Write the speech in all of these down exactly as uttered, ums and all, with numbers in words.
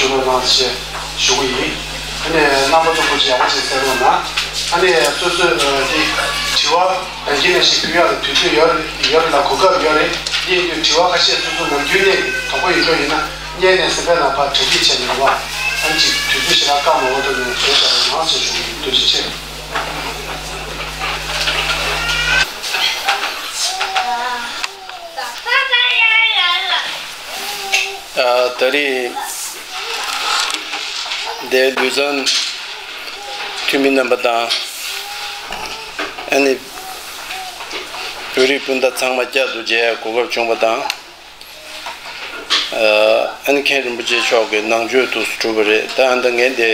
ཞུ་རོགས་གནང་ཞེས་ཞུ་གི་ཡིན། ཨ་ནི་རྣམ་པ་ཚོ་སྐོར་ཅིག་ཡག་པོ་ཅིག་གསན་རོགས་གནང་། ཨ་ནི་སོ་སོས་ཨ་འདི་དྲི་བ་ད་གིན་ནང་བཞིན་ཕུལ་ཡག་ལ་དུས་ཚོད་ཡོད་ཡོད་རེད་ལ། གོ་སྐབས་ཡོད་རེད། འདི་ཡིན་དུས་དྲི་བ་ཁ་ཤས་སོ་སོ་ནམ་རྒྱུན་ནས་དོགས་པ་ཡོད་མཁན་ཡིན་ན་བརྙན་ནས་གཟིམ་པའི་ནང་ཕར་གྲ་སྒྲིག་བྱས་ནས་རོགས། ཨ་ནི་ཅིག་དུས་ཚོད་ཞེ་དྲག་བཀག་མ་དགོས་ཐོག་ནས་བཟོས་བཞག་རོགས་གནང་ཞེས་ཞུ་གི་ཡིན། ཐུགས་རྗེ་ཆེ། ཨ། ད་རེས་འདིར་ལུས་རྩལ་འཐུས་མི་རྣམ་པ་དང་། ཨ་ནི་བོད་རིགས་སྤུན་ཟླ་ཚང་མ་བསྐྱར་དུ་མཇལ་ཡག་གོ་སྐབས་བྱུང་བ་དང་། ཨ་ནི་མཁན་རིན་པོ་ཆེ་མཆོག་གི་ནང་ཆོས་དུ་གྲུབ་པ་རེད། ད་ཨ་ནི་ངས་འདི་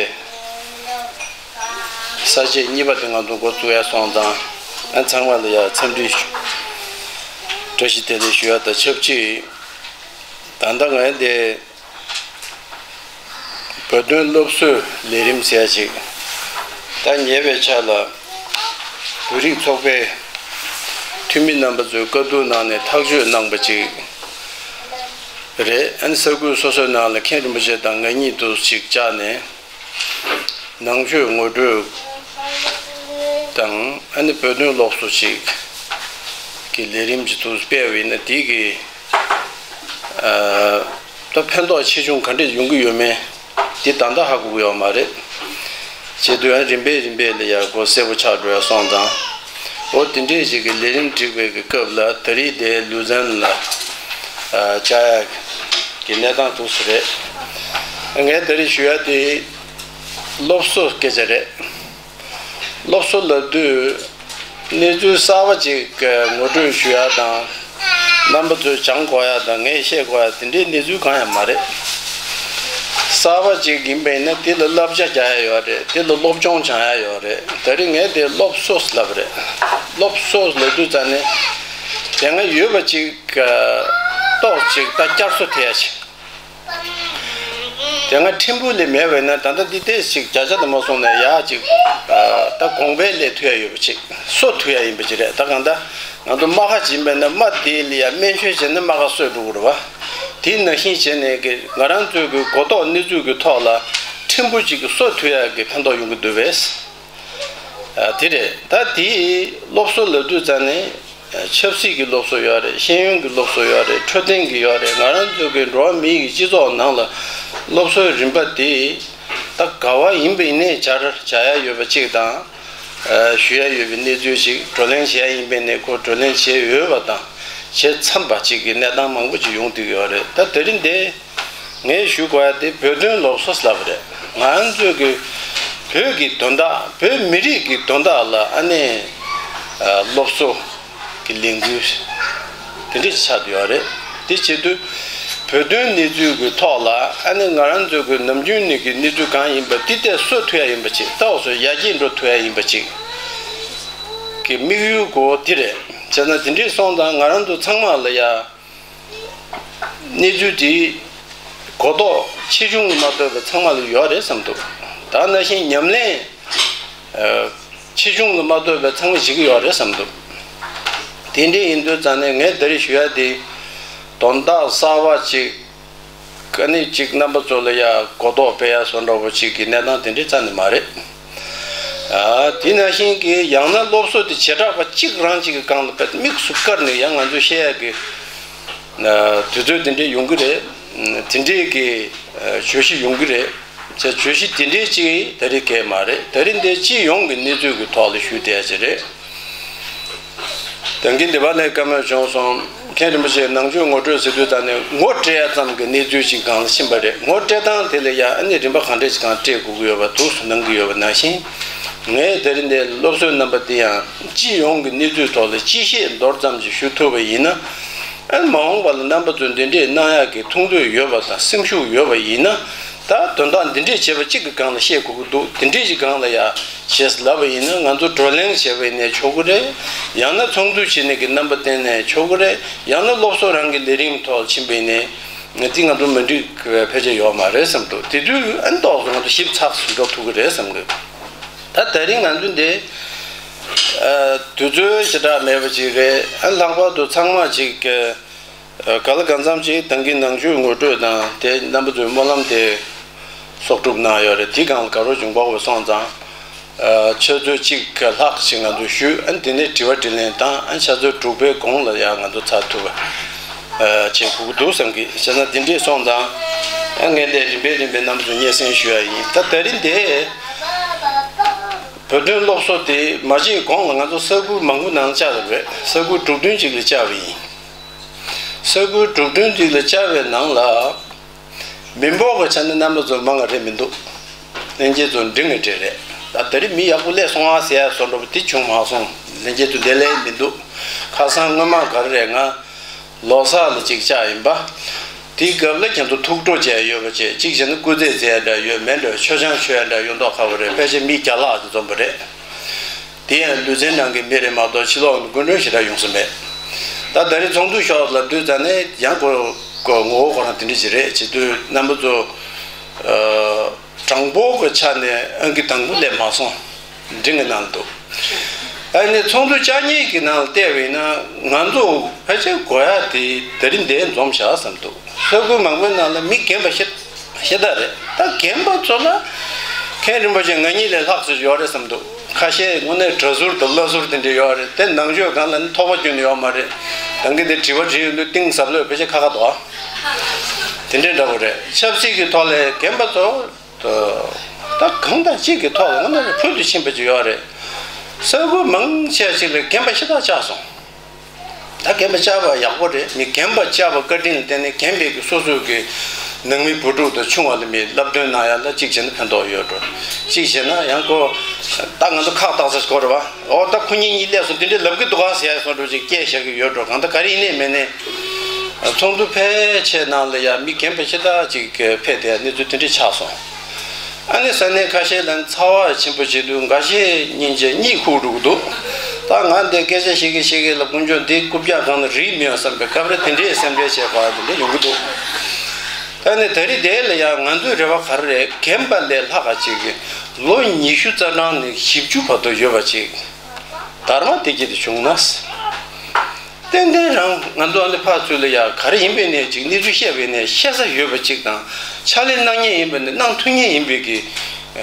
ས་བཅད་གཉིས་པ་དེ་ང་ཚོ་འགོ་བཙུགས་ཡག་སོང་ཙང་། ཨ་ནི་ཚང་མ་ལ་ཡ་འཚམས་འདྲི་ཞུ། བཀྲ་ཤིས་བདེ་ལེགས་ཞུ་ཡག་དང་ཆབས་ཅིག་ད་ལྟ་ངས་འདི་བོད་དོན་སློབ་གསོའི་ལས་རིམ་ཟེར་ཡག་ཅིག་ད་ཉེ་བའི་ཆར་ལ་བོད་རིགས་ཚོགས་པའི་འཐུས་མི་རྣམ་པ་ཚོའི་བཀའ་བསྡུར་གནང་ནས་ཐག་གཅོད་གནང་པ་ཅིག་རེད། ཨ་ནི་ས་ཁུལ་སོ་སོའི་ནང་ལ་མཁན་རིན་པོ་ཆེ་དང་ང་གཉིས་དུ་ཅིག་བཅར་ནས། ནང་ཆོས་ངོ་སྤྲོད་དང་། ཨ་ནི་བོད་དོན་སློབ་གསོ་ཅིག་གི་ལས་རིམ་ཅིག་ཏུ་སྤེལ་བ་ཡིན་ན། དེ་གི་ཨ་ད་ཕན་ཐོགས་ཆེ་ཆུང་ག་འདྲས་ཡོང་གི་ཡོད་མེད་དེ་ད་ལྟ་ཧ་གོ་གི་ཡོད་མ་རེད། བྱེད་དུས་ཡང་རིམ་པས་རིམ་པས་ལ་ཡ་གོ་གསལ་པོ་ཆགས་འགྲོ་ཡག་སོང་ཙང་། འོ་དེ་འདྲས་ཅིག་གི་ལས་རིམ་སྒྲིག་པའི་གི་སྐབས་ལ་ད་རེས་དེ་ལུས་རྩལ་ལ་ཨ་བཅར་ཡག་གི་གནས་སྟངས་འདུག་སེ་རེད། ངས་ད་རེས་ཞུ་ཡག་དེ། སློབ་གསོ་སྐད་ཆ་རེད། སློབ་གསོ་ལབ་དུས་གནས་ཚུལ་གསར་པ་ཅིག་ངོ་སྤྲོད་ཞུ་ཡག་དང་། རྣམ་པ་ཚོས་སྦྱང་དགོས་ཡག་དང་ངས་བཤད་དགོས་ཡག་དེ་འདྲའི་གནས་ཚུལ་གང་ཡང་མ་རེད། གསར་པ་ཅིག་ཡིན་པ་ཡིན་ན་དེ་ལ་བསླབ་བྱ་རྒྱག་ཡག་ཡོད་རེད། དེ་ལ་སློབ་སྦྱོང་སྦྱང་ཡག་ཡོད་རེད། ད་རེས་ངས་དེ་སློབ་གསོ་ལབ་རེད། སློབ་གསོ་ལབ་དུས་ཙང་ནས་དེ་སྔ་ཡོད་པ་ཅིག་ཏོག་ཅིག་ད་བསྐྱར་གསོ་ཐེབས་ཡག་ཅིག་དེ་སྔ་ཕྲན་བུ་ལས་མེད་པས་ན། ད་ལྟ་འདི་ལྟས་ཞིག་བརྒྱ་ཆ་དུ་མ་སོང་ནས་ཡག་ཅིག་ཨ་ད་གོང་འཕེལ་ལས་ཐུབ་ཡག་ཡོད་པ་ཅིག་གསོ་ཐུབ་ཡག་ཡིན་པ་ཅིག་རེད། ད་གང་ལྟར་ང་ཚོ་རྨ་ཁ་ཅིག་ཡིན་པས་ན་རྨ་དེ་ལ་ཡ་སྨན་བཅོས་བྱས་ན་རྨ་ཁ་གསོས་འགྲོ་གི་རེད་བ། དེ་ནང་བཞིན་བྱས་ནས་གི་ང་རང་ཚོའི་གི་གོ་རྟོགས་གནས་ཚུལ་གི་ཐོག་ལ་ཕྲན་བུ་ཅིག་གི་གསོ་ཐུབ་ཡག་གི་ཕན་ཐོགས་ཡོང་གི་འདུག་པས། ཨ་དེ་རེད། ད་དེ་སློབ་གསོ་ལབ་དུས་ཙང་ནས། ཆབ་སྲིད་ཀྱི་སློབ་གསོ་ཡོད་རེད། ཤེས་ཡོན་གྱི་སློབ་གསོ་ཡོད་རེད། འཕྲོད་བསྟེན་གྱི་ཡོད་རེད། ང་རང་ཚོ་གི་འགྲོ་བ་མི་ཡི་སྤྱི་ཚོགས་ནང་ལ་སློབ་གསོའི་རིམ་པ་དེ་ད་ག་བ་ཡིན་པ་ཡིན་ནའི་སྦྱར་བྱ་ཡ་ཡོད་པ་གཅིག་དང་། ཨ་ཞུ་ཡ་ཡོད་པའི་གནས་ཚུལ་ཞིག་བགྲོ་གླེང་བྱེད་ཡ་ཡིན་པ་ཡིན་ནའི་ཁོ་བགྲོ་གླེང་བྱས་ཡོད་པ་དང་བྱས་ཚར་བ་གཅིག་གི་གནས་སྟངས་མང་པོ་ཅིག་ཡོང་བསྡད་ཀྱི་ཡོད་རེད། ད་དེ་རིང་འདི། ངས་ཞུ་དགོས་ཡ་དེ་བོད་དོན་སློབ་གསོ་ལབ་རེད། ང་ཚོས་ཀྱི་བོད་ཀྱི་དོན་དག་བོད་མི་རིགས་ཀྱི་དོན་དག་ལ་ཨ་ནི་ཨ་སློབ་གསོ་གི་ལས་འགུལ་དེ་འདྲ་ཆགས་བསྡད་ཡོད་རེད། དེ་བྱེད་དུས་བོད་དོན་གནས་ཚུལ་གྱི་ཐོག་ལ་ཨ་ནི་ང་རང་ཚོ་གི་ནམ་རྒྱུན་ནས་ཀྱི་གནས་ཚུལ་གང་ཡིན་པ་དེ་ལྟར་བཟོ་ཐུབ་ཡ་ཡིན་པ་ཅིག་ལྟ་བ་སོགས་ཡར་རྒྱས་འགྲོ་ཐུབ་ཡ་ཡིན་པ་ཅིག་གི་དམིགས་ཡུལ་གོ་དེ་རེད། བྱས་ན་དེ་འདྲ་སོང་ཙང་ང་རང་ཚོ་ཚང་མ་ལ་ཡ། གནས་ཚུལ་དེ་གོ་རྟོགས་ཆེ་ཆུང་མ་གཏོགས་པའི་ཚང་མ་ལ་ཡོད་རེད་བསམ་འདུག་ད་ནང་བཞིན་ཉམས་ལེན་ཨ་ཆེ་ཆུང་ལ་མ་གཏོགས་པའི་ཚང་མ་བྱེད་ཀྱི་ཡོད་རེད་བསམ་འདུག་དེ་འདྲ་ཡིན་དུས་ཙང་ནས་ངས་ད་རེས་ཞུ་ཡ་དེ་དོན་དག་གསར་པ་ཅིག་ཨ་ནི་གཅིག་རྣམ་པ་ཚོ་ལ་ཡ་གོ་རྟོགས་སྤེལ་ཡ་བཟོ་འདྲ་པོ་ཅིག་གི་གནས་སྟངས་དེ་འདྲའི་རྩ་ནས་མ་རེད། ཨ་དེ་ནང་བཞིན་གྱི་ཡང་ན་སློབ་གསོ་དེ་བྱེ་བྲག་པ་གཅིག་རང་གཅིག་གི་སྒང་ལ་དཔེ་དམིགས་སུ་བཀར་ནས་ཡང་ང་ཚོས་བཤད་ཡ་གི་ཨ་དུས་ཚོད་དེ་འདྲའི་ཡོང་གི་རེད། དེ་འདྲའི་གི་ཨ་བརྗོད་གཞི་ཡོང་གི་རེད། བྱས་བརྗོད་གཞི་དེ་འདྲའི་གཅིག་ད་རེས་གས་མ་རེད། ད་རེས་འདི་སྤྱི་ཡོངས་ཀྱི་གནས་ཚུལ་གྱི་ཐོག་ལ་ཞུ་བསྡད་ཡ་ཅིག་རེད། ད་གིན་འདི་པ་ལས་བཀའ་མོལ་བྱུང་སོང་། མཁན་རིན་པོ་ཆེ་ནང་ཆོས་ངོ་སྤྲོད་ཟེར་དུས་ད་ནི་ངོ་སྤྲད་ཡ་ཙམ་གྱི་གནས་ཚུལ་ཞིག་སྒང་ལ་ཕྱིན་པ་རེད། ངོ་སྤྲད་སྟངས་དེ་ལ་ཡ་ཨ་ནི་རིམ་པ་གང་འདྲ་ཞིག་སྒང་སྤྲད་དགོས་ཀྱི་ཡོད་པ་འདུག་སེ་གནང་གི་ཡོད་པ་ནང་བཞིན། ངས་དེ་རིང་འདི་སློབ་གསོའི་རྣམ་པ་འདི་ཡང་སྤྱི་ཡོངས་ཀྱི་གནས་ཚུལ་ཐོག་ལ་སྤྱི་བཤད་མདོར་ཙམ་ཞིག་ཞུ་ཐུབ་པ་ཡིན་ན། ཨ་ནི་མ་འོངས་པ་ལ་རྣམ་པ་ཚོས་འདི་འདྲས་གནང་ཡག་གི་ཐུགས་འདོད་ཡོད་པ་དང་སེམས་ཤུགས་ཡོད་པ་ཡིན་ན། ད་དོན་དག་འདི་འདྲས་བྱས་པ་གཅིག་གི་སྒང་ལ་བཤད་དགོས་ཀྱི་འདུག་དེ་འདྲས་ཀྱི་སྒང་ལ་ཡ་བྱས་ལབ་པ་ཡིན་ན་ང་ཚོ་བགྲོ་གླེང་བྱས་པ་ཡིན་ནའི་ཆོག་གི་རེད། ཡང་ན་ཚོགས་འདུ་བྱས་ནས་ཀྱི་རྣམ་པ་བསྟན་ནའི་ཆོག་གི་རེད། ཡང་ན་སློབ་གསོ་རང་གི་ལས་རིམ་ཐོག་ཕྱིན་པ་ཡིན་ནའི་ང་ཚོ་ང་ཚོ་མ་འགྲིག་ཕལ་ཆེར་ཡོད་མ་རེད་བསམ་འདུག་དེ་དུས་ཨ་ནི་ཏོག་ཙམ་ང་ཚོ་ཞིབ་ཚགས་སུ་འགྲོ་ཐུབ་ཀྱི་རེད་བསམ་གི། ད་དེ་རིང་ང་ཚོ་འདི་ཨ་དུས་ཚོད་ཞེ་དྲག་མེད་པ་ཅིག་རེད། ཨ་ལྷག་པར་དུ་ཚང་མ་ཅིག་གི་ག་ལ་གང་འཚམ་ཅིག་ད་གིན་ནང་ཆོས་ངོ་སྤྲོད་དང་དེ་རྣམ་པ་ཚོའི་སྨོན་ལམ་དེ་ གསོག་སྒྲུབ་གནང་ཡོད་རེད། དེ་སྒང་ལ་དགའ་རབ་བྱུང་པ་བས་སོང་ཙང་། ཨ། ཆུ་ཚོད་གཅིག་ལྷག་ཅིག་ང་ཚོ་བཞུགས། ཨ་ནི་དེ་ནས་དྲི་བ་དྲིས་ལན་དང་། ཨ་ནི་ཆུ་ཚོད་དྲུག་པའི་གོང་ལ་ཡང་ང་ཚོ་ཚར་ཐུབ་པ་བྱེད་དགོས་ཀྱི་འདུག་བསམ་གི། བྱས་ཙང་དེ་འདྲས་སོང་ཙང་། ཨ། ངས་འདི་རིམ་པས་རིམ་པས་རྣམ་པ་ཚོ་སྙན་སེང་ཞུ་ཡ་ཡིན། ད་ད་རིང་འདི་བོད་དོན་སློབ་གསོ་དེ་མ་བྱེད་གོང་ལ་ང་ཚོ་ས་ཁུལ་མང་པོ་ནང་བཅར་བ་རེད། ས་ཁུལ་དྲུག་བདུན་ཅིག་ལ་བཅར་བ་ཡིན། ས་ཁུལ་དྲུག་བདུན་ཅིག་ལ་བཅར་བའི་ནང་ལ། མི་འབོར་གྱི་ཆ་ནས་རྣམ་པ་ཚོ་མང་བ་རེད་མི་འདུག། ལྷན་རྒྱས་ཚོ་འབྲིང་བའི་གྲས་རེད། ད་ད་རེས་མི་ཡག་པོ་སླེབས་སོང་ཨ་ཟེར་ཡ་བཟོ་འདྲ་པོ་དེ་བྱུང་མ་སོང་། ལྷན་རྒྱས་ཚོ་བདེ་ལེགས་མི་འདུག། ཁ་སང་སྔོན་མ་ག་རེ་རེད། ང་ལོ་གསར་ལ་ཅིག་བཅར་ཡིན་པ། དེའི་སྐབས་ལ་ཁྱེད་ཚོ་ཐུགས་སྤྲོ་བྱས་ཡོད་པ་བྱས། གཅིག་བྱས་ན་སྐུ་རྩེད་རྩེ་ཡ་འདྲ་ཡོད་མེད་འདྲ། མཆོད་ཆང་མཆོད་ཡ་འདྲ་ཡོད་མདོག་ཁ་པོ་རེད། ཕལ་ཆེར་མི་བརྒྱ་ལྷག་ཅིག་འཛོམས་པ་རེད། དེ་ཡང་ལུས་རྩལ་ནང་གི་མི་རེད་མ་གཏོགས་ཕྱི་ལོགས་ནས་སྐུ་མགྲོན་ཞེ་དྲག་ཡོང་ས་མེད། ད་ད་རེས་ཚོགས་འདུ་ཤོག་ལབ་དུས་ཙ་ནས་ཡང་ཁོ་ཁོ་ངོ་བོ་ཁོ་རང་དེ་འདྲ་ཞིག་རེད། བྱེད་དུས་རྣམ་པ་ཚོ། ཨ། གྲངས་འབོར་གྱི་ཆ་ནས་ཨང་ཀི་དང་པོ་སླེབས་མ་སོང་། འབྲིང་གི་ནང་དུ། ཨ་ནི་ཚོགས་འདུ་བཅར་མཁན་གྱི་ནང་ལ་བལྟས་པ་ཡིན་ན། ང་ཚོ་ཕལ་ཆེར་དགོས་ཡ་དེ་ད་རིང་འདིར་འཛོམས་བཞག་བསམ་འདུག། ས་ཁུལ་མང་པོའི་ནང་ལ་མི་རྒན་པ་ཤི་ཤ་སྟག་རེད། ད་རྒན་པ་ཚོ་ལ་མཁན་རིན་པོ་ཆེ་ང་གཉིས་ལས་ལྷག་ཙམ་ཡོད་རེད་བསམ་འདུག། ཁ་ཤས་དངོས་གནས་གྲྭ་ཟུར་དང་བླ་ཟུར་དེ་འདྲ་ཡོད་རེད། དེ་ནང་ཆོས་སྒང་ལ་ནི་ཐོགས་པ་ཁྱོན་ནས་ཡོད་མ་རེད། ད་གིན་དེ་དྲི་བ་དྲིས་ཡོང་དུས་གཏིང་ཟབ་ལོས་ཕལ་ཆེར་ཁག་ཁག་འདུག། ཨ། དེ་འདྲའི་འདྲ་པོ་རེད། ཆབ་སྲིད་ཀྱི་ཐོག་ལ་རྒན་པ་ཚོ། ད་གང་དང་གཅིག་གི་ཐོག་ལ་དངོས་གནས་ཕུལ་དུ་ཕྱིན་པ་ཅིག་ཡོད་རེད། ས་ཁུལ་མང་ཆེ་ཞིག་ལ་རྒན་པ་ཤ་སྟག་བཅར་སོང་། ད་རྒན་པ་བཅར་བ་ཡག་པོ་རེད། མི་རྒན་པ་བཅར་བ་བཀའ་དྲིན་ལ་བརྟེན་ནས་རྒན་པའི་གི་སོ་སོའི་གི་ནང་མི་བུ་ཕྲུག་དང་ཆུང་བ་ལ་མི་བསླབ་སྟོན་གནང་ཡ་ལ་གཅིག་བྱས་ན་ཕན་ཐོགས་ཡོད་འགྲོ། གཅིག་བྱས་ན་ཡང་ཁོ། ད་ང་ཚོ་ཁག་བཏགས་ས་ཞིག་གོ་རེད་བ། ཨོ་ད་ཁོ་གཉིས་གཉིས་སླེབས་སོང་དེ་འདྲས་ལབ་གི་འདུག་ག་ཟེར་ཡ་སོགས་འགྲོ་ཅིག་སྐད་བཤད་གི་ཡོད་འགྲོ། གང་ལྟར་ག་རེ་ཡིན་ནའི་མིན་ནའི། ཚོགས་འདུ་ཕལ་ཆེར་ནང་ལ་ཡ་མི་རྒན་པ་ཤ་སྟག་ཅིག་ཕེབས་ཏེ་གནས་ཚུལ་དེ་འདྲས་ཆགས་སོང་། ཨ་ནི་ས་གནས་ཁ་ཤས་ལ་ཚ་བ་ཆེན་པོ་བྱེད་དུས་འགའ་ཤས་སྙིང་རྗེ་གཉིད་ཁུག་འགྲོ་གི་འདུག། ད་ང་འདི་སྐད་ཆ་བཤད་གི་བཤད་གི་ལ་དཀོན་མཆོག་འདི་རྐུབ་བཀྱག་སྒང་ལ་རིལ་མི་ཡོང་བསམ་པའི་སྐབས་རེ་དེ་འདྲའི་སེམས་ཁྲལ་བྱེད་དགོས་པ་དེ་འདྲ་ཡོང་གི་འདུག། ཨ་ནི་ད་རེས་དེ་ལ་ཡང་ང་ཚོའི་རེ་བ་ག་རེ་རེད། རྒན་པ་ལས་ལྷག་ག་ཅིག་གི་ལོ་ཉི་ཤུ་རྩ་གྲངས་ནས་བཞི་བཅུ་བར་དུ་ཡོད་པ་ཅིག་དར་མ་དེ་གྱིས་དེ་བྱུང་ན། ཏན་ཏན་རང་ང་ཚོ་ཨ་ནི་ཕར་ཚུར་ལ་ཡ་ག་རེ་ཡིན་པའི་ནས་ཅིག་གནས་ཚུལ་བཤད་པའི་ནས་བཤད་ས་ཡོད་པ་ཅིག་དང་། ཕྱག་ལས་གནང་མཁན་ཡིན་པའི་ནས་གནང་ཐུབ་མཁན་ཡིན་པའི་གི་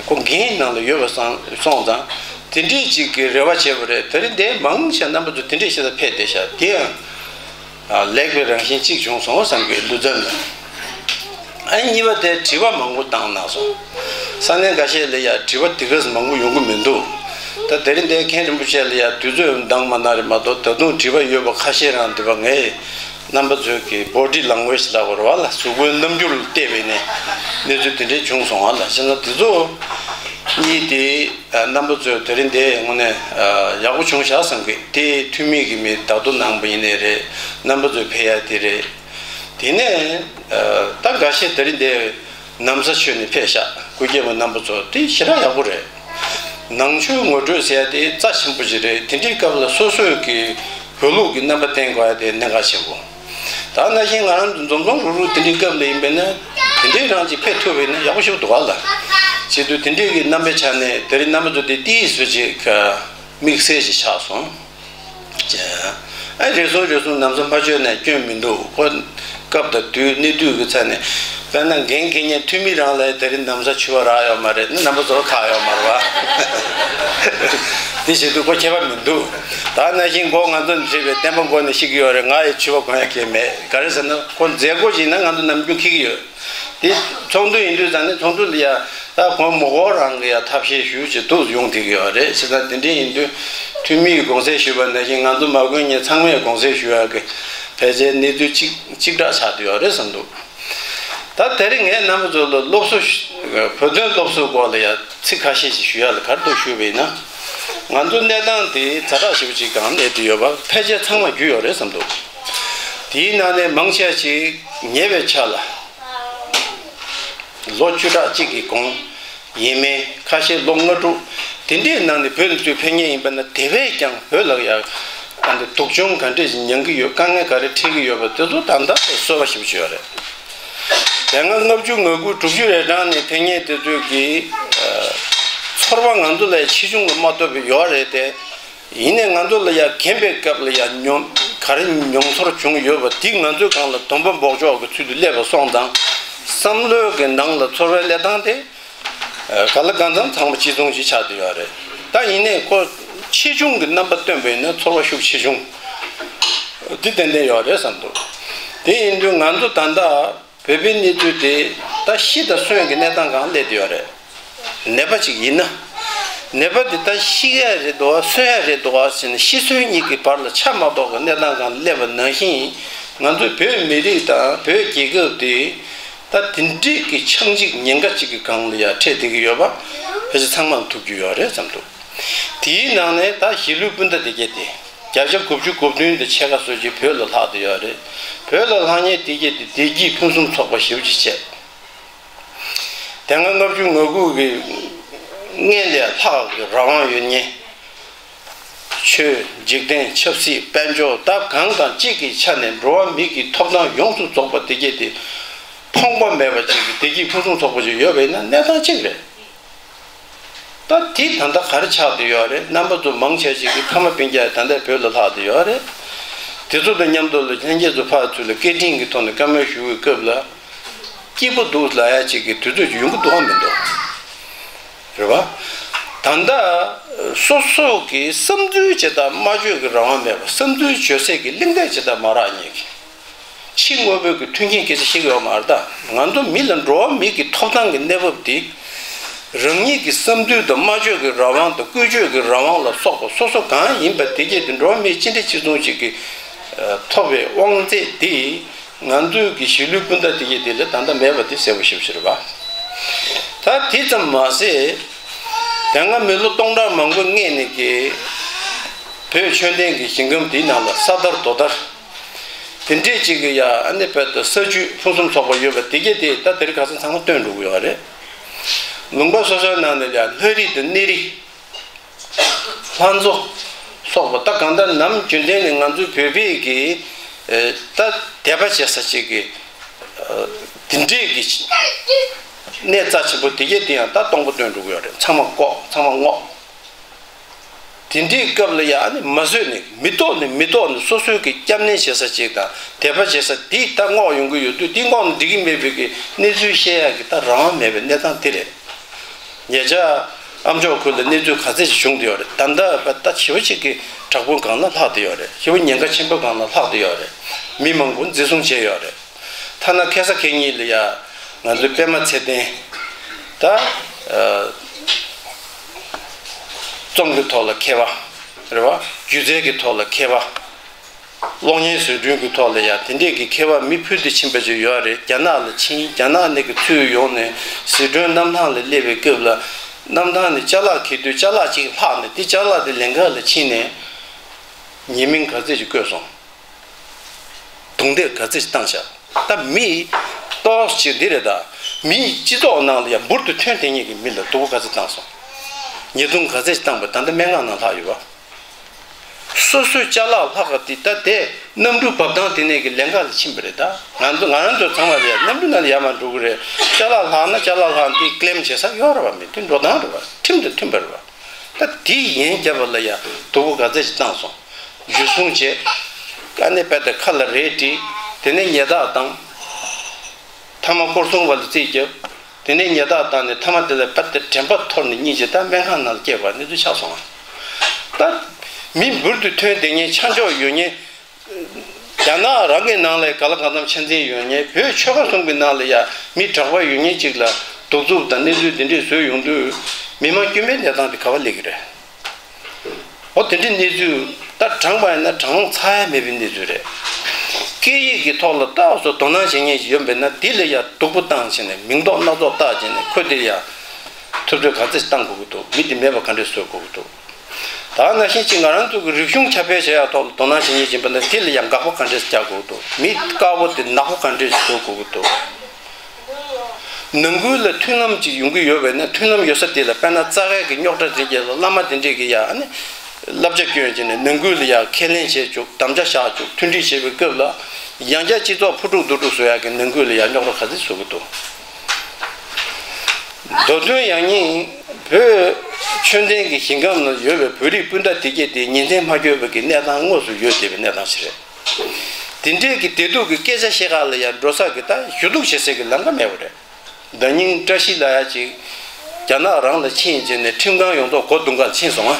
ཁོ་འགན་ནང་ལ་ཡོད་པ་སོང་སོང་ཙང་། དེ་འདྲས་ཅིག་གི་རེ་བ་བྱས་པ་རེད། ད་རེས་འདི་མང་ཆེ་རྣམ་པ་ཚོ་དེ་འདྲས་བཤད་ས་ཕེབས་བསྡད་ཤག། དེ་ཡང་ལེགས་པའི་རང་བཞིན་ཅིག་བྱུང་སོང་བསམ་གི་ལུས་འཛོམས་ལ། ཨ་ནི་གཉིས་པ་དེ་དྲི་བ་མང་པོ་བཏང་གནང་སོང་། ས་གནས་འགའ་ཤས་ལ་ཡ་དྲི་བ་དེ་ག་ཙམ་མང་པོ་ཡོང་གི་མི་འདུག། ད་དེ་རིང་འདི་མཁན་རིན་པོ་ཆེ་ལ་ཡ་དུས་ཚོད་འདང་མ་གནང་རེད་མ་གཏོགས། ད་དུང་དྲི་བ་ཡོད་པ་ཁ་ཤས་རང་འདི་པ་ངས་རྣམ་པ་ཚོས་ཀྱི་body language ལབ་དགོས་རེད་བ་ལ། གཟུགས་པོའི་རྣམ་འགྱུར་ལ་བལྟས་པས་ནས་གནས་ཚུལ་དེ་འདྲས་བྱུང་སོང་བ་ལ། བྱས་ན་དེ་ཚོ་གཉིས་དེ། རྣམ་པ་ཚོས་དེ་རིང་འདི་དངོས་གནས་ཡག་པོ་བྱུང་ཤག་བསམ་གི། དེ་འཐུས་མི་གི་མི་བདག་ཐོ་གནང་པ་ཡིན་ནའི་རེད། རྣམ་པ་ཚོས་ཕེབས་ཡ་དེ་རེད། དེ་ནས་ད་འགའ་ཤས་དེ་རིང་འདི་ན་བཟའ་མཆོད་ནས་ཕེབས་ཤག། སྐུ་སྒེར་པ་རྣམ་པ་ཚོ་དེ་ཞེ་དྲག་ཡག་པོ་རེད། ནང་ཆོས་ངོ་སྤྲོད་ཟེར་ཡ་དེ་རྩ་ཆེན་པོ་ཞིག་རེད། དེ་འདྲའི་སྐབས་ལ་སོ་སོའི་གི་བོད་ལུགས་ཀྱི་རྣམ་པ་བསྟན་དགོས་ཡ་དེ་གནད་འགག་ཆེན་པོ། ད་ནང་བཞིན་ང་རང་ཚོ་འཛོམས་འཛོམས་རུག་རུག་དེ་འདྲའི་སྐབས་ལ་ཡིན་པས་ན། དེ་འདྲའི་རང་ཅིག་ཕེབས་ཐུབ་པས་ན་ཡག་པོ་ཞིག་འདུག་ག་ལ། བྱེད་དུས་དེ་འདྲའི་གི་རྣམ་པའི་ཆ་ནས་དེ་རིང་རྣམ་པ་ཚོ་དེ་ཏིས་བཟོ་བྱེད་ཀ་དམིགས་བསལ་ཞིག་ཆགས་སོང་། ཨ། རེ་ཟུང་རེ་ཟུང་ན་བཟའ་མ་མཆོད་ན་སྐྱོན་མི་འདུག། ཁོ་སྐབས་དང་དུས་གནས་དུས་ཀྱི་ཆ་ནས། དཔེར་ན་འགན་འཁྱེར་མཁན་འཐུས་མི་རང་ལ་དེ་རིང་ན་བཟའ་ཕྱུ་པ་རག་ཡོད་མ་རེད། རྣམ་པ་ཚོར་ཁག་ཡོད་མ་རེད་བ། དེ་བྱེད་དུས་ཁོ་ཁྱད་པར་མི་འདུག། ད་ནང་བཞིན་མགོ་ང་ཚོ་ནས་བྲིས་པའི་བསྟན་པ་མགོ་ནས་ཤེས་ཀྱི་ཡོད་རེད། ང་ཡི་ཕྱུ་པ་གོན་ཡ་གང་ཡང་མེད། ག་རེ་ཟེར་ན་ཁོ་མཛད་སྒོ་ཞིག་ན་ང་ཚོ་ནམ་རྒྱུན་འཁྱེར་གྱི་ཡོད། དེ་ཚོགས་འདུ་ཡིན་དུས་ཙང་ནས་ཚོགས་འདུ་ལ་ཡ། ད་ཁོང་མོ་གོ་རང་གི་ཡ་ཐབས་ཤེས་ཞུ་ཅིག་འདུག་ཡོང་བསྡད་ཀྱི་ཡོད་རེད། བྱས་ཙང་དེ་འདྲ་ཡིན་དུས་འཐུས་མིས་དགོངས་སེལ་ཞུས་པ་ནང་བཞིན་ང་ཚོ་མ་དགོས་མཁན་ཚང་མས་དགོངས་སེལ་ཞུ་ཡག་གི་ཕལ་ཆེར་གནས་ཚུལ་གཅིག་གཅིག་ཁྲ་ཆགས་བསྡད་ཡོད་རེད་བསམ་འདུག། ད་དེ་རིང་ངས་རྣམ་པ་ཚོ་ལ་སློབ་གསོ་ཞུ། བོད་དོན་སློབ་གསོའི་སྐོར་ལ་ཡ་ཚིག་ཁ་ཤས་ཤིག་ཞུ་ཡག་ལ་ག་རེ་འདུག་ཞུས་པ་ཡིན་ན། ང་ཚོ་གནས་སྟངས་དེ་ཛ་དྲག་ཞེ་པོ་ཅིག་སྒང་གནས་བསྡད་ཡོད་པ་ཕལ་ཆེར་ཚང་མ་རྒྱུས་ཡོད་རེད་བསམ་འདུག། དེའི་ནང་ནས་མང་ཆེ་ཅིག་ཉེ་བའི་ཆར་ལ། ལོ་བཅུ་ཕྲག་གཅིག་གི་གོང་ཡིན་མིན། ཁ་ཤས་ལོ་ལྔ་དྲུག་དེ་འདྲའི་ནང་ནས་བོད་ནས་ཚུར་ཕེབས་མཁན་ཡིན་པ་ན། དེ་བས་ཀྱང་བོད་ལ་ཡ་ཨ་འདི་སྡུག་སྦྱོང་ག་འདྲས་ཤིག་མྱངས་ཀྱི་ཡོད། དཀའ་ངལ་ག་རེ་འཕྲད་ཀྱི་ཡོད་པ་དེ་ཚོ་ད་ལྟ་གསོལ་བ་ཞེ་པོ་ཅིག་ཡོད་རེད། དེ་སྔ་ལྔ་བཅུ་ང་དགུ་དྲུག་ཅུ་རེ་གྲངས་ནས་ཕེབས་མཁན་དེ་ཚོས་ཀྱི་ཚོར་བ་ང་ཚོ་ལས་ཆེ་ཆུང་ལ་མ་ལྟོས་པའི་ཡོད་རེད་དེ། ཡིན་ནའི་ང་ཚོ་ལ་ཡ་རྒན་པའི་སྐབས་ལ་ཡ་མྱོང་ག་རེ་མྱོང་ཚོར་བྱུང་ཡོད་པ་དེ་ང་ཚོའི་སྒང་ལ་སྡོམ་པ་འབོགས་ཆོག་གི་ཚུལ་དུ་སླེབས་པ་སོང་ཙང་ བསམ་བློའི་གི་ནང་ལ་ཚོར་བའི་གནས་སྟངས་དེ། ག་ལ་གང་འཚམ་ཚང་མ་གཅིག་མཚུངས་ཤིག་ཆགས་བསྡད་ཡོད་རེད། ད་ཡིན་ནའི་ཁོ་ཆེ་ཆུང་གི་རྣམ་པ་སྟོན་པ་ཡིན་ན་ཚོར་བ་ཤུགས་ཆེ་ཆུང་འདི་ཏན་ཏན་ཡོད་རེད་བསམ་འདུག་དེ་ཡིན་དུས་ང་ཚོ་ད་ལྟ་བོད་པའི་གནས་ཚུལ་དེ་ད་ཤི་དང་གསོན་གྱི་གནས་སྟངས་སྒང་སླེབས་བསྡད་ཡོད་རེད། ནད་པ་ཅིག་ཡིན་ན། ནད་པ་འདི་ད་ཤི་ཡ་རེད་འདུག་ག་གསོན་ཡ་རེད་འདུག་ག་ཟེར་ནས་ཤི་གསོན་གཉིས་ཀྱི་བར་ལ་ཆ་མ་གཏོགས་ཀྱི་གནས་སྟངས་སྒང་སླེབས་པ་ནང་བཞིན། ང་ཚོའི་བོད་མི་རིགས་དང་བོད་རྒྱལ་ཁབ་དེ་ད་དེ་འདྲས་ཀྱི་ཆག་འཇིག་ཉེན་ཁ་ཅིག་གི་སྒང་ལ་ཡ་འཕྲད་བསྡད་ཀྱི་ཡོད་པ་ཕལ་ཆེར་ཚང་མ་ལ་ཐུག་རྒྱུ་ཡོད་རེད་བསམ་འདུག་དེའི་ནང་ནས་ད་གཞིས་ལུས་སྤུན་ཟླ་དེ་གྱད་དེ་བརྒྱ་ཆ་དགུ་བཅུ་གོ་བདུན་དེ་ཕྱེད་ཀ་སོ་གཅིག་བོད་ལ་ལྷག་བསྡད་ཡོད་རེད། བོད་ལ་ལྷག་མཁན་དེ་གྱད་དེ་བདེ་སྐྱིད་ཕུན་སུམ་ཚོགས་པ་ཞེ་པོ་ཅིག་བྱས། དེ་སྔ་ལྔ་བཅུ་ང་དགུ་གི་སྔོན་ལས་ལྷག་གི་རང་དབང་ཡོད་མཁན། ཆོས་འཇིག་རྟེན་ཆབ་སྲིད་དཔལ་འབྱོར་ད་གང་དང་གཅིག་གི་ཆ་ནས་འགྲོ་བ་མི་གི་ཐོབ་ཐང་ཡོངས་སུ་རྫོགས་པ་དེ་གྱད་དེ་ཕོངས་པ་མེད་པ་ཅིག་གི་བདེ་སྐྱིད་ཕུན་སུམ་ཚོགས་པ་ཅིག་ཡོད་པ་ཡིན་ན་གནས་སྟངས་གཅིག་རེད། ད་དེ་ད་ལྟ་ག་རེ་ཆགས་བསྡད་ཡོད་རེད། རྣམ་པ་ཚོ་མང་ཆེ་ཅིག་གིས་ཕ་མ་སྤུན་ཀྱག་ད་ལྟ་བོད་ལ་ལྷག་བསྡད་ཡོད་རེད། དེ་ཚོ་དང་མཉམ་དུ་ལ་ལྷན་རྒྱས་ཚོ་ཕར་ཚུར་ལ་སྐད་འཕྲིན་གྱི་ཐོག་ནས་བཀའ་མོལ་ཞུ་བའི་སྐབས་ལ། སྐྱིད་པོ་འདུག་ལབ་ཡ་ཅིག་གི་དུས་ཚོད་ཅིག་ཡོང་གི་འདུག་གམ་མི་འདུག་རེད་བ། ད་ལྟ་སོ་སོ་གི་བསམ་ཚུལ་བྱེད་སྟངས་སྨྲ་བརྗོད་ཀྱི་རང་དབང་མེད་པ། བསམ་ཚུལ་བརྗོད་སའི་གི་གླེང་སྟེགས་བྱེད་སྟངས་མ་རག་མཁན་གྱི། ཕྱི་དངོས་པོའི་གི་མཐུན་རྐྱེན་སྐད་ཆ་བཤད་ཀྱི་ཡོད་མ་རེད། ད་ང་ཚོ་མི་ལ་འགྲོ་བ་མི་གི་ཐོབ་ཐང་གི་གནས་བབ་དེ། རང་ཉིད་ཀྱི་བསམ་ཚུལ་དང་སྨྲ་བརྗོད་ཀྱི་རང་དབང་དང་ཀུན་སྤྱོད་ཀྱི་རང་དབང་ལ་སོགས་པ་སོ་སོ་གང་ཡིན་པ་དེ་གྱད་དེ་འགྲོ་བ་མི་གཅིག་འདྲ་གཅིག་མཚུངས་ཅིག་གི་ཐོབ་པའི་དབང་ཚད་དེ་ང་ཚོའི་གི་གཞིས་ལུས་སྤུན་ཟླ་དེ་གྱད་དེ་ལ་ད་ལྟ་མེད་པ་དེ་གསལ་པོ་ཞེ་པོ་ཅིག་རེད་པ། ད་དེ་ཙམ་མ་ཟད། དེ་སྔ་མི་ལོ་སྟོང་ཕྲག་མང་པོ་སྔས་ནས་གི་བོད་ཆོས་ལྡན་གྱི་ཞིང་ཁམས་དེའི་ནང་ལ་ས་དར་རྡོ་དར། དེ་འདྲས་ཅིག་གི་ཡ་ཨ་ནི་བོད་དུ་ས་རྒྱུས་ཕུན་སུམ་ཚོགས་པ་ཡོད་པ་དེ་གྱད་དེ་ད་དེ་རིང་ཁ་སང་ཚང་མ་སྟོན་འགྲོ་གི་ཡོད་རེད། ལུང་པ་སོ་སོའི་ནང་ནས་ཡ་ལྷ་རིས་དང་གནས་རིས། ལྷ་མཚོ་སོགས་པ་ད་གང་ལྟར་ནམ་རྒྱུན་ལྡན་ནས་ང་ཚོའི་བོད་པའི་གི་ད་དད་པ་བྱེད་ས་ཅིག་གི་དེ་འདྲས་ཀྱི་གནས་རྩ་ཆེན་པོ་དེ་གྱད་དེ་ཡང་ད་སྟོང་པ་སྟོན་འགྲོ་གི་ཡོད་རེད། ཚང་མ་ལྐོག་ཚང་མ་རྔོག་དེ་འདྲའི་སྐབས་ལ་ཡང་ནི་མ་བཟོད་ནས་མི་ཐོག་ནས་མི་ཐོག་ནས་སོ་སོའི་གི་སྐྱབས་གནས་བྱེད་ས་ཅིག་དང་དད་པ་བྱེད་ས་དེ་ད་རྔོག་ཡོང་གི་ཡོད་དུས། དེ་རྔོག་ནས་འགྲིག་གི་མེད་པའི་གི་གནས་ཚུལ་བཤད་ཡག་གི་ད་རང་དབང་མེད་པའི་གནས་སྟངས་དེ་རེད། ཉེ་ཆར་ཨ་མཆོག་ཁུལ་ལ་གནས་ཚུལ་ག་ཚད་ཅིག་བྱུང་བསྡད་ཡོད་རེད། ད་ལྟ་བར་ད་ཞེ་པོ་ཅིག་གི་དྲག་པོའི་སྒང་ལ་ལྷག་བསྡད་ཡོད་རེད། ཞེ་པོ་ཉེན་ཁ་ཆེན་པོའི་སྒང་ལ་ལྷག་བསྡད་ཡོད་རེད། མི་མང་པོ་འཛིན་བཟུང་བྱས་ཡོད་རེད། ཐ་ན་ཁ་སང་ཁ་ཉིན་ལ་ཡ་ང་ཚོའི་པད་མ་ཚེ་བརྟན་ད་ཨ་རྩོམ་གྱི་ཐོག་ལ་མཁས་པ་རེད་བ། སྒྱུ་རྩལ་གྱི་ཐོག་ལ་མཁས་པ། གློག་བརྙན་བཟོ་སྐྲུན་གྱི་ཐོག་ལ་ཡ་དེ་འདྲས་ཀྱི་མཁས་པ་མི་ཕུལ་དུ་ཕྱིན་པ་ཅིག་ཡོད་རེད། རྒྱ་ནག་ལ་ཕྱིན། རྒྱ་ནག་ནས་ཀྱི་ཚུར་ཡོང་ནས་ཟི་ཁྲོན་གནམ་ཐང་ལ་སླེབས་པའི་སྐབས་ལ། གནམ་ཐང་ནས་ཅ་ལག་འཁྱེར་དུས་ཅ་ལག་ཅིག་ལྷག་ནས་དེ་ཅ་ལག་དེ་ལེན་ག་ལ་ཕྱིན་ནས་ཉེས་མིང་ག་ཚད་ཅིག་བཀོད་སོང་། རྡུང་རྡེག་ག་ཚད་ཅིག་བཏང་ཤག་ད་མི་ཏོག་ཙམ་འདི་རེད། ད་མིའི་སྤྱི་ཚོགས་ནང་ལ་ཡང་འབུར་དུ་ཐོན་བསྡད་མཁན་གྱི་མི་ལ་སྡུག་པོ་ག་ཚད་བཏང་སོང་། ཉེས་རྡུང་ག་ཚད་ཅིག་བཏང་པ་ད་ལྟ་སྨན་ཁང་ནང་ལྷག་ཡོད་པ། སོ་སོའི་ཅ་ལག་ལྷག་ག་དེ་ད་དེ་གནམ་གྲུ་འབབ་ཐང་དེ་ནས་ཀྱི་ལེན་ག་ལ་ཕྱིན་པ་རེད། ད་ང་ཚོ་ང་རང་ཚོ་ཚང་མ་ལ་ཡང་གནམ་གྲུ་ནང་ལ་ཡར་མར་འགྲོ་གི་རེད། ཅ་ལག་ལྷག་ན་ཅ་ལག་ལྷག་དེ་ཀི་ལེམ་བྱེད་ས་ཡོད་རེད་པ། མི་དེ་འགྲོ་སྟངས་རེད་པ། ཁྲིམས་དང་མཐུན་པ་རེད་པ། ད་དེ་ཡན་རྒྱབ་པ་ལ་ཡང་སྡུག་པོ་ག་ཚད་ཅིག་བཏང་སོང་། འཇུ་བཟུང་བྱས། ཨ་ནི་རྦད་དེ་ཁ་ལ་རས་བསྒྲིགས། དེ་ནས་ཉལ་ཐག་བཏང་། ཐ་མ་སྐོར་སྲུང་བ་ལ་རྩིས་བརྒྱབ། དེ་ནས་ཉལ་ཐག་བཏང་ནས་ཐ་མ་དེ་ལ་རྦད་དེ་དྲན་པ་འཐོར་ནས་གཉིད་ཅིག་ད་སྨན་ཁང་ནང་ལ་སྐྱེལ་བ་གནས་ཚུལ་ཆགས་སོང་། ད་མི་འབུར་དུ་ཐོན་བསྡད་མཁན་ཆ་འཇོག་ཡོད་མཁན། རྒྱ་ནག་རང་གི་ནང་ལ་ག་ལ་གང་འཚམ་ཆ་འཛིན་ཡོད་མཁན། བོད་ཆོལ་ཁ་གསུམ་གྱི་ནང་ལ་ཡང་མི་དྲག་པོ་ཡོད་མཁན་ཅིག་ལ་གདུག་རྩུབ་དང་གནས་ཚུལ་འདི་འདྲས་བཟོས་ཡོང་དུས། མི་མང་དཀྱུས་མའི་གནས་སྟངས་དེ་ག་པར་སླེབས་ཀྱི་རེད། འོ་དེ་འདྲའི་གནས་ཚུལ་ད་དྲངས་པ་ཡིན་ན་དྲང་ཚར་ཡ་མེད་པའི་གནས་ཚུལ་རེད། སྐད་ཡིག་གི་ཐོག་ལ་ཏོག་ཙམ་དོ་སྣང་བྱེད་མཁན་ཞིག་ཡོད་པས་ན། དེ་ལ་ཡང་སྡུག་པོ་བཏང་བྱས་ནས་མིང་འདོགས་སྣ་ཚོགས་བཏགས་བྱས་ནས་ཁོ་དེ་ཡང་ཐུབ་ཚོད་ག་ཚད་ཅིག་བཏང་དགོས་ཀྱི་འདུག་མི་དེ་མེད་པ་ག་འདྲས་བཟོ་དགོས་ཀྱི་འདུག་ད་ནང་བཞིན་ཅིག་ང་རང་ཚོ་གི་རིག་གཞུང་ཁྱབ་སྤེལ་བྱེད་ཡག་ཐོག་ལ་དོ་སྣང་བྱེད་མཁན་ཡིན་པ་ན། དེ་ལ་ཡང་དགག་པ་ག་འདྲས་རྒྱག་དགོས་འདུག་མི་དཀར་པོ་དེ་ནག་པོ་ག་འདྲས་བཟོ་དགོས་ཀྱི་འདུག་ནང་ཁུལ་ལ་མཐུན་ལམ་ཅིག་ཡོང་གི་ཡོད་པས་ན། མཐུན་ལམ་ཡོད་ས་དེ་ལ་དཔེར་ན་ཙ་གེ་གི་རྙོག་དྲ་དེ་གྱད་ལ་བླ་མ་དེ་འདྲས་ཀྱི་ཡ་ཨ་ནི་བསླབ་བྱ་སྐྱོན་བྱས་ནས་ནང་ཁུལ་ལ་ཡ་ཁས་ལེན་བྱེད་བཅུག་དམ་བཅའ་བཞག་བཅུག་མཐུན་སྒྲིལ་བྱེད་པའི་སྐབས་ལ་ཡང་བསྐྱར་སྤྱི་ཚོགས་འཕུར་འགྲོ་འདུར་འགྲོ་བཟོ་ཡག་གི་ནང་ཁུལ་ལ་ཡ་རྙོག་དྲ་ག་ཚོད་བཟོ་གི་འདུག་མདོ་དོན་ཡང་སྙིང་བོད་ཆོས་ལྡན་གྱི་ཞིང་ཁམས་ན་ཡོད་པའི་བོད་རིགས་སྤུན་ཟླ་དེ་གྱད་དེ་ཉིན་མཚན་མ་འགྱོད་པའི་གི་གནས་སྟངས་དངོས་སུ་ཡོད་བསྡད་པའི་གནས་སྟངས་ཤིག་རེད། དེ་འདྲའི་གི་བདེ་སྡུག་གི་སྐད་ཆ་བཤད་ག་ལ་ཡང་འགྲོ་ས་གི་ད་ཞུ་གཏུག་བྱེད་སའི་གི་ལམ་ཁ་མེད་པ་རེད། ད་ནིང་བཀྲ་ཤིས་ལ་ཡ་ཅིག་རྒྱ་ནག་རང་ལ་ཕྱིན་བྱས་ནས་ཁྲིམས་ཁང་ཡོངས་རྫོགས་སྒོ་རྡུང་ག་ལ་ཕྱིན་སོང་ཨ།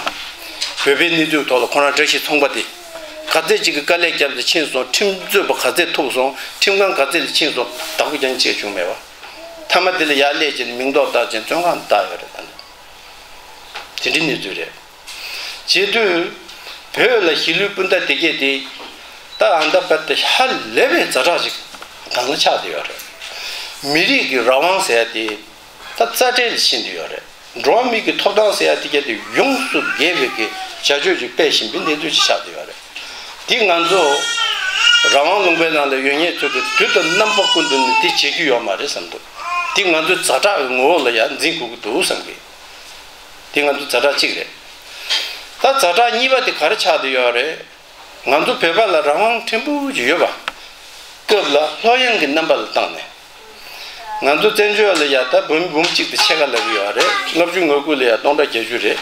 བོད་པའི་གནས་ཚུལ་ཐོག་ལ་ཁོ་རང་བཀྲ་ཤིས་ཚོང་པ་དེ་ག་ཚད་ཅིག་གི་དཀའ་ལས་བརྒྱབ་སྟེ་ཕྱིན་སོང་། ཁྲིམས་རྩོད་པ་ག་ཚད་ཐུག་སོང་། ཁྲིམས་ཁང་ག་ཚད་ལ་ཕྱིན་སོང་། བདག་པོ་རྒྱག་མཁན་གཅིག་བྱུང་མེད་པ། མཐའ་མ་དེ་ལ་ཡར་སླེབས་བྱས་ནས་མིང་འདོགས་བཏགས་བྱས་བཙོན་ཁང་དུ་བཏགས་ཡོད་རེད་ད། དེ་འདྲའི་གནས་ཚུལ་རེད། བྱེད་དུས། བོད་ལ་གཞིས་ལུས་སྤུན་ཟླ་དེ་གས་དེ། ད་ཨ་མདའ་དཔེ་དེ་ཧ་ལས་པའི་ཛ་དྲག་ཅིག་སྒང་ལ་ཆགས་བསྡད་ཡོད་རེད། མི་རིགས་ཀྱི་རང་དབང་ཟེར་ཡ་དེ། ད་རྩ་བྲལ་ལ་ཕྱིན་བསྡད་ཡོད་རེད། འགྲོ་བ་མི་གི་ཐོབ་ཐང་ཟེར་ཡ་དེ་གས་དེ་ཡོངས་སུ་འགལ་བའི་གི་བྱ་སྤྱོད་ཅིག་སྤེལ་བཞིན་པའི་གནས་ཚུལ་ཅིག་ཆགས་བསྡད་ཡོད་རེད། འདི་ང་ཚོ་རང་དབང་ལུང་པའི་ནང་ལ་ཡོད་མཁན་ཚོ་གི་དུས་དང་རྣམ་པ་ཀུན་ཏུ་ནི་འདི་བྱེད་རྒྱུ་ཡོད་མ་རེད་བསམ་འདུག་འདི་ང་ཚོའི་ཛ་དྲག་གི་ངོ་བོ་ལ་ཡང་འཛིན་དགོས་ཀྱི་འདུག་བསམ་གི། འདི་ང་ཚོའི་ཛ་དྲག་གཅིག་རེད། ད་ཛ་དྲག་གཉིས་པ་དེ་ག་རེ་ཆགས་བསྡད་ཡོད་རེད། ང་ཚོ་བོད་པ་ལ་རང་དབང་ཕྲན་བུ་ཅིག་ཡོད་པ། སྐབས་ལ་ལྷོད་ཡངས་ཀྱི་རྣམ་པ་ལ་བཏང་ནས། ང་ཚོ་བཙན་བྱོལ་ལ་ཡ་ད་འབུམ་འབུམ་གཅིག་དང་ཕྱེད་ཀ་ལབ་ཀྱི་ཡོད་རེད། ལྔ་བཅུ་ང་དགུ་ལ་ཡ་སྟོང་ཕྲག་བརྒྱད་ཅུ་རེད།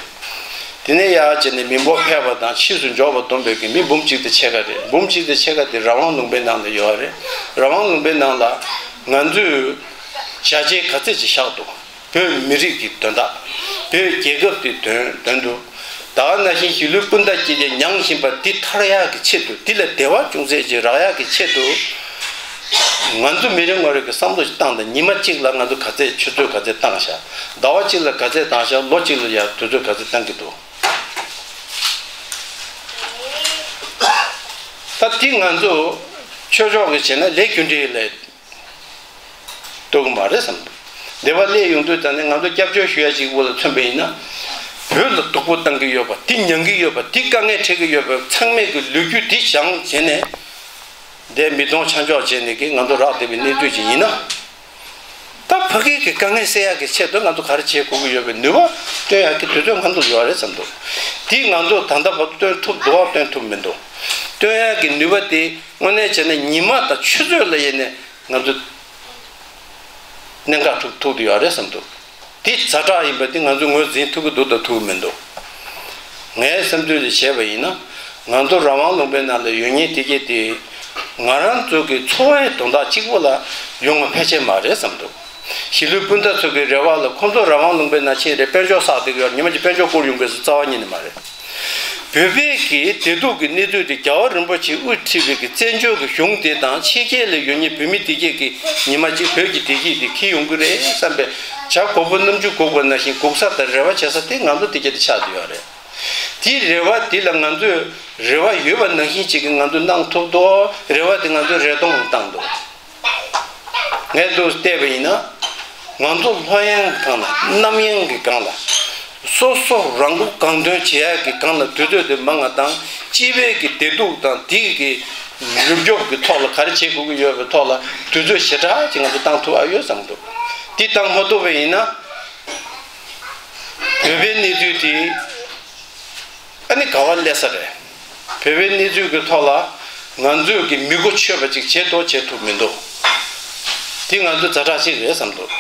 དེ་ནས་ཡར་བྱས་ནས་མི་འབོར་འཕེལ་བ་དང་ཕྱིས་སུ་འབྱོར་བ་བསྡོམས་པའི་གི་མི་འབུམ་གཅིག་དང་ཕྱེད་ཀ་རེད། འབུམ་གཅིག་དང་ཕྱེད་ཀ་དེ་རང་དབང་ལུང་པའི་ནང་ལ་ཡོད་རེད། རང་དབང་ལུང་པའི་ནང་ལ་ང་ཚོས་བྱ་བྱེད་ག་ཚད་ཅིག་བཞག་འདུག་བོད་མི་རིགས་ཀྱི་དོན་དག་བོད་རྒྱལ་ཁབ་ཀྱི་དོན་དོན་དུ། ད་ག་ནང་བཞིན་གཞིས་ལུས་སྤུན་ཟླ་སྐྱིད་ཀྱི་མྱངས་བཞིན་པ་འདི་ཐར་ཡག་གི་ཆེད་དུ། འདི་ལ་བདེ་བ་ཅུང་ཟད་ཅིག་རག་ཡག་གི་ཆེད་དུ། ང་ཚོ་མི་རེ་ངོ་རེ་གི་བསམ་བློ་ཞིག་བཏང་དང་། ཉི་མ་གཅིག་ལ་ང་ཚོ་ག་ཚད་ཆུ་ཚོད་ག་ཚད་བཏང་ཤག་ཟླ་བ་གཅིག་ལ་ག་ཚད་བཏང་ཤག་ལོ་གཅིག་ལ་ཡང་དུས་ཚོད་ག་ཚད་བཏང་གི་འདུག་ད་འདི་ང་ཚོ་ཆོས་ཕྱོགས་ཀྱི་བྱས་ན་ལས་རྒྱུ་འབྲས་ལས། གཏོང་གི་མ་རེད་བསམ་འདུག་འདི་པར་སླེབས་ཡོང་དུས་ཙང་ནས་ང་ཚོ་སྐྱབས་བཅོལ་ཞུ་ཡ་ཅིག་དབུ་ལ་མཚོན་པ་ཡིན་ན། བོད་ལ་སྡུག་པོ་བཏང་གི་ཡོད་པ། འདི་མྱང་གི་ཡོད་པ། འདི་དཀའ་ངལ་འཕྲད་ཀྱི་ཡོད་པ་ཚང་མས་ཀྱི་ལོ་རྒྱུས་འདི་སྦྱངས་བྱས་ནས། འདི་མི་གཏོང་ཆ་འཇོག་བྱས་ནས་ཀྱི་ང་ཚོ་རག་བསྡད་པའི་གནས་ཚུལ་ཅིག་ཡིན་ན། ད་ཕ་གི་གི་དཀའ་ངལ་སེལ་ཡག་གི་ཆེད་དུ་ང་ཚོ་ག་རེ་བྱེད་དགོས་ཀྱི་ཡོད་པའི་ནུས་པ་བཏོན་ཡག་གི་དུས་ཚོད་ང་ཚོ་ཡོད་རེད་བསམ་འདུག་འདི་ང་ཚོ་ད་ལྟ་བར་དུ་བཏོན་ཐུབ་འདུག་བ། བཏོན་ཐུབ་མི་འདུག་བཏོན་ཡག་གི་ནུས་པ་དེ་དངོས་གནས་བྱས་ན་ཉི་མ་དང་ཆུ་ཚོད་ལ་ཡིན་ནས། ང་ཚོ་གནད་འགག་ཐུག་ཐུག་དུ་ཡོད་རེད་བསམ་འདུག་འདི་ཛ་དྲག་ཡིན་པ་འདི་ང་ཚོས་ངོས་འཛིན་ཐུབ་ཀྱི་འདུག་དང་ཐུབ་ཀྱི་མི་འདུག་ངའི་བསམ་ཚུལ་ལ་བྱས་པ་ཡིན་ན། ང་ཚོ་རང་དབང་ལུང་པའི་ནང་ལ་ཡོད་མཁན་དེ་གས་དེ་ང་རང་ཚོ་གི་འཚོ་བའི་དོན་དག་གཅིག་པོ་ལ་ཡོང་བ་ཕལ་ཆེར་མ་རེད་བསམ་འདུག་གཞིས་ལུས་སྤུན་ཟླ་ཚོ་གི་རེ་བ་ལ་ཁོང་ཚོ་རང་དབང་ལུང་པའི་ནང་ཕྱིན་རེད། དཔལ་འབྱོར་བསགས་བསྡད་ཀྱི་ཡོད། ཉི་མ་གཅིག་དཔལ་འབྱོར་བསྐུར་ཡོང་གི་ཟེར་རྩ་བ་ཉིད་ནས་མ་རེད། བོད་པའི་གི་བདེ་སྡུག་གི་གནས་ཚུལ་དེ་རྒྱལ་བ་རིན་པོ་ཆེས་དབུ་ཁྲིད་པའི་གི་བཙན་བྱོལ་གི་གཞུང་དེ་དང་ཕྱི་རྒྱལ་ལ་ཡོད་མཁན་བོད་མི་དེ་གས་ཀྱི་ཉི་མ་གཅིག་བོད་ཀྱི་བདེ་སྐྱིད་དེ་འཁྱེར་ཡོང་གི་རེད་བསམ་པའི་བྱ་གོག་པོ་སྣུམ་ཆུ་གོག་པ་ནང་བཞིན་སྒུག་ས་དང་རེ་བ་བྱེད་ས་དེ་ང་ཚོ་དེ་གས་དེ་ཆགས་བསྡད་ཡོད་རེད། དེའི་རེ་བ་དེ་ལ་ང་ཚོས་རེ་བ་ཡོད་པ་ནང་བཞིན་ཅིག་གི་ང་ཚོས་གནང་ཐུབ་དོ། རེ་བ་དེ་ང་ཚོས་རེ་སྟོང་བཏང་འདུག་ངས་འདུག་བལྟས་པ་ཡིན་ན། ང་ཚོ་ལྷོད་ཡངས་ཀྱི་སྒང་ལ་རྣམ་གཡེང་གི་སྒང་ལ། སོ་སོ་རང་མགོ་གང་ཐོན་བྱེད་ཡག་གི་སྒང་ལ་དུས་ཚོད་དེ་མང་ང་བཏང་། སྤྱི་པའི་གི་བདེ་སྡུག་དང་དེའི་གི་ལུགས་སྐྱོབ་ཀྱི་ཐོག་ལ་ག་རེ་བྱེད་དགོས་ཀྱི་ཡོད་པའི་ཐོག་ལ་དུས་ཚོད་ཞེ་དྲག་ཅིག་ང་ཚོ་བཏང་ཐུབ་ཨ་ཡོད་བསམ་འདུག་འདི་བཏང་མ་ཐུབ་པ་ཡིན་ན། བོད་པའི་གནས་ཚུལ་དེ་ཨ་ནི་ག་བ་སླེབས་ས་རེད། བོད་པའི་གནས་ཚུལ་གྱི་ཐོག་ལ་ང་ཚོས་ཀྱི་མི་གོ་ཆོད་པ་ཅིག་བྱེད་དོ་བྱེད་ཐུབ་མི་འདུག་དེ་ང་ཚོའི་ཛ་དྲག་ཅིག་རེད་བསམ་འདུག་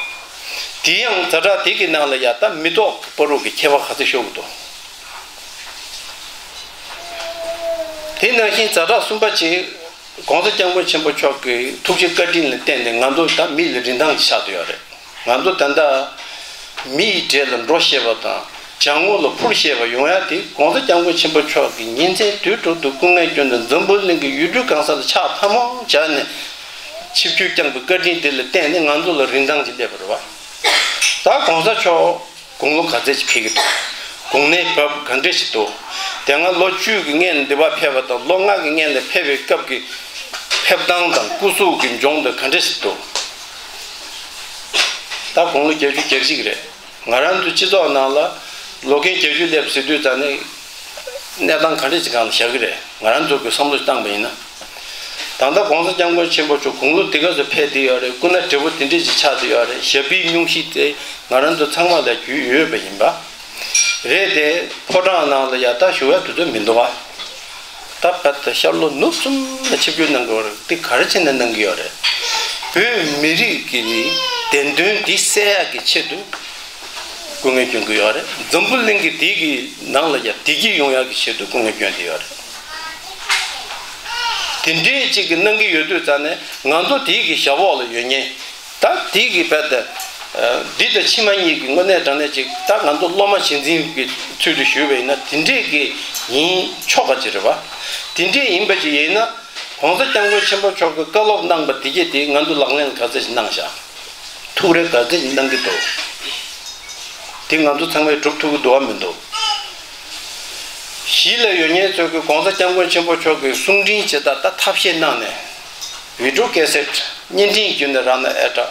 དེ་ཡང་ཛ་དྲག་དེ་གི་ནང་ལ་ཡ་ད་མི་ཐོག་གི་བར་དུ་གི་ཁྱད་པར་ག་ཚོད་ཤོར་གི་འདུག་དེ་ནང་བཞིན་ཛ་དྲག་གསུམ་པ་ཅིག་༸གོང་ས་༸སྐྱབས་མགོན་ཆེན་པོ་མཆོག་གི་ཐུགས་རྗེ་བཀའ་དྲིན་ལ་བརྟེན་ནས་ང་ཚོ་ད་མི་ལ་རིན་ཐང་ཅིག་ཆགས་བསྡད་ཡོད་རེད། ང་ཚོ་ད་ལྟ་མི་ཡི་གྲས་ལ་འགྲོ་ཤེས་པ་དང་། བྱ་ངོ་ལ་འཕུར་ཤེས་པ་ཡོང་ཡ་དེ་༸གོང་ས་༸སྐྱབས་མགོན་ཆེན་པོ་མཆོག་གིས་ཉིན་མཚན་དུས་དྲུག་ཏུ་སྐུ་ངལ་བསྐྱོན་ཏེ་འཛམ་བུ་གླིང་གི་ཡུལ་གྲུ་གང་ས་ལ་ཕྱག་ཐལ་མོ་སྦྱར་ནས་ཆིབས་བསྒྱུར་བསྐྱངས་པའི་བཀའ་དྲིན་དེ་ལ་བརྟེན་ནས་ང་ཚོ་ལ་རིན་ཐང་ཅིག་སླེབས་པ་རེད་བ། ད་༸གོང་ས་མཆོག་དགུང་ལོ་ག་ཚད་ཅིག་ཕེབས་ཀྱི་འདུག་དགུང་ནད་བབས་ག་འདྲ་ཞིག་འདུག་དེ་སྔ་ལོ་བཅུ་གི་སྔོན་ནས་འདི་པར་ཕེབས་པ་དང་ལོ་ལྔ་གི་སྔོན་ལ་ཕེབས་པའི་སྐབས་ཀྱི་ཕེབས་སྟངས་དང་སྐུ་གཟུགས་ཀྱི་འཇོན་ཐང་ག་འདྲ་ཞིག་འདུག་ད་དགུང་ལོ་བརྒྱད་ཅུ་གྱ་གཅིག་རེད། ང་རང་ཚོའི་སྤྱི་ཚོགས་ནང་ལ་ལོ་རྒན་བརྒྱད་ཅུ་སླེབས་ཟེར་དུས་ཙམ་ནས་གནས་སྟངས་ག་འདྲ་ཞིག་སྒང་ལ་བཞག་གི་རེད། ང་རང་ཚོ་གི་བསམ་བློ་ཞིག་བཏང་པ་ཡིན་ན། ད་ལྟ་༸གོང་ས་༸སྐྱབས་མགོན་ཆེན་པོ་མཆོག་དགུང་ལོ་འདི་ག་ཚོད་ཕེབས་བསྡད་ཡོད་རེད། སྐུ་ན་བགྲེས་པོ་དེ་འདྲས་ཅིག་ཆགས་བསྡད་ཡོད་རེད། ཞབས་པད་སྙུང་གཞི་དེ་ང་རང་ཚོ་ཚང་མ་ལ་རྒྱུས་ཡོད་པ་ཡིན་པ་རེད་དེ། ཕོ་བྲང་ནང་ལ་ཡ་ད་བཞུགས་ཡ་དུས་ཚོད་མི་འདུག་བ། ད་བར་དུ་ཤར་ལྷོ་ནུབ་གསུམ་ལ་ཆིབས་བསྒྱུར་གནང་གི་ཡོད་རེད། འདི་ག་རེ་བྱས་ནས་གནང་གི་ཡོད་རེད། བོད་མི་རིགས་ཀྱི་བདེན་དོན་འདི་གསལ་ཡག་གི་ཆེད་དུ་སྐུ་ངལ་བསྐྱོན་གྱི་ཡོད་རེད། འཛམ་བུ་གླིང་གི་འདི་གི་ནང་ལ་ཡ་བདེ་སྐྱིད་ཡོང་ཡག་གི་ཆེད་དུ་སྐུ་ངལ་བསྐྱོན་བསྡད་ཡོད་རེད། དེ་འདྲའི་ཅིག་གི་གནང་གི་ཡོད་དུས་ཙང་ནས་ང་ཚོ་དེའི་གི་ཞབས་འོག་ལ་ཡོད་མཁན། ད་དེའི་གི་རྦད་དེ། འདི་དང་ཕྱི་མ་གཉིས་ཀྱི་དངོས་གནས་དྲང་གནས་ཅིག་ད་ང་ཚོ་སློབ་མ་གཞི་འཛིན་གྱི་ཚུལ་དུ་ཞུས་པ་ཡིན་ན་དེ་འདྲས་ཀྱི་ཡིན་ཆོག་ག་ཅིག་རེད་བ། དེ་འདྲས་ཡིན་པ་ཅིག་ཡིན་ན་༸གོང་ས་༸སྐྱབས་མགོན་ཆེན་པོ་མཆོག་གི་བཀའ་སློབ་གནང་པ་དེ་གྱད་དེ་ང་ཚོ་ལག་ལེན་ག་ཚོད་ཅིག་གནང་བཞག་ཐུགས་རེ་ག་ཚོད་ཅིག་གནང་གི་འདུག་དེ་ང་ཚོ་ཚང་མས་སྒྲུབ་ཐུབ་ཀྱི་འདུག་བ་མི་འདུག་གཞིས་ལ་ཡོད་མཁན་ཚོ་གི་༸གོང་ས་༸སྐྱབས་མགོན་ཆེན་པོ་མཆོག་གི་གསུང་འཕྲིན་ཇི་ལྟར་ད་ཐབས་ཤེས་གནང་ནས། བི་ཌིའོ་ཀེ་སེཊ་བརྙན་འཕྲིན་བརྒྱུད་ནས་རག་ན་ཨེ་དྲག་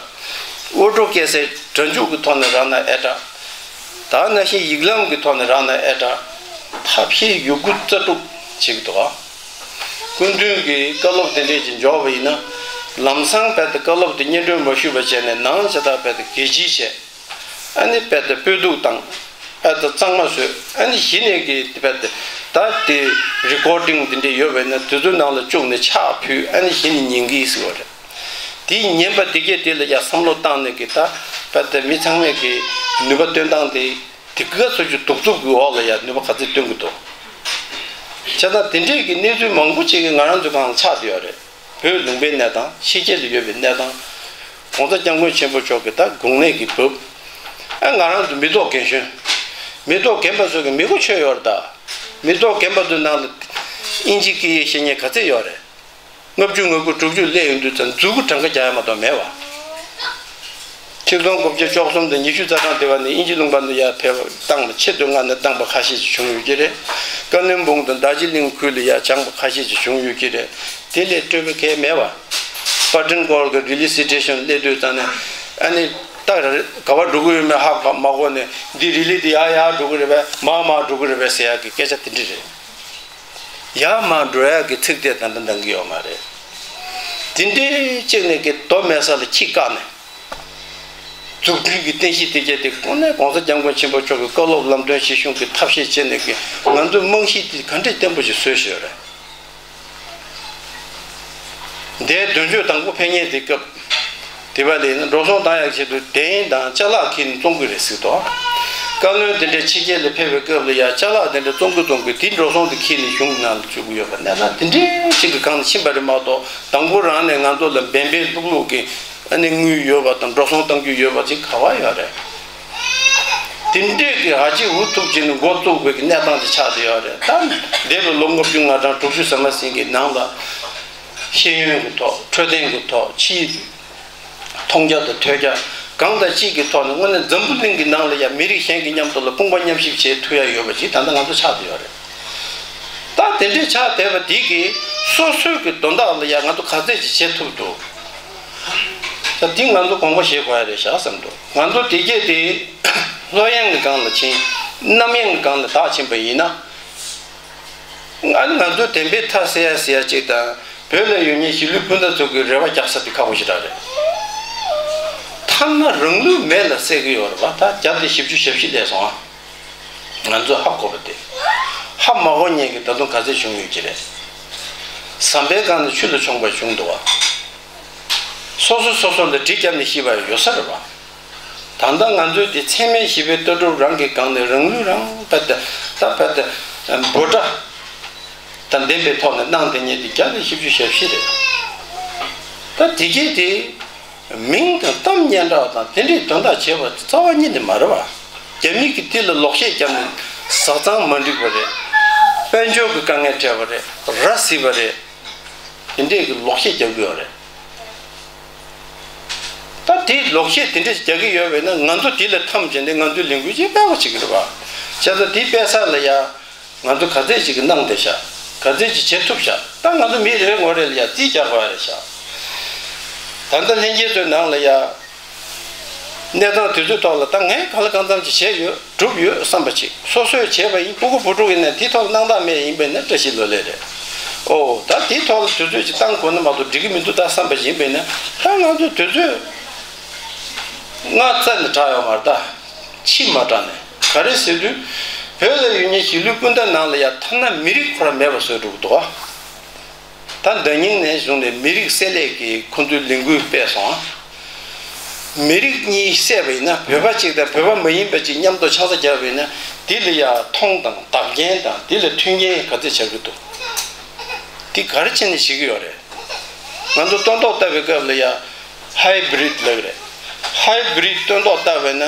ཨོ་ཌིའོ་ཀེ་སེཊ་སྒྲ་འཇུག་གི་ཐོག་ནས་རག་ན་ཨེ་དྲག་ད་ནང་བཞིན་ཡིག་ལམ་གྱི་ཐོག་ནས་རག་ན་ཨེ་དྲག་ཐབས་ཤེས་ཡོད་རྒུ་རྩལ་སྤྲུགས་བྱེད་ཀྱི་འདུག་ག་སྐུ་མདུན་གྱི་བཀའ་སློབ་དེ་འདྲས་ཀྱི་འབྱོར་བ་ཡིན་ན། ལམ་སང་རྦད་དེ་བཀའ་སློབ་དེ་སྙན་སྒྲོན་མ་ཞུས་པ་བྱས་ནས་ནང་ཇི་ལྟར་རྦད་དེ་གད་ཕྱིས་བྱས། ཨ་ནི་རྦད་དེ་སྤོས་ཐུག་བཏང་། ཨ་ད་གཙང་མ་བཟོས། ཨ་ནི་གཞི་ནས་ཀྱི་རྦད་དེ་ད་དེ་རི་ཀོར་ཌིང་དེ་འདྲས་ཡོད་པས་ན་དེ་ཚོའི་ནང་ལ་བཅུག་ནས་ཕྱག་ཕུལ། ཨ་ནི་གཞི་ནས་ཉན་གྱི་ཟེར་བ་རེད། དེ་ཉན་པ་དེ་གྱད་དེ་ལ་ཡ་བསམ་བློ་བཏང་ནས་ཀྱི་ད་རྦད་དེ་མི་ཚང་མས་ཀྱི་ནུས་པ་བཏོན་སྟངས་དེ་དེ་ག་ཚོད་ཀྱི་གདུག་རྩུབ་ཀྱི་འོག་ལ་ཡ་ནུས་པ་ག་ཚོད་བཏོན་གྱི་འདུག་བྱས་ཙང་དེ་འདྲས་ཀྱི་གནས་ཚུལ་མང་པོ་ཅིག་གི་ང་རང་ཚོའི་སྒང་ལ་ཆགས་བསྡད་ཡོད་རེད། བོད་ལུང་པའི་གནས་སྟངས། ཕྱི་རྒྱལ་ལ་ཡོད་པའི་གནས་སྟངས། ༸གོང་ས་༸སྐྱབས་མགོན་ཆེན་པོ་མཆོག་གི་ད་དགུང་ལས་ཀྱི་བབས། ཨ་ང་རང་ཚོ་མི་ཐོག་རྒན་གཞོན། མི་ཐོག་རྒན་པ་ཚོ་གི་མི་གོ་ཆོད་ཡོད་རེད་ད། མི་ཐོག་རྒན་པ་ཚོའི་ནང་ལ་ཨིན་ཇི་སྐད་ཡིག་ཤེས་མཁན་ག་ཚད་ཡོད་རེད། ལྔ་བཅུ་ང་དགུ་དྲུག་ཅུ་སླེབས་ཡོང་དུས་ཙམ་མཛུ་གུ་གྲངས་ཀ་རྒྱག་ཡ་མ་གཏོགས་མེད་བ། ཆིག་སྟོང་དགུ་བརྒྱ་བཅུ་གསུམ་དང་ཉི་ཤུ་རྩ་གྲངས་དེ་བ་ནས་ཨིན་ཇི་ལུང་པ་ནས་ཡར་ཕེབས་པ་བཏང་པ་ཆེད་དུ་མངགས་ནས་བཏང་པ་ཁ་ཤས་ཅིག་བྱུང་ཡོད་ཀྱི་རེད། ཀ་བློན་སྦུག་དང་རྡོ་རྗེ་གླིང་ཁུལ་ལ་ཡར་སྦྱངས་པ་ཁ་ཤས་ཅིག་བྱུང་ཡོད་ཀྱི་རེད། དེ་ལས་སྤྲོས་པ་གང་ཡང་མེད་བ། པ་ཊན་ཀོར་གྱི་རི་ལི་སི་ཊེ་ཤན་སླེབས་དུས་ཙམ་ནས་ཨ་ནི་ད་ག་པར་འགྲོ་གི་ཡོད་མེད་ཧ་གོ་མ་གོ་ནས་འདི་རི་ལི་འདི་ཡར་ཡར་འགྲོ་གི་རེད་པས། མར་མར་འགྲོ་གི་རེད་པས་ཟེར་ཡག་གི་སྐད་ཆ་དེ་འདྲ་རེད། ཡར་མར་འགྲོ་ཡག་གི་ཚིག་དེ་ད་ལྟ་འདང་གི་ཡོད་མ་རེད། དེ་འདྲའི་གཅིག་ནས་ཀྱི་མདོ་མེད་ས་ལ་ཁྱི་བཀག་ནས། འཛུགས་སྐྲུན་གྱི་རྟེན་གཞི་དེ་གྱད་དེ་ཁོ་ནས་༸གོང་ས་༸སྐྱབས་མགོན་ཆེན་པོ་མཆོག་གི་བཀའ་སློབ་ལམ་སྟོན་གཞི་བཞུགས་ཀྱི་ཐབས་ཤེས་བྱས་ནས་ཀྱི་ང་ཚོའི་རྨང་གཞི་དེ་ག་འདྲས་བརྟན་པོ་ཞིག་བཟོས་བཞག་ཡོད་རེད། འདས་དོན་གཅོད་དང་པོ་ཕེབས་མཁན་དེ་སྐབས། དེ་བ་ལས་ན་འགྲོ་སོང་བཏང་ཡག་ཆེད་དུ་གདན་དང་ཅ་ལག་ཁྱེར་ནས་བཙོང་གི་རེད་ཟེར་དོ། བཀའ་བློན་དེ་འདྲས་ཕྱི་རྒྱལ་ལ་ཕེབས་པའི་སྐབས་ལ་ཡ་ཅ་ལག་དེ་འདྲས་བཙོང་གི་བཙོང་གི་དེ་འགྲོ་སོང་དེ་ཁྱེར་ནས་གཞུང་ནང་ལ་བཅུག་གི་ཡོད་པ་གནས་སྟངས་དེ་འདྲས་ཞིག་གི་སྒང་ལ་ཕྱིན་པ་རེད་མ་གཏོགས་དང་པོ་རང་ནས་ང་ཚོ་ལ་འབེན་འབེན་ལྷུག་ལྷུག་གི་ཨ་ནི་དངུལ་ཡོད་པ་དང་འགྲོ་སོང་གཏང་རྒྱུ་ཡོད་པ་ཅིག་ག་བ་ཡོད་རེད། དེ་འདྲས་ཀྱི་ཨ་ཅེ་འུ་ཐུག་ཅིག་ནས་འགོ་བཙུགས་པའི་གི་གནས་སྟངས་དེ་ཆགས་བསྡད་ཡོད་རེད། ད་འདས་པའི་ལོ་ལྔ་བཅུ་ང་གྲངས་དྲུག་ཅུ་ཟིན་མ་ཟིན་གི་ནང་ལ་ཤེས་ཡོན་གྱི་ཐོག་འཕྲོད་བསྟེན་གྱི་ཐོག་ཕྱིའི་མཐོང་རྒྱ་དང་ཐོས་རྒྱ་གང་དང་ཅིའི་གི་ཐོག་ནས་དངོས་གནས་འཛམ་བུ་གླིང་གི་ནང་ལ་ཡང་མི་རིགས་གཞན་གྱི་མཉམ་དུ་ལ་དཔུང་པ་མཉམ་གཤིབ་བྱེད་ཐུབ་ཡ་ཡོད་པ་ཅིག་ད་ལྟ་ང་ཚོ་ཆགས་བསྡད་ཡོད་རེད། ད་དེ་འདྲའི་ཆགས་བསྡད་པ་འདི་གིས་སོ་སོའི་གི་དོན་དག་ལ་ཡང་ང་ཚོ་ག་ཚད་ཅིག་བྱེད་ཐུབ་འདུག་ད་འདི་ང་ཚོ་དགོངས་པ་བཞེས་དགོས་ཡ་རེད་ཤག་བསམ་འདུག་ང་ཚོ་དེ་གྱད་དེ་ལྷོད་ཡངས་ཀྱི་སྒང་ལ་ཕྱིན། རྣམ་ཡངས་ཀྱི་སྒང་ལ་བདག་ཕྱིན་པ་ཡིན་ན། ཨ་ནི་ང་ཚོ་བདེན་པའི་མཐའ་གསལ་ཡ་ཟེར་ཡ་གཅིག་དང་། བོད་ལ་ཡོད་མཁན་གཞིས་ལུས་སྤུན་ཟླ་ཚོ་གི་རེ་བ་རྒྱག་ས་དེ་ཁག་པོ་ཞེ་དྲག་རེད། ཐ་ན་རང་ལུས་མེ་ལ་བསྲེག་གི་ཡོད་རེད་པ། ད་བརྒྱ་དང་བཞི་བཅུ་ཞེ་བཞི་སླེབས་སོང་ཨ། ང་ཚོས་ཧ་གོ་བ་དེ། ཧ་མ་གོ་མཁན་གྱི་ད་དུང་ག་ཚད་བྱུང་ཡོད་ཀྱི་རེད། ཟམ་པའི་སྒང་ནས་ཆུ་ལ་མཆོངས་པ་བྱུང་འདུག་བ། སོ་སོ་སོ་སོ་ལ་གྲི་བརྒྱབ་ནས་ཤི་བ་ཡོད་ས་རེད་པ། ད་ལྟ་ང་ཚོས་དེ་འཚེ་མེད་ཞི་བའི་ལྟ་གྲུབ་རང་གི་སྒང་ནས་རང་ལུས་རང་ཕར་དེ་ད་ཕར་དེ་འབོད་སྒྲ་དང་ལྡན་པའི་ཐོག་ནས་གནང་བསྡད་མཁན་དེ་བརྒྱ་དང་བཞི་བཅུ་ཞེ་བཞི་རེད། ད་དེ་གས་དེ་མིང་དང་གཏམ་སྙན་གྲགས་དང་དེ་འདྲའི་དོན་དག་བྱས་པ་རྩ་བ་ཉིད་ནས་མ་རེད་པ། རྒྱ་མི་གིས་དེ་ལ་ལོག་བཤད་བརྒྱབ་ནས་བཟའ་ཚང་མ་འགྲིག་པ་རེད། དཔལ་འབྱོར་གྱི་དཀའ་ངལ་འཕྲད་པ་རེད། ར་བཟི་བ་རེད། དེ་འདྲས་ཀྱི་ལོག་བཤད་རྒྱག་གི་ཡོད་རེད། ད་དེ་ལོག་བཤད་དེ་འདྲས་རྒྱག་གི་ཡོད་པས་ན་ང་ཚོ་དེ་ལ་འཐམས་བྱས་ནས་ང་ཚོའི་ལས་འགུལ་ཅིག་སྤེལ་བ་བྱེད་ཀྱི་རེད་པ། བྱས་ཙང་དེ་སྤེལ་ས་ལ་ཡ་ང་ཚོ་ག་ཚད་ཅིག་གི་གནང་བསྡད་ཤག་ག་ཚད་ཅིག་བྱེད་ཐུབ་ཤག་ད་ང་ཚོ་མི་རེ་ངོ་རེ་ལ་ཡ་རྩིས་རྒྱག་དགོས་ཡ་རེད་ཤག་ད་ལྟ་ལྷན་རྒྱས་ཚོའི་ནང་ལ་ཡ། གནས་སྟངས་དེ་ཚོའི་ཐོག་ལ་ད་ངས་གང་ལ་གང་འཚམ་ཅིག་བྱས་ཡོད་གྲུབ་ཡོད་བསམ་པ་ཅིག་སོ་སོས་བྱས་པ་ཡིན་ཕྲུ་གུ་བུ་ཕྲུག་ཡིན་ན་དེའི་ཐོག་ལ་སྣང་དག་མེད་ཡིན་པས་ན་བཀྲ་ཤིས་ལོ་ལེགས་རེད། ཨོ་ད་དེའི་ཐོག་ལ་དུས་ཚོད་ཅིག་བཏང་དགོས་ན་མ་གཏོགས་འགྲིག་གི་མི་འདུག་ད་བསམ་པ་ཡིན་པས་ན་ད་ང་ཚོས་དུས་ཚོད་སྔ་རྩ་ནས་དྲག་ཡོད་མ་རེད་ད། ཕྱི་མ་དྲག་ནས་ག་རེ་ཟེར་དུས་བོད་ལ་ཡོད་མཁན་གཞིས་ལུས་སྤུན་ཟླ་ནང་ལ་ཡ་ཐ་ན་མི་རིགས་ཁོ་རང་མེད་པ་བཟོས་འགྲོ་གི་འདུག་ཨ། ད་ཟླ་ཉིན་ནས་བཟུང་ནས་མི་རིགས་བསྲེ་ལྷད་ཀྱི་ཁོང་ཚོའི་ལས་འགུལ་སྤེལ་སོང་། མི་རིགས་གཉིས་བསྲེས་པ་ཡིན་ན་བོད་པ་གཅིག་དང་བོད་པ་མ་ཡིན་པ་གཅིག་མཉམ་དུ་ཆང་ས་བརྒྱབ་པ་ཡིན་ན་དེ་ལ་ཡ་མཐོང་དང་བདག་རྐྱེན་དང་དེ་ལ་མཐུན་རྐྱེན་ག་ཚོད་ཆགས་ཀྱི་འདུག་དེ་ག་རེ་བྱས་ནས་བྱེད་ཀྱི་ཡོད་རེད། ང་ཚོ་སྟོན་ཐོག་བཏབ་པའི་སྐབས་ལ་ཡ་ཧའི་བྷི་རིད་ལབ་རེད། ཧའི་བྷི་རིད་སྟོན་ཐོག་བཏབ་པས་ན་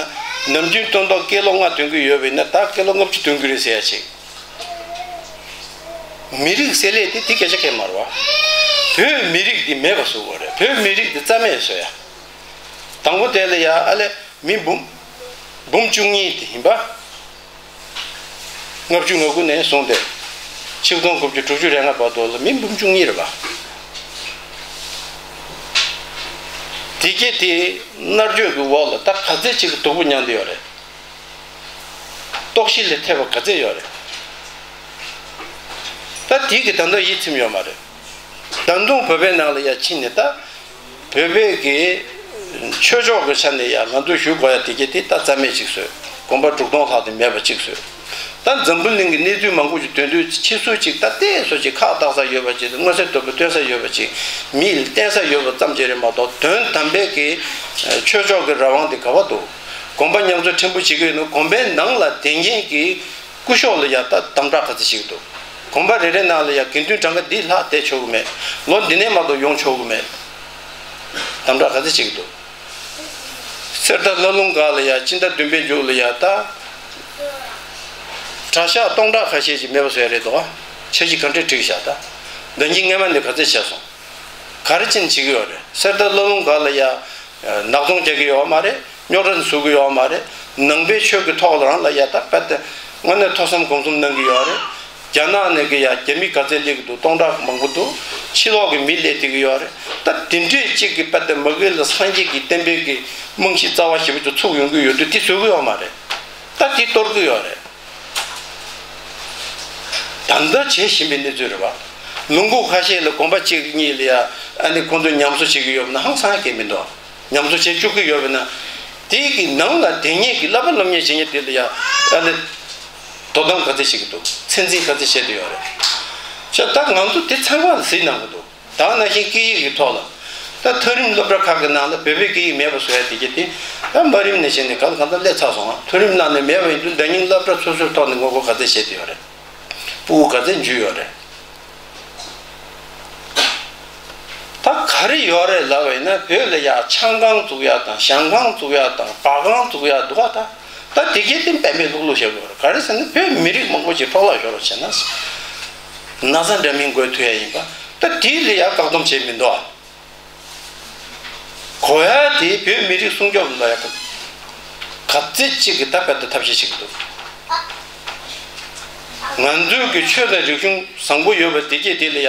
ནམ་རྒྱུན་སྟོན་ཐོག་སྐྱེས་ལོ་ལྔ་ཐོན་གྱི་ཡོད་པས་ན་ད་སྐྱེས་ལོ་ལྔ་བཅུ་ཐོན་གྱི་རེད་ཟེར་ཡ་ཅིག་མི་རིགས་ཟེར་ལས་དེ་དེ་སྐད་ཆ་གང་ཡང་མ་རེད་བ། བོད་མི་རིགས་དེ་མེད་པ་བཟོ་དགོས་རེད། བོད་མི་རིགས་དེ་རྩ་མེད་བཟོ་ཡ། དང་པོ་དེ་ལ་ཡ་ཨ་ལས་མི་འབུམ་འབུམ་བཅུ་གཉིས་དེ་ཡིན་པ། ལྔ་བཅུ་ང་དགུ་ནས་བཟུང་སྟེ་ཆིག་སྟོང་དགུ་བརྒྱ་དྲུག་ཅུ་རེ་ལྔ་བར་དུ་ལ་མི་འབུམ་བཅུ་གཉིས་རེད་པ། དེ་གྱད་དེ་མནར་གཅོད་ཀྱི་འོག་ལ་ད་ག་ཚད་ཅིག་གི་སྡུག་པོ་མྱངས་བསྡད་ཡོད་རེད། ལྟོགས་ཤི་ལས་ཐེབས་པ་ག་ཚད་ཡོད་རེད། ད་དེ་གི་ད་དུང་ཡིད་ཚིམ་ཡོད་མ་རེད། ད་དུང་བོད་པའི་ནང་ལ་ཡ་ཕྱིན་ནས་ད། བོད་པའི་གི་ཆོས་ཕྱོགས་ཀྱི་ཆ་ནས་ཡང་ང་ཚོས་ཞུ་དགོས་ཡ་དེ་གྱད་དེ་ད་རྩ་མེད་ཅིག་བཟོས། དགོན་པ་དྲུག་སྟོང་ལྷག་དེ་མེད་པ་ཅིག་བཟོས། ད་འཛམ་བུ་གླིང་གི་གནས་ཚུལ་མང་པོ་ཞིག་དོན་དུ་ཕྱིས་སུ་ཅིག་ད་ལྟའི་བཟོ་ཅིག་ཁག་བཏགས་ས་ཡོད་པ་ཅིག་དང་མངོན་གསལ་དོད་པོ་སྟོན་ས་ཡོད་པ་ཅིག་མི་ཡིས་བསྟན་ས་ཡོད་པ་ཙམ་ཅིག་རེད་མ་གཏོགས་དོན་དམ་པའི་གི་ཆོས་ཕྱོགས་ཀྱི་རང་དབང་དེ་ག་པར་འདུག་དགོན་པ་ཉམས་གསོ་ཕྲན་བུ་བྱེད་ཀྱི་ཡོད་ན་དགོན་པའི་ནང་ལ་དེ་ཉིད་ཀྱི་སྐུ་ཞབས་ལ་ཡ་ད་དམ་དྲག་ག་ཚོད་བྱེད་ཀྱི་འདུག་དགོན་པ་རེ་རེ་ནང་ལ་ཡ་དགེ་འདུན་གྲངས་ཀ་འདི་ལྷག་བསྡད་ཆོག་གི་མེད། ལོ་འདི་ནས་མ་གཏོགས་ཡོང་ཆོག་གི་མེད། དམ་དྲག་ག་ཚོད་བྱེད་ཀྱི་འདུག་གསེར་རྟ་བླ་ལུང་སྒར་ལ་ཡ་སྤྱི་ཟླ་བདུན་པའི་མཇུག་ལ་ཡ་ད་གྲྭ་ཤག་སྟོང་ཕྲག་ཁ་ཤས་ཅིག་མེད་པ་བཟོས་རེད་འདུག་འཆར་གཞི་ག་འདྲས་བསྒྲིགས་བཞག་ད་ཟླ་ཉིན་སྔས་མ་ནས་ག་ཚོད་བྱས་སོང་། ག་རེ་བྱས་ནས་བྱེད་ཀྱི་ཡོད་རེད། གསེར་རྟ་བླ་ལུང་སྒར་ལ་ཡ། ནག་ཚོང་རྒྱག་གི་ཡོད་མ་རེད། རྙོག་དྲ་བཟོ་གི་ཡོད་མ་རེད། ནང་པའི་ཆོས་ཀྱི་ཐོག་ལ་རང་ལ་ཡ་ད་དཔེ་དེ་དངོས་གནས་ཐོས་བསམ་སྒོམ་གསུམ་གནང་གི་ཡོད་རེད། རྒྱ་ནག་ནས་གི་ཡ་རྒྱ་མི་ག་ཚད་སླེབས་ཀྱི་འདུག་སྟོང་ཕྲག་མང་པོ་འདུག་ཕྱི་ལོགས་ཀྱི་མི་སླེབས་བསྡད་ཀྱི་ཡོད་རེད། ད་དེ་འདྲས་གཅིག་གི་དཔེ་དེ་མ་གི་ལ་སངས་རྒྱས་ཀྱི་བསྟན་པའི་གི་རྨང་གཞི་རྩ་བ་ཞེ་པོ་ཅིག་ཚུགས་ཡོང་གི་ཡོད་དུས་དེ་བཟོ་གི་ཡོད་མ་རེད། ད་དེ་གཏོར་གི་ཡོད་རེད། ད་ལྟ་བྱེད་བཞིན་པའི་གནས་ཚུལ་རེད་བ། ལུང་ཁུག་ཁ་ཤས་ལ་དགོན་པ་གཅིག་གཉིས་ལ་ཡ་ཨ་ནི་ཁོང་ཚོ་ཉམས་གསོ་བྱེད་ཀྱི་ཡོད་ན་ཧང་སང་གི་མི་འདུག་ཉམས་གསོ་བྱེད་བཅུག་གི་ཡོད་པ་ན། དེ་གི་ནང་ལ་དེ་ཉིད་ཀྱི་བསླབ་པ་སློབ་གཉེར་བྱེད་མཁན་དེ་ལ་ཡ་ཨ་ནི་དོ་དམ་ག་ཚད་བྱེད་ཀྱི་འདུག་ཚད་འཛིན་ག་ཚད་བྱེད་དུ་ཡོད་རེད། ཤ་ད་ང་ཚོ་དེ་ཚང་མ་ལ་གཟིགས་གནང་གི་འདུག་ད་ནང་བཞིན་སྐད་ཡིག་གི་ཐོག་ལ། ད་མཐོ་རིམ་སློབ་གྲྭ་ཁག་གི་ནང་ལ་བོད་པའི་སྐད་ཡིག་མེད་པ་བཟོ་ཡ་དེ་གྱད་དེ། ད་དམའ་རིམ་ནས་བྱས་ནས་གང་ལ་གང་འཚམ་སླེབས་ཚར་སོང་ང་། མཐོ་རིམ་ནང་ནས་མེད་པ་ཡིན་དུས་ད་ནིང་སློབ་གྲྭ་སོ་སོའི་ཐོག་ནས་ངོ་རྒོལ་ག་ཚད་བྱེད་དུ་ཡོད་རེད། སྤུ་གུ་ག་ཚད་འཇུས་ཡོད་རེད། ད་ག་རེ་ཡོད་རེད་ལབ་པ་ཡིན་ན་བོད་ལ་ཡ་ཆང་ཁང་བཙུགས་ཡ་དང་ཞང་ཁང་བཙུགས་ཡ་དང་སྦ་ཁང་བཙུགས་ཡ་འདུག་ག་ད་ད་དེ་གྱད་དེ་དཔེ་མེད་ལྷུག་ལྷུག་བྱེད་དགོས་རེད། ག་རེ་ཟེར་ན་བོད་མི་རིགས་མང་པོ་ཅིག་འཕྲོ་བརླག་ཤོར་བ་བྱས་ན། ན་ཚ་འདྲ་མིན་འགོས་ཐུབ་ཡ་ཡིན་པ། ད་དེ་ལ་ཡ་བཀག་སྡོམ་བྱེད་མི་འདུག་ག་གོ་ཡ་དེ་བོད་མི་རིགས་སྲུང་སྐྱོབ་ལ་ཡ་ག་ཚད་ཅིག་གི་ད་བར་དུ་ཐབས་ཤེས་བྱེད་ཀྱི་འདུག་ང་ཚོའི་གི་ཆོས་དང་རིག་གཞུང་བཟང་པོ་ཡོད་པ་དེ་གྱད་དེ་ལ་ཡ།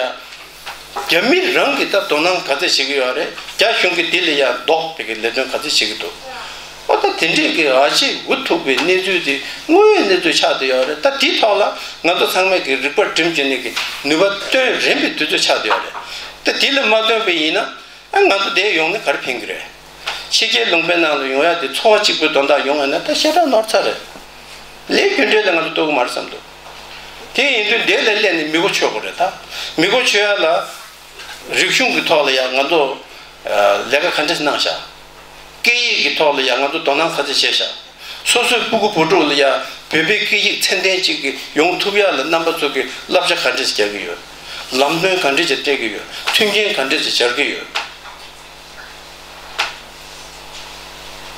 རྒྱ་མི་རང་གིས་ད་དོ་སྣང་ག་ཚད་བྱེད་ཀྱི་ཡོད་རེད། རྒྱ་གཞུང་གིས་དེ་ལ་ཡ་ལྡོག་པའི་གི་ལས་དོན་ག་ཚད་བྱེད་ཀྱི་འདུག་ཨོ་ད་དེ་འདྲས་ཀྱི་ཨ་ཅེ་འུ་ཐུག་པའི་གནས་ཚུལ་དེ་དངོས་ཡོད་གནས་ཚུལ་ཆགས་བསྡད་ཡོད་རེད། ད་དེའི་ཐོག་ལ་ང་ཚོ་ཚང་མས་ཀྱི་རིག་པ་སྒྲིམ་བྱས་ནས་ཀྱི་ནུས་པ་བཏོན་རན་པའི་དུས་ཚོད་ཆགས་བསྡད་ཡོད་རེད། ད་དེ་ལ་མ་བཏོན་པ་ཡིན་ན་ཨ་ང་ཚོ་འདིར་ཡོང་ནས་ག་རེ་ཕན་གྱི་རེད། ཕྱི་རྒྱལ་ལུང་པའི་ནང་ལ་ཡོང་ཡ་དེ་འཚོ་བ་གཅིག་པུའི་དོན་དག་ཡོང་ཡ་ན་ད་ཤ་ཁྲག་ནོར་ཚར་རེད། ལས་རྒྱུ་འབྲས་ལ་ང་ཚོ་ལྟོས་ཀྱི་མ་རེད་བསམ་འདུག་དེ་ཡིན་དུས་འདི་ལ་སླེབས་ནས་མི་གོ་ཆོད་དགོས་རེད་ད། མི་གོ་ཆོད་ཡ་ལ་རིག་གཞུང་གི་ཐོག་ལ་ཡ་ང་ཚོ་ལས་ཀ་ག་འདྲས་གནང་བཞག་སྐད་ཡིག་གི་ཐོག་ལ་ཡ་ང་ཚོ་དོ་སྣང་ག་ཚད་བྱས་བཞག་སོ་སོའི་སྤུ་གུ་བུ་ཕྲུག་ལ་ཡ་བོད་པའི་སྐད་ཡིག་ཚད་ལྡན་ཅིག་གི་ཡོང་ཐུབ་ཡ་ལ་རྣམ་པ་ཚོ་གི་བསླབ་བྱ་ག་འདྲས་རྒྱག་གི་ཡོད། ལམ་སྟོན་ག་འདྲས་ཅིག་སྤྲད་ཀྱི་ཡོད། མཐུན་རྐྱེན་ག་འདྲས་ཅིག་སྦྱར་གྱི་ཡོད།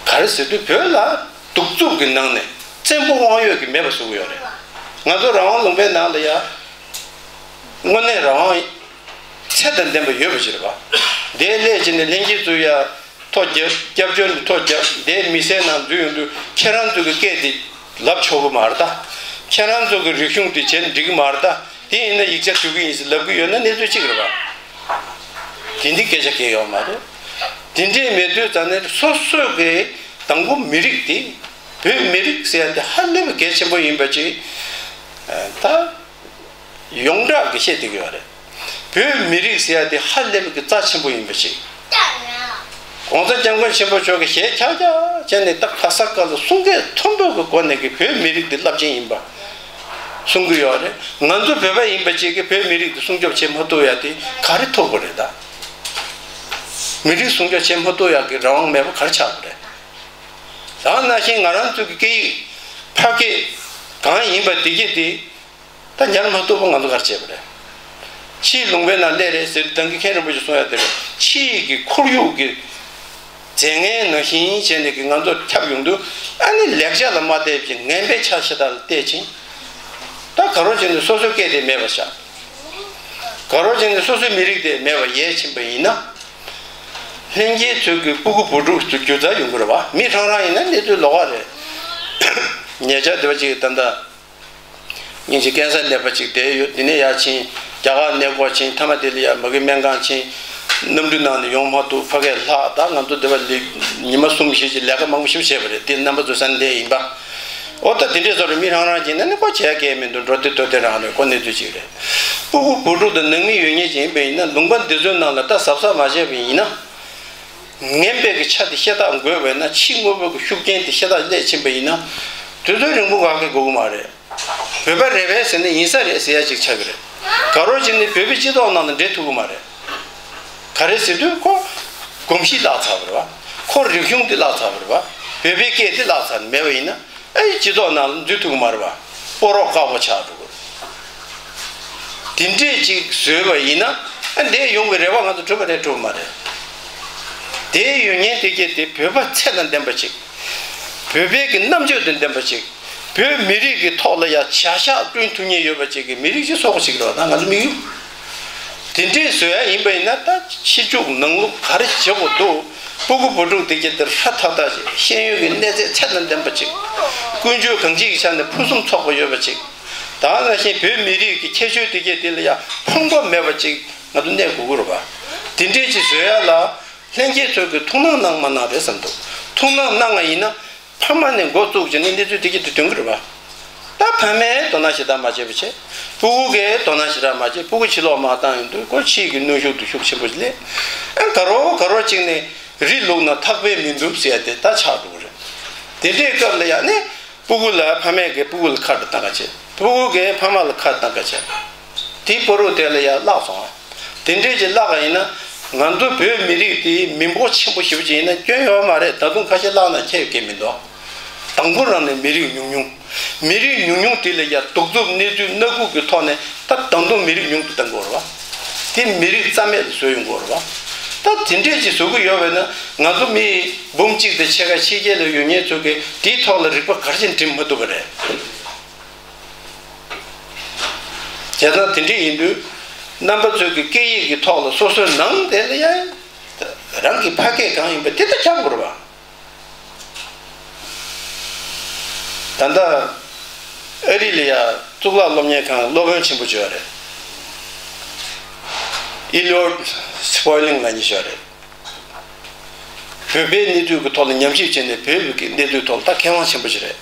ག་རེ་ཟེར་དུས་བོད་ལ་གདུག་རྩུབ་ཀྱི་ནང་ནས་བཙན་པོ་དབང་ཡོད་ཀྱི་མེད་པ་བཟོ་གི་ཡོད་རེད། ང་ཚོ་རང་དབང་ལུང་པའི་ནང་ལ་ཡ། དངོས་གནས་རང་དབང་ཚད་དང་ལྡན་པ་ཡོད་པ་ཞིག་རེད་པ། དེ་སླད་ཕྱིན་ནས་ལྷན་རྒྱས་ཚོ་ཡ་ཐོ་རྒྱབ་སྐྱབས་བཅོལ་ནས་ཐོ་རྒྱབ་དེ་མི་སེར་ནང་འཛུལ་ཡོང་དུས་ཁྱེད་རང་ཚོ་གི་སྐད་དེ་ལབ་ཆོག་གི་མ་རེད་ད། ཁྱེད་རང་ཚོ་གི་རིག་གཞུང་དེ་བྱས་ན་འགྲིག་གི་མ་རེད་ད། དེ་ཡིན་ན་ཡིག་ཆ་ཞུ་གི་ཡིན་ཟེར་ལབ་གི་ཡོད་ན་གནས་ཚུལ་གཅིག་རེད་པ། དེ་འདི་སྐད་ཆ་གང་ཡང་ཡོད་མ་རེད། དེ་འདྲས་མེད་དུས་ཙང་ནས་སོ་སོ་གི་དང་པོ་མི་རིགས་དེ་བོད་མི་རིགས་ཟེར་ཡ་དེ་ཧ་ལས་པའི་གལ་ཆེན་པོ་ཡིན་པ་ཅིག་ད་ཡོངས་གྲགས་ཀྱི་བཤད་བསྡད་ཀྱི་ཡོད་རེད། བོད་མི་རིགས་ཟེར་ཡ་དེ་ཧ་ལས་པའི་གི་རྩ་ཆེན་པོ་ཡིན་པ་ཅིག་གོང་ས་སྐྱབས་མགོན་ཆེན་པོ་མཆོག་གིས་ཞལ་ཁྱག་ཁྱག་བྱས་ནས་ད་ག་ས་ག་ལ་གསུང་སྐད་མཐོན་པོ་གི་སྒོ་ནས་གི་བོད་མི་རིགས་དེ་རླབས་ཆེན་ཡིན་པ་གསུང་གི་ཡོད་རེད། ང་ཚོ་བོད་པ་ཡིན་པ་ཅིག་གིས་བོད་མི་རིགས་དེ་སྲུང་སྐྱོབ་བྱེད་མ་ཐུབ་ཡ་དེ་ག་རེ་ཐུབ་དགོས་རེད་ད། མི་རིགས་སྲུང་སྐྱོབ་བྱེད་མ་ཐུབ་ཡ་གི་རང་དབང་མེད་པ་ག་རེ་ཆགས་དགོས་རེད། ད་ནང་བཞིན་ང་རང་ཚོ་གི་སྐད་ཡིག་ཕ་སྐད་གང་ཡིན་པ་དེ་གྱད་དེ། ད་ཉར་མ་ཐུབ་པ་ང་ཚོ་ག་རེ་བྱེད་པ་རེད། ཕྱིའི་ལུང་པའི་ནང་སླེབས་རེད་ཟེར་དུས་ད་གིན་མཁན་རིན་པོ་ཆེ་གསུང་ཡ་དེ་རེད། ཕྱིའི་གི་ཁོར་ཡུག་གི་རྫས་ངན་ནང་བཞིན་བྱས་ནས་ཀྱི་ང་ཚོ་ཁྱབ་ཡོང་དུས་ཨ་ནི་ལེགས་ཆ་ལ་མ་བལྟས་པའི་ངན་པའི་ཆ་ཤ་སྟག་ལ་བལྟས་ཕྱིན། ད་ག་རོ་བྱས་ནས་སོ་སོའི་སྐད་དེ་མེད་པ་བཞག་ག་རོ་བྱས་ནས་སོ་སོའི་མི་རིགས་དེ་མེད་པ་ཡལ་ཕྱིན་པ་ཡིན་ན། ལྷན་རྒྱས་ཚོའི་གི་སྤུ་གུ་བུ་ཕྲུག་ཚོ་རྒྱུ་རྩ་ཡོང་གི་རེད་བ། མི་རང་རང་ཡིན་ན་གནས་ཚུལ་ལོགས་ཀ་རེད། ཉེ་ཆར་དེ་བ་ཅིག་ད་ལྟ་སྙིང་རྗེ་ཀན་སར་ནད་པ་ཅིག་བསྡད་ཡོད། འདི་ནས་ཡར་ཕྱིན་རྒྱ་གར་གནས་སྐོར་ཕྱིན། མཐའ་མ་དེ་ལ་ཡར་མ་གི་སྨན་ཁང་ཕྱིན། གནམ་གྲུ་ནང་ནས་ཡོང་མ་ཐུབ། ཕ་གིར་ལྷག་ད་ང་ཚོ་འདི་བ་ལས་ཉི་མ་གསུམ་བཞི་ཅིག་ལས་ཀ་མང་པོ་ཞིག་བྱས་པ་རེད། དེ་རྣམ་པ་ཚོ་ས་འདས་ཡིན་པ། འོ་ད་དེ་འདྲས་བཟོ་རེད། མི་རང་རང་གྱིས་ན་ནི་ཁོ་བྱས་སྐལ་མི་འདུག་འགྲོ་དེ་དོ་དེ་རང་རེད། ཁོ་གནས་ཚུལ་ཅིག་རེད། སྤུ་གུ་བུ་ཕྲུག་དང་ནང་མི་ཡོད་མཁན་ཅིག་ཡིན་པ་ཡིན་ན་ལུང་པ་འདི་ཚོའི་ནང་ལ་ད་གཟབ་གཟབ་མ་བྱས་པ་ཡིན་ན། ངན་པའི་གི་ཆ་དེ་ཤ་སྟག་འགོས་པས་ན་ཕྱི་དངོས་པོ་གི་ཤུགས་རྐྱེན་དེ་ཤ་སྟག་སླེབས་ཕྱིན་པ་ཡིན་ན། དུས་ཚོད་རིང་པོ་འགག་གི་དགོས་ཀྱི་མ་རེད། བོད་པ་རེད་པས་ཟེར་ན་ཡིན་ས་རེད་ཟེར་ཡ་ཅིག་ཆགས་ཀྱི་རེད། ག་རོ་བྱས་ནས་བོད་པའི་སྤྱི་ཚོགས་ནང་ལ་འདྲེས་ཐུབ་ཀྱི་མ་རེད། ག་རེ་ཟེར་དུས་ཁོ་གོམས་གཤིས་བརླག་ཚར་བ་རེད་བ། ཁོ་རིག་གཞུང་དེ་བརླག་ཚར་བ་རེད་བ། བོད་པའི་སྐད་དེ་བརླག་ཚར་མེད་པ་ཡིན་ན། ཨེ་སྤྱི་ཚོགས་ནང་ལ་འཛུལ་ཐུབ་ཀྱི་མ་རེད་བ། སྤོ་རོག་དཀའ་པོ་ཆགས་འགྲོ་གི་རེད། དེ་འདྲས་ཅིག་བཟོས་པ་ཡིན་ན་ཨ་འདས་ཡོང་གི་རེ་བ་ང་ཚོ་གྲུབ་པ་རེད་གྲུབ་པ་མ་རེད། དེ་ཡོད་ཉེན་དེ་གྱད་དེ་བོད་པ་ཚད་དང་ལྡན་པ་ཅིག་བོད་པའི་གི་རྣམ་དཔྱོད་དང་ལྡན་པ་ཅིག་བོད་མི་རིགས་ཀྱི་ཐོག་ལ་ཡ་བྱ་གཞག་བསྐྲུན་ཐུབ་མཁན་ཡོད་པ་ཅིག་གི་མི་རིགས་ཅིག་གསོ་དགོས་ཅིག་རེད་བ། ད་ང་ཚོ་དམིགས་ཡུལ། དེ་འདྲས་བཟོ་ཡ་ཡིན་པ་ཡིན་ན་ད་ཕྱི་ཕྱོགས་ནང་ལོགས་ག་རེ་བྱེད་དགོས་འདུག་སྤུ་གུ་བུ་ཕྲུག་དེ་གྱད་དེ་ཧྲ་ཐག་ཐག་ཅིག་ཤེས་ཡོན་གྱི་གནས་ཚད་ཚད་དང་ལྡན་པ་ཅིག་ཀུན་སྤྱོད་གང་ཅིའི་ཆ་ནས་ཕུན་སུམ་ཚོགས་པ་ཡོད་པ་ཅིག་ད་ནང་བཞིན་བོད་མི་རིགས་ཀྱི་ཁྱད་ཆོས་དེ་གྱད་དེ་ལ་ཡ་ཕངས་པ་མེད་པ་ཅིག་ང་ཚོ་གནས་དགོས་ཀྱི་རེད་བ། དེ་འདྲས་ཅིག་བཟོ་ཡ་ལ་ལྷན་རྒྱས་ཚོས་ཀྱི་ཐུགས་སྣང་གནང་མ་གནང་རེད་བསམ་འདུག་ཐུགས་སྣང་གནང་བ་ཡིན་ན། ཕ་མ་ནས་འགོ་བཙུགས་བྱས་ནས་གནས་ཚུལ་དེ་གྱད་དེ་ཐོན་གྱི་རེད་བ། ད་ཕ་མས་དོ་སྣང་ཞེ་དྲག་མ་བྱས་པ་བྱས། སྤུ་གུ་གིས་དོ་སྣང་ཞེ་དྲག་མ་བྱས། སྤུ་གུ་ཕྱི་ལོགས་མར་བཏང་ཡོང་དུས་ཁོ་ཕྱིའི་གི་གནོན་ཤུགས་དེ་ཤུགས་ཆེན་པོ་ཞིག་སླེབས། ཨ་ག་རོ་ག་རོ་ཅིག་ནས་རི་ལུག་ན་ཐག་པས་མི་འདུམ་ཟེར་ཡ་དེ་ད་ཆགས་འགྲོ་གི་རེད། དེ་འདྲའི་སྐབས་ལ་ཡ་ནི་སྤུ་གུ་ལ་ཕ་མས་གིས་སྤུ་གུ་ལ་ཁ་བཏང་ག་བྱས། སྤུ་གུ་གིས་ཕ་མ་ལ་ཁ་བཏང་ག་བྱས། དེའི་བར་དུ་དེ་ལ་ཡ་བརླག་སོང་ཨ། དེ་འདྲས་ཅིག་བརླག་ག་ཡིན་ན་ང་ཚོ་བོད་མི་རིགས་དེ་མི་འབོར་ཆེན་པོ་ཞེ་པོ་ཅིག་ཡིན་ན་སྐྱོན་ཡོད་མ་རེད། ད་དུང་ཁ་ཤས་བརླག་ན་ཁྱད་ཀྱི་མི་འདུག་དང་པོ་རང་ནས་མི་རིགས་ཉུང་ཉུང་། མི་རིགས་ཉུང་ཉུང་དེ་ལ་ཡ་གདུག་རྩུབ་གནས་ཚུལ་སྣ་ཁུག་གི་ཐོག་ནས་ད་དང་དུང་མི་རིགས་ཉུང་དུ་གཏང་དགོས་རེད་བ། དེ་མི་རིགས་རྩ་མེད་དུ་བཟོ་ཡོང་དགོས་རེད་བ། ད་དེ་འདྲས་ཅིག་བཟོ་གི་ཡོད་པས་ན་ང་ཚོ་མི་འབུམ་གཅིག་དང་ཕྱེད་ཀ་ཕྱི་རྒྱལ་ལ་ཡོད་མཁན་ཚོ་གིས་དེའི་ཐོག་ལ་རིག་པ་ག་རེ་བྱས་འགྲིམ་མ་ཐུབ་པ་རེད། བྱས་ཙང་དེ་འདྲ་ཡིན་དུས་རྣམ་པ་ཚོས་ཀྱི་སྐད་ཡིག་གི་ཐོག་ལ་སོ་སོའི་ནང་དེ་ལ་ཡང་རང་གི་ཕ་སྐད་གང་ཡིན་པ་དེ་ལྟར་ཁྱབ་དགོས་རེད་བ། ད་ལྟ་ཨ་རི་ལ་ཡ་གཙུག་ལག་སློབ་གཉེར་ཁང་སློབ་དཔོན་ཆེན་པོ་ཅིག་ཡོད་རེད། ཨི་ལོར་སི་པོ་ལིང་ལབ་མཁན་ཅིག་ཡོད་རེད། བོད་པའི་གནས་ཚུལ་གྱི་ཐོག་ལ་ཉམས་ཞིབ་བྱས་ནས་བོད་ཀྱི་གནས་ཚུལ་ཐོག་ལ་ད་མཁས་དབང་ཆེན་པོ་ཅིག་རེད།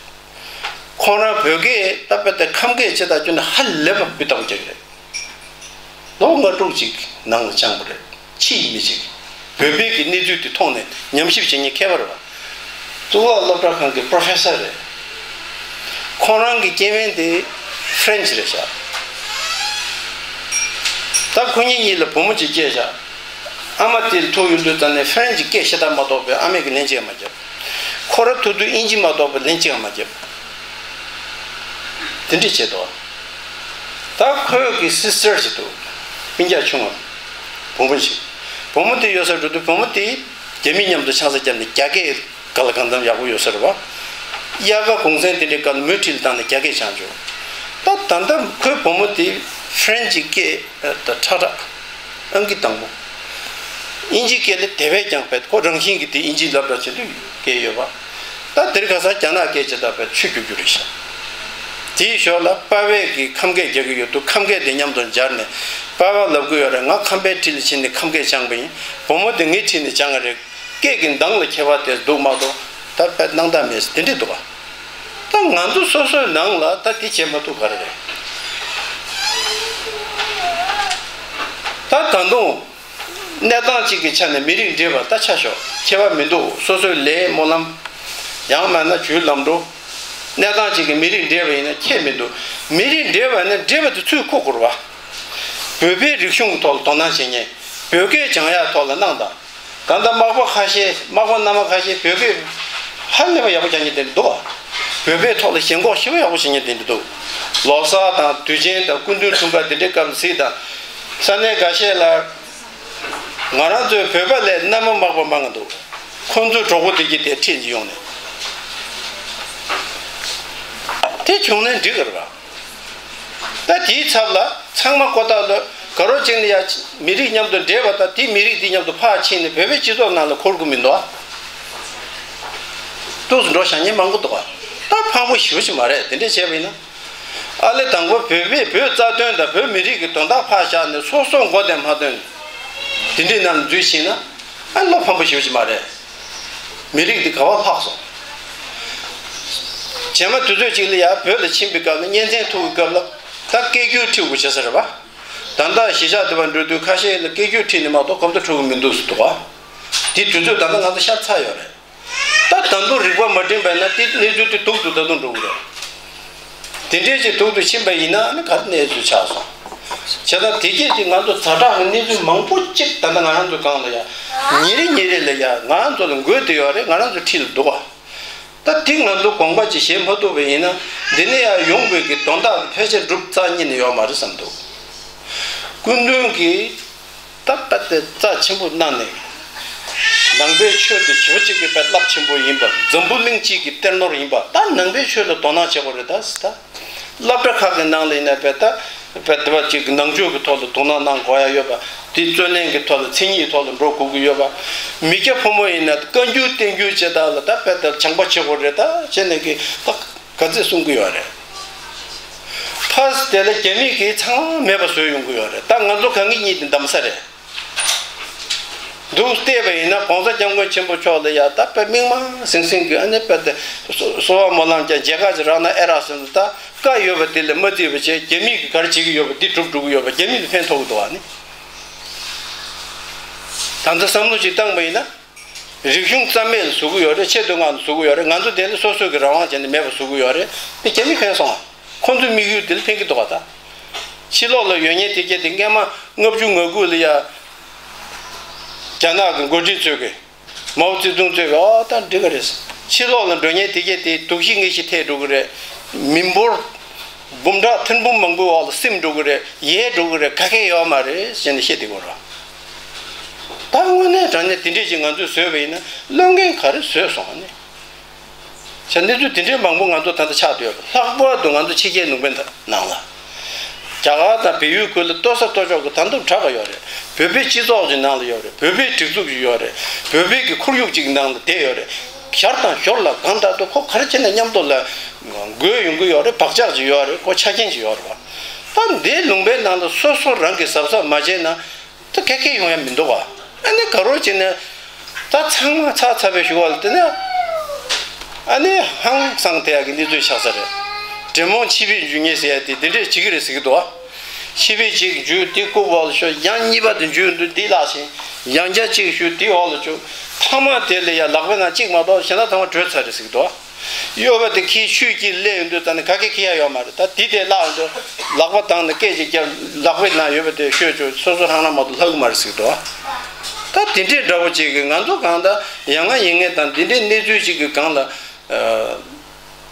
ཁོང་རང་བོད་སྐད་ད་དཔེ་ད་ཁམས་སྐད་ཅིག་ད་ཁྱོན་ནས་ཧ་ལས་པ་སྤུས་དག་པོ་རྒྱག་གི་རེད། ལོ་ལྔ་དྲུག་ཅིག་ནང་ལ་སྦྱངས་པ་རེད། ཕྱིའི་མི་ཅིག་བོད་པའི་གི་གནས་ཚུལ་དེ་མཐོང་ནས་ཉམས་ཞིབ་བྱེད་མཁན་མཁས་པ་རེད་བ། གཙུག་ལག་སློབ་གྲྭ་ཁང་གི་པྲོ་ཕེ་སར་རེད། ཁོང་རང་གི་སྐྱེ་དམན་དེ་ཧྥ་རན་ཆི་རེད་ཤག་ད་ཁོ་གཉིས་གཉིས་ལ་བུ་མོ་གཅིག་སྐྱེས་ཤག་ཨ་མ་དེ་ལ་ཐུག་ཡོང་དུས་ཙམ་ནས་ཧྥ་རན་ཆི་སྐད་ཤ་སྟག་མ་གཏོགས་པའི་ཨ་མས་གི་ལན་གཅིག་ཡང་མ་བརྒྱབ། ཁོ་ར་ཐུག་དུས་དབྱིན་ཇི་མ་གཏོགས་པའི་ལན་གཅིག་ཡང་མ་བརྒྱབ། དེ་འདྲས་བྱས་འདུག་ད་ཁོའི་གི་སི་སི་ཊར་ཅིག་འདུག་སྤུན་ཀྱག་ཆུང་ངམ། བུ་མོ་ཅིག་བུ་མོ་དེ་ཡོད་སར་འགྲོ་དུས་བུ་མོ་དེ་རྒྱ་མི་མཉམ་དུ་ཆང་ས་བརྒྱབ་ནས་རྒྱ་སྐད་ག་ལ་གང་འཚམ་ཡག་པོ་ཡོད་ས་རེད་བ། དབྱར་ཁ་གུང་སེང་དེ་འདྲའི་སྐབས་ལ་མུ་མཐུད་བཏང་ནས་རྒྱ་སྐད་སྦྱངས་བྱུང་། ད་ད་ལྟ་ཁོའི་བུ་མོ་དེ་ཧྥ་རན་ཆི་སྐད་ད་ཁྲག་ཁྲག་ཨང་ཀི་དང་པོ། དབྱིན་ཇི་སྐད་ལ་དེ་བས་ཀྱང་བས་ཁོ་རང་བཞིན་གྱིས་དེ་དབྱིན་ཇི་སློབ་གྲྭ་ཆེན་དུ་སྐད་ཡོད་པ། ད་དེར་ཁ་སང་རྒྱ་ནག་སྐད་ཅིག་ད་བས་ཆུ་རྒྱུག་རྒྱུག་རེད་ཤག་དེའི་ཞོར་ལ་པ་ཕས་ཀྱིས་ཁམས་སྐད་རྒྱག་གི་ཡོད་འདུག་ཁམས་སྐད་དེ་མཉམ་དུ་སྦྱར་ནས་པ་ཕ་ལབ་གི་ཡོད་རེད། ང་ཁམས་པའི་འཁྲིས་ལ་ཕྱིན་ནས་ཁམས་སྐད་སྦྱངས་པ་ཡིན། བུ་མོ་དེ་ངའི་འཁྲིས་ནས་སྦྱངས་པ་རེད། སྐད་ཀྱི་གདངས་ལ་ཁྱད་པར་དེ་འདུག་མ་གཏོགས་ད་དཔེ་སྣང་དག་མེད་དེ་འདྲས་འདུག་ག་ད་ང་ཚོ་སོ་སོའི་ནང་ལ་ད་དེ་བྱེད་མ་ཐུབ་ག་རེ་རེད། ད་ད་དུང་གནས་སྟངས་གཅིག་གི་ཆ་ནས་མི་རིགས་འདྲེས་པ་ད་ཆ་ཤོག་ཁྱད་པར་མི་འདུག་སོ་སོའི་ལས་སྨོན་ལམ། ཡང་མིན་ན་ཇུས་ལམ་འགྲོ། གནས་སྟངས་གཅིག་གི་མི་རིགས་འདྲེས་པ་ཡིན་ན་ཁྱད་མི་འདུག་མི་རིགས་འདྲེས་པ་ནི་འདྲེས་པ་དེ་ཚུར་ཁུག་དགོས་རེད་བ། བོད་པའི་རིག་གཞུང་གི་ཐོག་ལ་དོ་སྣང་བྱེད་མཁན། བོད་སྐད་སྦྱང་ཡག་ཐོག་ལ་གནང་དང་། ད་ལྟ་མག་པ་ཁ་ཤས་མག་པ་མནའ་མ་ཁ་ཤས་བོད་སྐད་ཧ་ལས་པ་ཡག་པོ་སྦྱང་མཁན་དེ་འདྲ་འདུག་བ། བོད་པའི་ཐོག་ལ་ཞེན་ཁོག་ཞེ་པོ་ཡག་པོ་བྱེད་མཁན་དེ་འདྲ་འདུག་ལོ་གསར་དང་དུས་ཆེན་དང་སྐུ་མདུན་འཁྲུངས་སྐར་དེ་འདྲའི་སྐབས་ལ་གཟིགས་དང་། ས་གནས་འགའ་ཤས་ལ་ང་རང་ཚོའི་བོད་པ་ལས་གནའ་མ་མང་པོ་མང་གི་འདུག་ཁོང་ཚོའི་གྲོགས་པོ་དེ་གྱིས་དེ་ཁྲིད་ཀྱི་ཡོང་ནས། དེ་བྱུང་ན་འགྲིག་གི་རེད་པ། ད་དེའི་ཚབ་ལ་ཚང་མ་ཀོ་ཐག་ལ་དགའ་རོགས་བྱས་ནས་ཡ། མི་རིགས་མཉམ་དུ་འདྲེས་པ་དང་དེ་མི་རིགས་དེ་མཉམ་དུ་ཕར་ཕྱིན་ནས་བོད་པའི་སྤྱི་ཚོགས་ནང་ལ་འཁོར་གི་མི་འདུག་ཏོག་ཙམ་འགྲོ་བཞག་མཁན་མང་པོ་འདུག་ག་ད་ཕངས་པོ་ཞེ་པོ་ཅིག་མ་རེད། དེ་འདྲས་བྱས་པ་ཡིན་ན། ཨ་ལས་དང་པོ་བོད་པས་བོད་རྩ་དོན་དང་བོད་མི་རིགས་ཀྱི་དོན་དག་ཕར་བཞག་ནས་སོ་སོ་མགོ་དེ་མ་ཐོན། དེ་འདྲའི་ནང་འཛུལ་ཕྱིན་ན་ཨ་བློ་ཕམ་པོ་ཞེ་པོ་ཅིག་མ་རེད། མི་རིགས་འདི་ག་པར་ལྷག་སོང་། རྗེས་མ་དུས་ཚོད་ཅིག་ལ་ཡ་བོད་ལ་ཕྱིན་པའི་སྐབས་ལ་གཉེན་ཚན་ཐུག་པའི་སྐབས་ལ་ད་སྐད་སྒྱུར་ཁྲིད་དགོས་བྱེད་ས་རེད་པ། ད་ལྟ་གཞིས་ཆགས་དེ་བར་འགྲོ་དུས་ཁ་ཤས་ལ་སྐད་སྒྱུར་ཁྲིད་ནས་མ་གཏོགས་གོ་བརྡ་འཕྲོད་ཀྱི་མི་འདུག་ཟེར་འདུག་ག་དེ་དུས་ཚོད་ད་ལྟ་ང་ཚོ་ཤར་ཚར་ཡོད་རེད། ད་ད་དུང་རིག་པ་མ་བསྒྲིམས་པ་ཡིན་ན་དེ་གནས་ཚུལ་དེ་སྡུག་ཏུ་ད་དུང་འགྲོ་གི་རེད། དེ་འདྲའི་ཅིག་སྡུག་ཏུ་ཕྱིན་པ་ཡིན་ན་ནི་ག་རེ་གནས་ཚུལ་ཆགས་སོང་། བྱས་ཙང་དེ་སྐད་ཅིག་ང་ཚོ་ཛ་དྲག་གི་གནས་ཚུལ་མང་པོ་ཅིག་ད་ལྟ་ང་རང་ཚོའི་སྒང་ལ་ཡ། ཉིན་རེ་ཉིན་རེ་ལ་ཡ་ང་རང་ཚོ་ལ་འགོས་བསྡད་ཡོད་རེད། ང་རང་ཚོ་འཁྲིས་ལ་འདུག་ག་ད་དེ་ང་ཚོ་དགོངས་པ་ཅིག་བཞེས་མ་ཐུབ་པ་ཡིན་ན་འདི་ནས་ཡ་ཡོང་བའི་གི་དོན་དག་དེ་ཕལ་ཆེར་འགྲུབ་རྩ་རྙེད་ནས་ཡོད་མ་རེད་བསམ་འདུག་སྐུ་མདུན་གྱིས་ད་ལྟ་དེ་རྩ་ཆེན་པོ་གནང་ནས། ནང་པའི་ཆོས་དེ་ཞེ་པོ་ཅིག་གི་དཔེ་རླབས་ཆེན་པོ་ཡིན་པ། འཛམ་བུ་གླིང་སྤྱི་གི་གཏེར་ནོར་ཡིན་པ། ད་ནང་པའི་ཆོས་ལ་དོ་སྣང་བྱེད་དགོས་རེད། ད་ད་སློབ་གྲྭ་ཁག་གི་ནང་ལ་ཡིན་ན་དཔེ་ད་དཔེ་དེ་བ་ཅིག་ནང་ཆོས་ཀྱི་ཐོག་ལ་དོ་སྣང་གནང་དགོས་ཡ་ཡོད་པ། དེ་རྩོད་ལེན་གྱི་ཐོག་ལ་མཚན་ཉིད་ཐོག་ལ་འགྲོ་དགོས་ཀྱི་ཡོད་པ། མི་སྐྱ་ཕོ་མོ་ཡིན་ན་བཀའ་འགྱུར་བསྟན་འགྱུར་བྱེད་སྟངས་ལ་ད་དཔེ་ད་སྦྱངས་པ་བྱེད་དགོས་རེད། ད་བྱས་ནས་ཀྱི་ད་ག་ཚོད་གསུང་གི་ཡོད་རེད། ཕར་དེ་ལ་རྒྱ་མི་གིས་ཚང་མ་མེད་པ་བཟོས་ཡོང་གི་ཡོད་རེད། ད་ང་ཚོ་གང་གི་གཉིད་དེ་འདམ་ས་རེད། འདུག་བལྟས་པ་ཡིན་ན་༸གོང་ས་༸སྐྱབས་མགོན་ཆེན་པོ་མཆོག་ལ་ཡ་ད་དཔེ་མིག་དམར་ཟིང་ཟིང་གི་ཨ་ནི་དཔེ་དེ་གསོལ་བ་སྨོན་ལམ་ཀྱང་མཇལ་ཁ་ཅིག་རག་ན་ཨེ་རག་ཟེར་ནས། ད་བཀའ་ཡོད་པ་དེ་ལས་མ་བརྩིས་པ་བྱས། རྒྱ་མི་གིས་ག་རེ་བྱེད་ཀྱི་ཡོད་པ་འདི་སྒྲུབ་འགྲོ་གི་ཡོད་པ། རྒྱ་མི་ལ་ཕན་ཐོགས་ཀྱི་འདུག་ཨ་ནི། ད་ལྟ་བསམ་བློ་ཅིག་བཏང་པ་ཡིན་ན། རིག་གཞུང་རྩ་མེད་ལ་བཟོ་གི་ཡོད་རེད། ཆེད་དུ་མངགས་ནས་བཟོ་གི་ཡོད་རེད། ང་ཚོ་དེ་ལ་སོ་སོ་གི་རང་དབང་བྱས་ནས་མེད་པ་བཟོ་གི་ཡོད་རེད། དེ་རྒྱ་མི་ཕན་སོང་ང་། ཁོང་ཚོའི་དམིགས་ཡུལ་དེ་ལ་ཕན་གྱི་འདུག་ག་ད་ཕྱི་ལོགས་ལ་ཡོད་མཁན་དེ་གྱད་དེ་སྔན་མ་ལྔ་བཅུ་ང་དགུ་ལ་ཡ་རྒྱ་ནག་གི་འགོ་ཁྲིད་ཚོས་གི་མའོ་ཙེ་ཏུང་ཚོས་གི་ཨོ་ད་འགྲིག་གི་རེད། ཕྱི་ལོགས་ལ་འགྲོ་མཁན་དེ་གྱད་དེ་སྡུག་ཤི་ངལ་ཤི་ཐེབས་འགྲོ་གི་རེད། མི་འབོར་འབུམ་ཕྲག་ཐེར་འབུམ་མང་པོའི་འོག་ལ་སིམ་འགྲོ་གི་རེད། ཡལ་འགྲོ་གི་རེད། ག་གེ་ཡོད་མ་རེད་ཟེར་ནས་བཤད་དེ་གོ་ར། ད་དངོས་གནས་དྲང་གནས་དེ་འདྲས་ཅིག་ང་ཚོས་བཟོས་པ་ཡིན་ན་བློས་འགེལ་ག་རེ་བཟོས་སོང་ཨ་ནི། བྱས་གནས་ཚུལ་དེ་འདྲའི་མང་པོ་ང་ཚོ་ད་ལྟ་ཆགས་བསྡད་ཡོད་པ། ལྷག་པར་དུ་ང་ཚོ་ཕྱི་རྒྱལ་ལུང་པའི་ནང་ལ། རྒྱ་གར་དང་བལ་ཡུལ་ཁུལ་ལ་ལྟོ་ས་ལྟོ་ཕྱོགས་ཀྱི་ད་དུང་དྲག་ག་ཡོད་རེད། བོད་པའི་སྤྱི་ཚོགས་ཀྱི་ནང་ལ་ཡོད་རེད། བོད་པའི་སྒྲིག་འཛུགས་ཀྱི་ཡོད་རེད། བོད་པའི་གི་ཁོར་ཡུག་ཅིག་ནང་ལ་བསྡད་ཡོད་རེད། ཞར་དང་ཞོར་ལ་གང་ལྟར་དུ་ཁོ་ག་རེ་བྱས་ན་མཉམ་དུ་ལ་འགོས་ཡོང་གི་ཡོད་རེད། བག་ཆགས་ཅིག་ཡོད་རེད། ཁོ་ཆ་རྐྱེན་ཅིག་ཡོད་རེད་བ། ད་འདི་ལུང་པའི་ནང་ལ་སོ་སོ་རང་གིས་གཟབ་གཟབ་མ་བྱས་ན། ད་ཁེ་ཁེ་ཡོང་ཡ་མི་འདུག་བ། ཨ་ནི་ག་རོ་བྱས་ནས་ད་ཚང་མ་ཚར་ཚར་བའི་གཞུག་བ་ལ་དེ་ནས་ཨ་ནི་ཧང་སང་དེ་ཡག་གི་གནས་ཚུལ་ཆགས་ས་རེད། འདྲེ་མོ་ཕྱི་པའི་འཇུ་ངེས་ཟེར་ཡ་དེ་དེ་འདྲས་བྱེད་ཀྱི་རེད་ཟེར་གྱི་འདུག་བ། ཕྱི་པའི་གཅིག་འཇུ་དེ་ལྐུགས་བ་ལ་ཤོར། ཡང་གཉིས་པ་དེ་འཇུ་འདུག་འདི་བརླག་ཕྱིན། ཡང་བསྐྱར་གཅིག་འཇུ་དེ་འོག་ལ་བཅུག་མཐའ་མ་དེ་ལ་ཡ་ལག་པའི་ནང་གཅིག་མ་གཏོགས་གཞན་དག་ཚང་མ་བྲོས་ཚར་རེད་ཟེར་གྱི་འདུག་བ། གཡོ་བ་དེ་ཁྱིའི་ཆུས་ཀྱིས་སླེབས་ཡོང་དུས་ཙམ་ནས་ག་གེ་ཁྱི་ཡ་ཡོད་མ་རེད། ད་དེ་དེ་བརླག་འདུག་ལག་པ་བཏང་ནས་སྐད་ཅིག་བརྒྱབ། ལག་པའི་ནང་ཡོད་པ་དེ་ཤོད་བཅུག་སོ་སོ་རང་རང་མ་གཏོགས་ལྷག་གི་མ་རེད་ཟེར་གྱི་འདུག་ད་དེ་འདྲའི་འདྲ་པོ་ཅིག་གིས་ང་ཚོ་གང་ལྟར་ཡ་ང་ཡིན་ངེས་དང་འདི་འདྲའི་གནས་ཚུལ་ཅིག་གི་སྒང་ལ་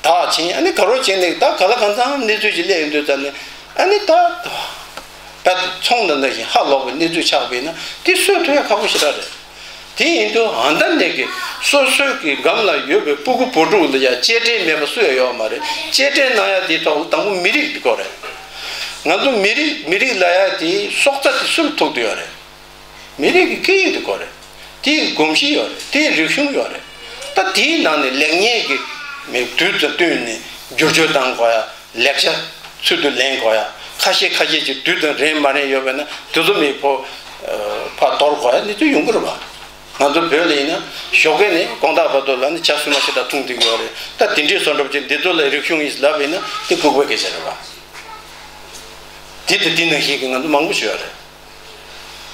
དག་ཕྱིན། ཨ་ནི་ག་རོ་བྱས་ནས་ད་ག་ལ་གང་འཚམ་གནས་ཚུལ་ཅིག་སླེབས་ཡོང་དུས་ཙམ་ནས་ཨ་ནི་ད་ད་ཚོང་ལ་ནང་བཞིན་ཧ་ལོག་པའི་གནས་ཚུལ་ཆགས་པ་ཡིན་ན་དེ་སུས་ཐུབ་ཡ་ཁག་པོ་ཞེ་དྲག་རེད། དེ་ཡིན་དུས་ཨ་ད་ནས་ཀྱི་སོ་སོའི་གི་འགྲམ་ལ་ཡོད་པའི་སྤུ་གུ་བུ་ཕྲུག་ལ་ཡ་གཅེས་སྤྲས་མེད་པ་སུ་ཡང་ཡོད་མ་རེད། གཅེས་སྤྲས་གནང་ཡ་དེའི་ཐོག་ལ་དང་པོ་མི་རིགས་དེ་དགོས་རེད། ང་ཚོ་མི་རིགས་མི་རིགས་ལབ་ཡ་དེའི་སྲོག་རྩ་དེ་སུ་ལ་ཐུག་བསྡད་ཡོད་རེད། མི་རིགས་ཀྱི་སྐད་ཡིག་དེ་དགོས་རེད། དེའི་གོམས་གཤིས་ཡོད་རེད། དེའི་རིག་གཞུང་ཡོད་རེད། ད་དེའི་ནང་ནས་ལེགས་ཉེས་ཀྱི་མི་དུས་དང་བསྟུན་ནས་བསྒྱུར་བཅོས་གཏང་དགོས་ཡ། ལེགས་ཆ་ཚུལ་དུ་ལེན་དགོས་ཡ། ཁ་ཤས་ཁ་ཤས་ཀྱིས་དུས་དང་རན་མ་རན་ཡོད་པ་ན་དེ་ཚོ་མི་ཕོ་ཕར་དོར་དགོས་ཡ་ནི་དུས་ཡོང་གི་རེད་པ། ང་ཚོ་བོད་ལ་ཡིན་ན་ཞོགས་ཀས་ནས་དགོང་དག་བར་དུ་ལ་ནི་ཇ་སྲུབ་མ་ཞེ་དྲག་འཐུང་བསྡད་ཀྱི་ཡོད་རེད། ད་དེ་འདྲའི་བཟོ་འདྲ་པོ་ཅིག་འདི་ཚོ་ལ་རིག་གཞུང་ཡིན་ལབ་ཡིན་ན་དེ་ལྐུགས་པའི་སྐད་ཆ་རེད་པ། དེ་དང་དེ་ནང་བཞིན་གྱི་ང་ཚོ་མང་པོ་ཞིག་ཡོད་རེད།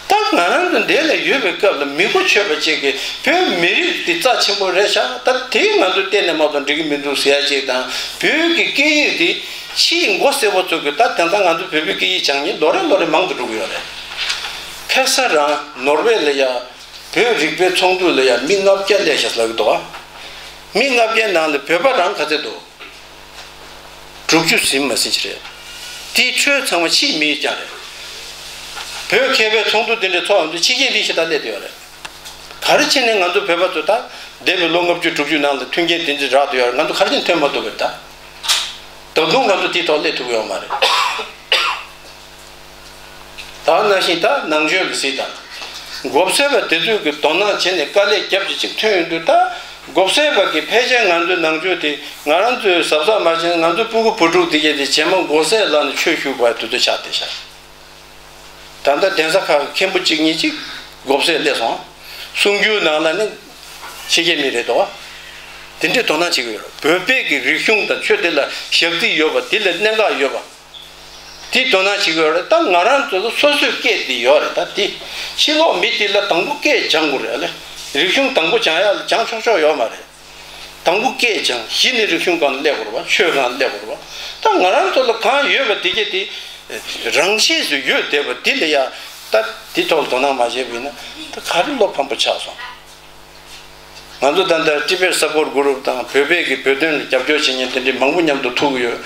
ད་ང་རང་ཚོ་འདི་ལ་ཡོད་པའི་སྐབས་ལ་མི་གོ་ཆོད་པ་ཅིག་གིས་བོད་མི་རིགས་འདི་རྩ་ཆེན་པོ་རེད་ཤག་ད་དེ་ང་ཚོ་གཏན་ནས་མ་གཏོགས་འགྲིག་གི་མི་འདུག་ཟེར་ཡ་ཅིག་དང་། བོད་ཀྱི་སྐད་ཡིག་འདི་ཕྱིའི་མགོ་སེར་པོ་ཚོ་གིས་ད་དེང་སང་ང་ཚོ་བོད་པའི་སྐད་ཡིག་སྦྱང་མཁན་ལོ་རེ་ལོ་རེ་མང་དུ་འགྲོ་གི་ཡོད་རེད། ཁ་སང་རང་ནོར་ཝེ་ལ་ཡ་བོད་རིག་པའི་ཚོགས་འདུ་ལ་ཡ་མི་ལྔ་བརྒྱ་སླེབས་ཤག་ལབ་ཀྱི་འདུག་མི་ལྔ་བརྒྱའི་ནང་ལ་བོད་པ་རང་ག་ཚད་འདུག་དྲུག་ཅུ་ཟིན་མ་ཟིན་ཅིག་རེད། དེའི་ཁྲོད་ཚང་མ་ཕྱིའི་མི་རྐྱང་རེད། བོད་མཁས་པའི་ཚོགས་འདུ་དེ་འདྲའི་ཚོགས་ཡོང་དུས་ཕྱི་རྒྱལ་མི་ཞིག་ད་སླེབས་བསྡད་ཡོད་རེད། ག་རེ་བྱས་ནས་ང་ཚོ་བོད་པ་ཚོ་ད་འདས་པའི་ལོ་ལྔ་བཅུ་དྲུག་ཅུ་ནང་ལ་མཐུན་རྐྱེན་དེ་འདྲ་རག་བསྡད་ཡོད་རེད། ང་ཚོ་ག་རེ་བྱས་ནས་ཐོན་མ་ཐུབ་པ་རེད་ད། ད་དུང་ང་ཚོ་དེའི་ཐོག་སླེབས་ཐུབ་ཡོད་མ་རེད། ད་ནང་བཞིན་ད་ནང་ཆོས་ཀྱི་གཟིགས་དང་། མགོ་སེར་བ་དེ་ཚོས་ཀྱི་དོ་སྣང་བྱས་ནས་དཀའ་ལས་བརྒྱབ་ཅིག་ཅིག་ཐོན་ཡོང་དུས། ད་མགོ་སེར་བ་གི་ཕལ་ཆེར་ང་ཚོའི་ནང་ཆོས་དེ་ང་རང་ཚོས་གཟབ་གཟབ་མ་བྱས་ན། ང་ཚོའི་སྤུ་གུ་བུ་ཕྲུག་དེ་གས་དེ་རྗེས་མ་མགོ་སེར་ལངས་ནས་ཆོས་ཞུགས་པ་དེ་ཚོ་ཆགས་བསྡད་ཤག་ད་ལྟ་གདན་ས་ཁག་གི་མཁན་པོ་གཅིག་གཉིས་ཅིག་མགོ་སེར་སླེབས་སོང་། གསུང་སྒྱུར་ནང་ལ་ནི་ཕྱི་རྒྱལ་མི་རེད་དོ། དེ་འདྲའི་དོ་སྣང་བྱེད་ཀྱི་ཡོད་རེད། བོད་པའི་གི་རིག་གཞུང་དང་ཆོས་དེ་ལ་ཞབས་འདེགས་ཡོད་པ། དེ་ལ་གནད་འགག་ཡོད་པ། དེ་དོ་སྣང་བྱེད་ཀྱི་ཡོད་རེད། ད་ང་རང་ཚོ་ལ་སོ་སོའི་སྐད་དེ་ཡོད་རེད། ད་དེ་ཕྱི་ལོགས་མི་དེ་ལ་དང་པོ་སྐད་སྦྱང་དགོས་རེད། ཨ་ལེ། རིག་གཞུང་དང་པོ་སྦྱང་ཡ་ལ་སྦྱང་ཆོག་ཆོག་ཡོད་མ་རེད། དང་པོ་སྐད་སྦྱང་། གཞི་ནས་རིག་གཞུང་སྒང་ལ་སླེབས་དགོས་རེད་པ། ཆོས་སྒང་ལ་སླེབས་དགོས་རེད་པ། ད་ང་རང་ཚོ་ལ་གང་ཡོད་པ་དེ་གས་དེ་རང་ཆས་སུ་ཡོད་བསྡད་པ་དེ་ལ་ཡ། ད་དེ་ཐོག་ལ་དོ་སྣང་མ་བྱས་པ་ཡིན་ན་ད་ག་རེ་བློ་ཕམ་པོ་ཆགས་སོང་། ང་ཚོ་ད་ལྟ་Tibet Support Group དང་བོད་པའི་གི་བོད་དོན་ལ་རྒྱབ་སྐྱོར་བྱེད་མཁན་དེ་འདྲའི་མང་པོ་མཉམ་དུ་ཐུག་གི་ཡོད།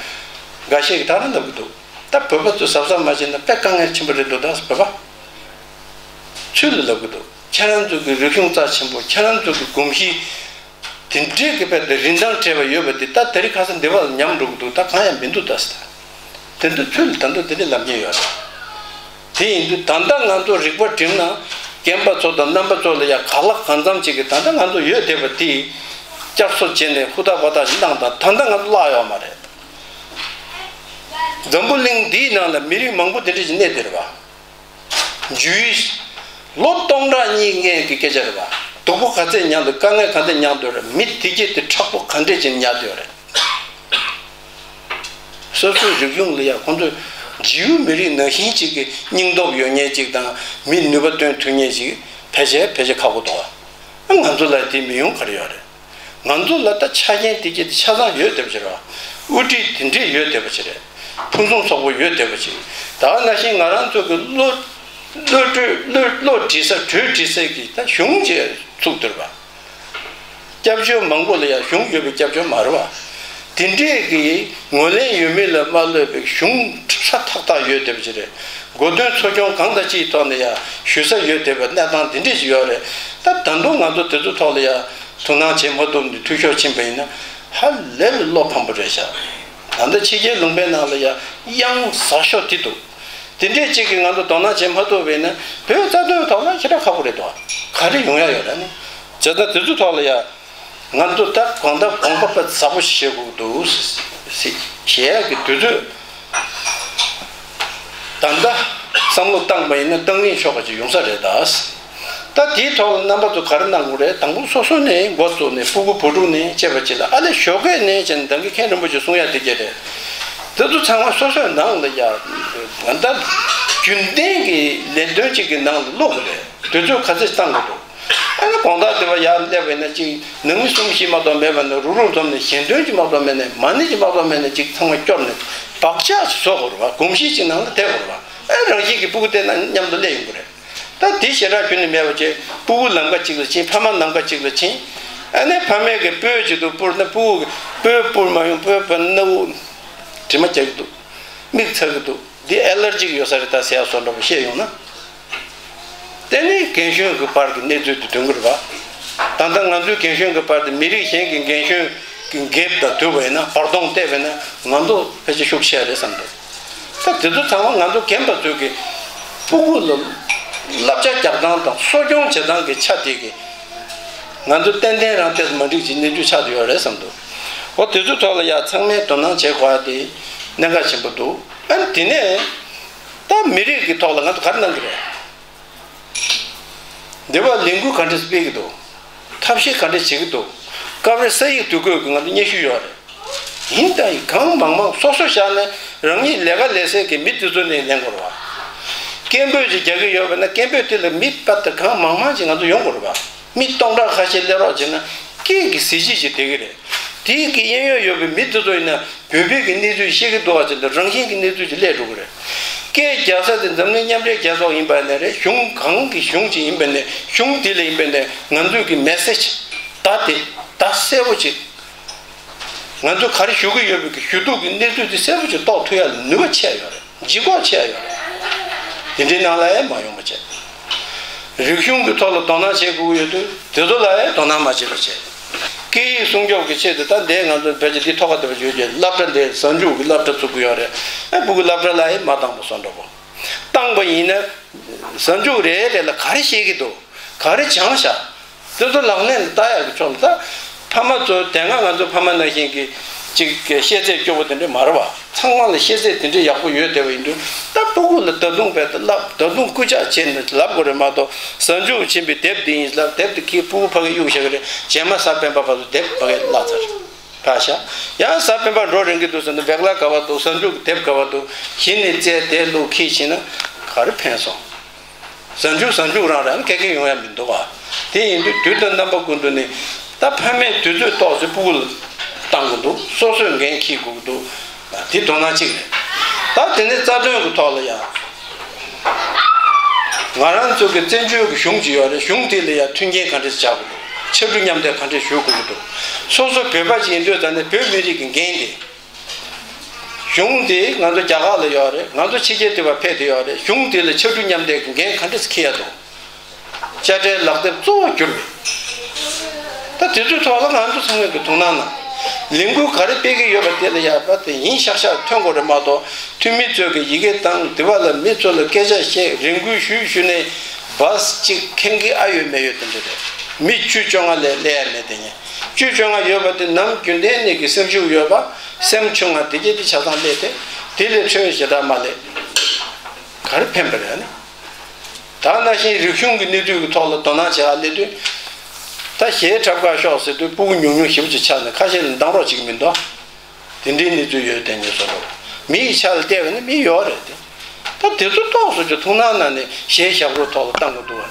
འགའ་ཤས་ཀྱིས་ད་རུང་ལབ་གི་འདུག་ད་བོད་པ་ཚོས་གཟབ་གཟབ་མ་བྱས་ན་དཔེ་དཀའ་ངལ་ཆེན་པོ་རེད་འདུག་ད་བོད་པ་ཚུར་ལ་ལབ་གི་འདུག་ཁྱེད་རང་ཚོ་གི་རིག་གཞུང་རྩ་ཆེན་པོ། ཁྱེད་རང་ཚོ་གི་གོམས་གཤིས་དེ་འདྲའི་གི་དཔེ་དེ་རིན་ཐང་བྲལ་བ་ཡོད་པ་དེ་ད་དེ་རིང་ཁ་སང་འདི་བ་ལ་ཉམས་འགྲོ་གི་འདུག་ད་གང་ཡང་མི་འདུག་ད་ཟེར། དེ་འདུག་ཚུལ་ད་འདུག་དེ་འདྲ་ལབ་མཁན་ཡོད་རེད། དེ་ཡིན་དུས་ད་ལྟ་ང་ཚོ་རིག་པ་བསྒྲིམས་ན་རྒན་པ་ཚོ་དང་རྣམ་པ་ཚོ་ལ་ཡ་ག་ལ་གང་འཚམ་ཅིག་གི་ད་ལྟ་ང་ཚོ་ཡོད་བསྡད་པ་དེ་བསྐྱར་གསོ་བྱས་ནས་ཧུར་ཐག་པ་ཐག་ཅིག་གནང་དང་། ད་ལྟ་ང་ཚོ་བརླག་ཡོད་མ་རེད། འཛམ་བུ་གླིང་འདིའི་ནང་ལ་མི་རིགས་མང་པོ་དེ་འདྲ་ཞིག་གནས་བསྡད་རེད་པ། འཇུ་ཡིས་ལོ་སྟོང་ཕྲག་གཉིས་སྔོན་གྱི་སྐད་ཆ་རེད་པ། སྡུག་པོ་ག་ཚད་མྱངས་འདུག་དཀའ་ངལ་ག་ཚད་མྱངས་འདུག་རེད། མི་དེ་གྱད་དེ་མཁྲེགས་པོ་ག་འདྲས་ཅིག་ཉར་བསྡད་ཡོད་རེད། སོ་སོའི་རིག་གཞུང་ལ་ཡ་ཁོང་ཚོས་འཇིའུ་མི་རིགས་ནང་བཞིན་ཅིག་གི་སྙིང་སྟོབས་ཡོད་མཁན་ཅིག་དང་། མི་ནུས་པ་བཏོན་ཐུབ་མཁན་ཅིག་ཕལ་ཆེར་ཕལ་ཆེར་ཁག་པོ་འདུག་ཨ། ང་ཚོ་ལ་དེ་མི་ཡོང་ག་རེ་ཡོད་རེད། ང་ཚོ་ལ་ད་ཆ་རྐྱེན་དེ་གྱད་དེ་ཆ་ཚང་ཡོད་བསྡད་པ་ཅིག་རེད་པ། དབུ་ཁྲིད་དེ་འདྲས་ཡོད་བསྡད་པ་ཅིག་རེད། ཕུན་སུམ་ཚོགས་པོ་ཡོད་བསྡད་པ་ཅིག་ད་ག་ནང་བཞིན་ང་རང་ཚོ་གི་བློ་བློ་གྲོས་བློ་བློ་འདྲི་ས་གྲོས་འདྲི་ས་གི་ད་གཞུང་ཅིག་ཚུགས་བསྡད་རེད་པ། སྐྱབས་བཅོལ་མང་པོ་ལ་ཡང་གཞུང་ཡོད་པའི་སྐྱབས་བཅོལ་མ་རེད་པ། དེ་འདྲས་ཀྱི་ངོས་ལེན་ཡོད་མེད་ལ་མ་ལྟོས་པའི་གཞུང་ཧྲ་ཐག་ཐག་ཡོད་བསྡད་པ་ཅིག་རེད། གོ་སྟོན་ཚོགས་ཆུང་གང་དང་ཅིའི་ཐོག་ནས་ཡང་ཞུ་ས་ཡོད་བསྡད་པའི་གནས་སྟངས་དེ་འདྲས་ཅིག་ཡོད་རེད། ད་ད་དུང་ང་ཚོ་དེ་ཚོའི་ཐོག་ལ་ཡང་དོ་སྣང་བྱེད་མ་ཐུབ་ནས་འཐུས་ཤོར་ཕྱིན་པ་ཡིན་ན་ཧ་ལས་པའི་བློ་ཕམ་པོ་རེད་ཤག་ད་ལྟ་ཕྱི་རྒྱལ་ལུང་པའི་ནང་ལ་ཡང་གཡང་ཟ་ཤོག་དེ་འདུག་དེ་འདྲས་ཅིག་གིས་ང་ཚོ་དོ་སྣང་བྱེད་མ་ཐུབ་པ་ཡིན་ན་བོད་རྩ་དོན་ཐོག་ལ་ཞེ་དྲག་ཁག་པོ་རེད་འདུག་ག་རེ་ཡོང་ཡ་ཡོད་རེད་ནི། བྱས་ཙང་དེ་ཚོའི་ཐོག་ལ་ཡང་ང་ཚོ་ད་གང་ལྟར་དགོངས་པ་དཔེ་ཚ་པོ་བཞེས་དགོས་འདུག་ཟེར། བཞེས་ཡག་གི་དུས་ཚོད་ད་ལྟ་བསམ་བློ་བཏང་པ་ཡིན་ན་བཏང་སྙིང་ཆོག་པ་ཅིག་ཡོང་ས་རེད་ད། ད་དེའི་ཐོག་ལ་རྣམ་པ་ཚོ་ག་རེ་གནང་དགོས་རེད། དང་པོ་སོ་སོ་ནས་འགོ་བཙུགས་ནས་སྤུ་གུ་བུ་ཕྲུག་ནས་བཅས་པ་ཅིག་ལ། ཨ་ལས་ཞོགས་ཀས་ནས་བྱས་ནས་ད་གིན་མཁན་རིན་པོ་ཆེ་གསུང་ཡ་དེ་གྱད་རེད། དེ་ཚོ་ཚང་མ་སོ་སོའི་ནང་ལ་ཡ་ད་རྒྱུན་ལྡན་གྱི་ལས་དོན་ཅིག་གི་ནང་ལ་བླུག་དགོས་རེད། དུས་ཚོད་ག་ཚོད་བཏང་དགོས་འདུག་ཨ་ནི་དགོང་དག་དེ་བ་ཡར་སླེབས་པ་ཡིན་ན་ཅིག་ནང་མི་གསུམ་བཞི་མ་གཏོགས་མེད་པ་ནས་རུག་རུག་འཛོམས་ནས་གཞན་དོན་ཅིག་མ་གཏོགས་མེད་ནས་མ་ཎི་ཅིག་མ་གཏོགས་མེད་ནས་ཅིག་ཚང་མ་སྐྱོར་ནས་བག་ཆགས་ཅིག་བཟོ་དགོས་རེད་པ། གོམས་གཤིས་ཅིག་ནང་ལ་བསྡད་དགོས་རེད་པ། ཨ་རང་བཞིན་གྱིས་སྤུ་གུ་དེ་ན་མཉམ་དུ་སླེབས་ཡོང་གི་རེད། ད་དེ་ཞེ་དྲག་ཁྱོན་ནས་མེད་པ་བྱས། སྤུ་གུ་ལམ་ཁ་གཅིག་ལ་ཕྱིན། ཕ་མ་ལམ་ཁ་གཅིག་ལ་ཕྱིན། ཨ་ནི་ཕ་མས་གི་སྤོས་ཅིག་ཏུ་སྤུར་ན་སྤུ་གུ་གི་སྤོས་སྤུར་མ་ཡོང་། སྤོས་སྤུར་ན་དབུགས་དྲི་མ་རྒྱག་གི་འདུག་མིག་ཚ་གི་འདུག་འདི་ཨེ་ལར་ཇི་ཡོད་ས་རེད་ད་ཟེར་ཡ་བཟོ་འདྲ་པོ་བཤད་ཡོང་ན། དེ་ནི་རྒན་གཞོན་གྱི་བར་གྱི་གནས་ཚུལ་དེ་འདོན་གྱི་རེད་པ། ད་ལྟ་ང་ཚོའི་རྒན་གཞོན་གྱི་བར་དེ་མི་རིགས་གཞན་གྱི་རྒན་གཞོན་གྱི་འགེབས་དང་བསྡུར་བ་ཡིན་ན། བར་སྟོང་བལྟས་པ་ཡིན་ན་ང་ཚོ་ཕལ་ཆེར་ཤུགས་ཆེ་རེད་བསམ་འདུག་ད་དེ་ཚོ་ཚང་མ་ང་ཚོ་རྒན་པ་ཚོས་ཀྱི་སྤུ་གུ་ལ་བསླབ་བྱ་རྒྱག་སྟངས་དང་གསོ་སྐྱོང་བྱེད་སྟངས་ཀྱི་ཆ་དེ་གི་ང་ཚོ་ཏན་ཏན་རང་ཏོག་ཙམ་མ་འགྲིག་ཅིག་གནས་ཚུལ་ཆགས་བསྡད་ཡོད་རེད་བསམ་འདུག་འོ་དེ་ཚོའི་ཐོག་ལ་ཡ་ཚང་མས་དོ་སྣང་བྱེད་དགོས་ཡ་དེ་གནད་འགག་ཆེན་པོ་འདུག་ཨ་ནི་དེ་ནས་ད་མི་རིགས་ཀྱི་ཐོག་ལ་ང་ཚོ་ག་རེ་གནང་གི་རེད། འདི་བ་ལས་འགུལ་ག་འདྲས་སྤེལ་གྱི་འདུག་ཐབས་ཤེས་ག་འདྲས་བྱེད་ཀྱི་འདུག་སྐབས་རེ་ས་ཡིག་བསྡུ་དགོས་ཀྱི་ང་ཚོ་སྙན་ཞུ་ཡོད་རེད། ཡིན་ད་ཡིན་གང་མང་མང་སོ་སོ་བཞག་ནས་རང་ཉིད་ལས་ཀ་ལས་སའི་གི་མི་དེ་ཚོ་ནས་ལེན་དགོས་རེད་པ། སྐད་འབོད་ཅིག་རྒྱག་གི་ཡོད་པ་ན་སྐད་འབོད་དེ་ལ་མི་པ་ད་གང་མང་མང་ཅིག་ང་ཚོ་ཡོང་དགོས་རེད་པ། མི་སྟོང་ཕྲག་ཁ་ཤས་སླེབས་རོགས་བྱས་ན་སྐད་ཀྱི་གཟི་བརྗིད་ཅིག་ལྡན་གྱི་རེད། དེའི་གི་གཡས་གཡོན་ཡོད་པའི་མི་དེ་ཚོ་ཡིན་ན། བོད་པའི་གི་གནས་ཚུལ་ཤེས་ཀྱི་འདུག་བ་ཅིག་ལ་རང་བཞིན་གྱི་གནས་ཚུལ་ཅིག་སླེབས་འགྲོ་གི་རེད། སྐད་རྒྱག་ས་དེ་འཛམ་གླིང་མཉམ་འབྲེལ་རྒྱལ་ཚོགས་ཡིན་པ་ནས་རེད། གཞུང་གང་གི་གཞུང་ཅིག་ཡིན་པ་ནས་གཞུང་དེ་ལ་ཡིན་པ་ནས་ང་ཚོས་ཀྱི་མེ་སེ་ཇི་ད་དེ་ད་གསལ་པོ་ཅིག་ང་ཚོས་ག་རེ་ཞུ་གི་ཡོད་པའི་གི་ཞུ་གཏུག་གི་གནས་ཚུལ་དེ་གསལ་པོ་ཅིག་རྟོགས་ཐུབ་ཡ་ལ་ནུས་པ་ཆེ་ཡོད་རེད། ལྗིད་ཁོག་ཆེ་ཡོད་རེད། དེ་འདྲའི་ནང་ལ་ཡང་མ་ཡོང་བ་བྱས། རིག་གཞུང་གི་ཐོག་ལ་དོ་སྣང་བྱེད་དགོས་ཀྱི་ཡོད་དུས་དེ་ཚོ་ལ་ཡང་དོ་སྣང་མ་བྱེད་པ་བྱས། སྐད་ཡིག་སྲུང་སྐྱོབ་ཀྱི་ཆེད་དུ་ད་འདས་ང་ཚོ་ཕལ་ཆེར་འདི་ཐོག་ཁ་དེ་བ་ཡོད་ཀྱི་སློབ་གྲྭ་འདི་གཟའ་མཇུག་གི་སློབ་གྲྭ་བཙུགས་ཀྱི་ཡོད་རེད། ཨ་ཕྲུ་གུ་སློབ་གྲྭ་ལ་ཡང་མ་བཏང་བ་བཟོ་འདྲ་པོ། བཏང་པ་ཡིན་ན། གཟའ་མཇུག་རེ་རེ་ལ་ག་རེ་བཤད་ཀྱི་འདུག་ག་རེ་སྦྱངས་ཤག་དེ་ཚོ་ལག་ལེན་ལ་བསྟར་ཡག་གི་ཕྱོགས་ལ་ད། ཕ་མ་ཚོ་དེ་སྔ་ང་ཚོ་ཕ་མ་ནང་བཞིན་གྱི་ཅིག་གི་ཤེས་ཚད་སྐྱོ་བོ་དེ་འདྲ་མ་རེད་བ། ཚང་མ་ལ་ཤེས་ཚད་དེ་འདྲ་ཡག་པོ་ཡོད་བསྡད་པ་ཡིན་དུས་ད་ཕྲུ་གུ་ལ་ད་དུང་བས་ད་ལབ་ད་དུང་སྐུལ་ལྕག་བྱས་ནས་ལབ་དགོས་རེད་མ་གཏོགས་གཟའ་མཇུག་ཕྱིན་པའི་དེབ་འདི་ཡིན་ལབ་དེབ་འདི་ཁྱེད་ཕྲུ་གུ་ཕ་གི་གཡུག་བཞག་གི་རེད། རྗེས་མ་གཟའ་སྤེན་པ་བར་དུ་དེབ་ཕ་གི་བརླག་ཚར་རེད། ཕ་ཤ། ཡང་གཟའ་སྤེན་པ་འགྲོ་རན་གྱི་འདུག་ཟེར་ན་བེག་ལ་ག་བ་འདུག་གཟའ་མཇུག་གི་དེབ་ག་བ་འདུག་གཞི་ནས་བཙལ་དེ་བླུག་ཁྱེར་ཕྱིན་ན་ག་རེ་ཕན་སོང་། གཟའ་མཇུག་གཟའ་མཇུག་རང་རང་ཁེ་ཁེ་ཡོང་ཡ་མི་འདུག་ག་དེ་ཡིན་དུས་དུས་དང་རྣམ་པ་ཀུན་ཏུ་ནི་ད་ཕ་མས་དུས་ཚོད་ཏོག་ཙམ་ཕྲུ་གུ་ལ་བཏང་དགོས་འདུག་སོ་སོས་འགན་འཁྱེར་དགོས་ཀྱི་འདུག་དེ་དོ་སྣང་གཅིག་རེད། ད་དེ་ནས་རྩ་དོན་གྱི་ཐོག་ལ་ཡང་། ང་རང་ཚོ་གི་བཙན་བྱོལ་གྱི་གཞུང་ཅིག་ཡོད་རེད། གཞུང་དེ་ལ་ཡང་མཐུན་རྐྱེན་ག་འདྲས་བྱ་དགོས་འདུག་ཕྱར་གྲུ་མཉམ་འདེགས་ག་འདྲས་ཞུ་དགོས་ཀྱི་འདུག་སོ་སོ་བོད་པ་ཅིག་ཡིན་དུས་ད་ནས་བོད་མི་རིགས་ཀྱི་འགན་དེ། གཞུང་དེ་ང་ཚོ་རྒྱ་གར་ལ་ཡོད་རེད། ང་ཚོ་ཕྱི་རྒྱལ་དེ་བ་ཕེབས་ཏེ་ཡོད་རེད། གཞུང་དེ་ལ་ཕྱར་གྲུ་མཉམ་འདེགས་ཀྱི་འགན་ག་འདྲས་འཁྱེར་ཡ་འདུག་དཔྱ་ཁྲལ་ལག་དེབ་གཙོ་བོ་གྱུར་པས། ད་དེ་ཚོའི་ཐོག་ལ་ང་ཚོ་ཚང་མས་ཀྱི་ཐུགས་སྣང་གནང་། ལས་འགུལ་ག་རེ་སྤེལ་གྱི་ཡོད་པ་དེ་ལ་ཡག་པ་དེ་ཡིན་ཤག་ཤག་ཐོན་དགོས་རེད་མ་གཏོགས་འཐུས་མི་ཚོས་ཀྱི་ཡི་གེ་བཏང་དེ་བ་ལ་མི་ཚོ་ལ་སྐད་ཆ་བཤད་རེ་སྐུལ་ཞུས་ཞུས་ནས་བཱས་གཅིག་འཁེལ་གྱི་ཨ་ཡོད་མེད་ཡོད་དེ་འདྲ་རེད། མི་བཅུ་བཅོ་ལྔ་ལས་སླེབས་ཡ་མེད་དེ་ཉེ། བཅུ་བཅོ་ལྔ་ཡོད་པ་དེ་ནམ་རྒྱུན་ལྡན་ནས་ཀྱི་སེམས་ཤུགས་ཡོད་པ་སེམས་ཆུང་ང་དེ་གྱད་དེ་ཆ་ཚང་སླེབས་ཏེ་དེ་ལས་འཕྲོས་ཞེ་དྲག་མ་སླེབས། ག་རེ་ཕན་པ་རེད་ཨ་ནི། ད་ནང་བཞིན་རིག་གཞུང་གི་གནས་ཚུལ་གྱི་ཐོག་ལ་དོ་སྣང་བྱེད་ཨ་སླེབས་དུས། ད་གཞས་འཁྲབ་གར་ཤོག་ཟེར་དུས་ཕྲུ་གུ་ཉུང་ཉུང་ཞེ་པོ་ཅིག་ཆགས་ནས་ཁ་ཤས་ལ་འདང་རོགས་བྱེད་ཀྱི་མི་འདུག་དེ་འདྲའི་གནས་ཚུལ་ཡོད་དེ་ངས་བཟོ་འདྲ། མི་ཡི་ཆ་ལ་བལྟས་པ་ན་མི་ཡོད་རེད་དེ། ད་དེ་ཚོ་ཏོག་ཙམ་ཅིག་ཐུགས་སྣང་གནང་ནས་གཞས་ཞབས་བྲོ་ཐོག་ལ་བཏང་དགོས་འདུག་བ།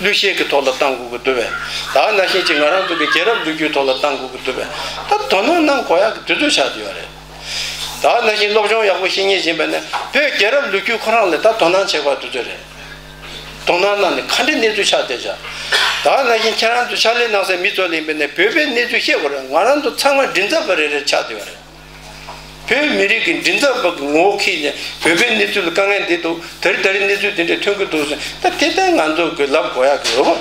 གླུ་གཞས་ཀྱི་ཐོག་ལ་བཏང་དགོས་ཀྱི་འདུག་བས། ད་ནང་བཞིན་ཅིག་ང་རང་ཚོ་གི་རྒྱལ་རབས་ལོ་རྒྱུས་ཐོག་ལ་བཏང་དགོས་ཀྱི་འདུག་བས། ད་དོ་སྣང་གནང་དགོས་ཡག་གི་དུས་ཚོད་ཆགས་བསྡད་ཡོད་རེད། ད་ནང་བཞིན་སློབ་སྦྱོང་ཡག་པོ་ཤེས་ཉེན་བཞིན་པ་ནི་བོད་རྒྱལ་རབས་ལོ་རྒྱུས་ཁོ་རང་ལ་ད་དོ་སྣང་བྱེད་དགོས་དུས་ཚོད་རེད། དོ་སྣང་གནང་ནས་ག་འདྲའི་གནས་ཚུལ་ཆགས་བསྡད་ཤག་ད་ནང་བཞིན་ཁྱེད་རང་ཚོ་ཕྱག་ལས་གནང་སའི་མི་ཚོ་ལ་ཡིན་པ་ནས་བོད་པའི་གནས་ཚུལ་ཤེས་དགོས་རེད། ང་རང་ཚོ་ཚང་མ་མགྲིན་ཚབ་པ་རེ་རེ་ཆགས་བསྡད་ཡོད་རེད། བོད་མི་རིགས་ཀྱི་མགྲིན་ཚབ་པ་གི་ངོ་བོ་འཁྱེར་ནས་བོད་པའི་གནས་ཚུལ་ལ་དཀའ་ངལ་འདི་འདུག་ད་རེས་ད་རེས་གནས་ཚུལ་འདི་འདྲ་ཐོན་གྱི་འདུག་ཟེར། ད་དེ་ལྟར་ང་ཚོ་གི་ལབ་དགོས་ཡག་གི་འོས་བབ་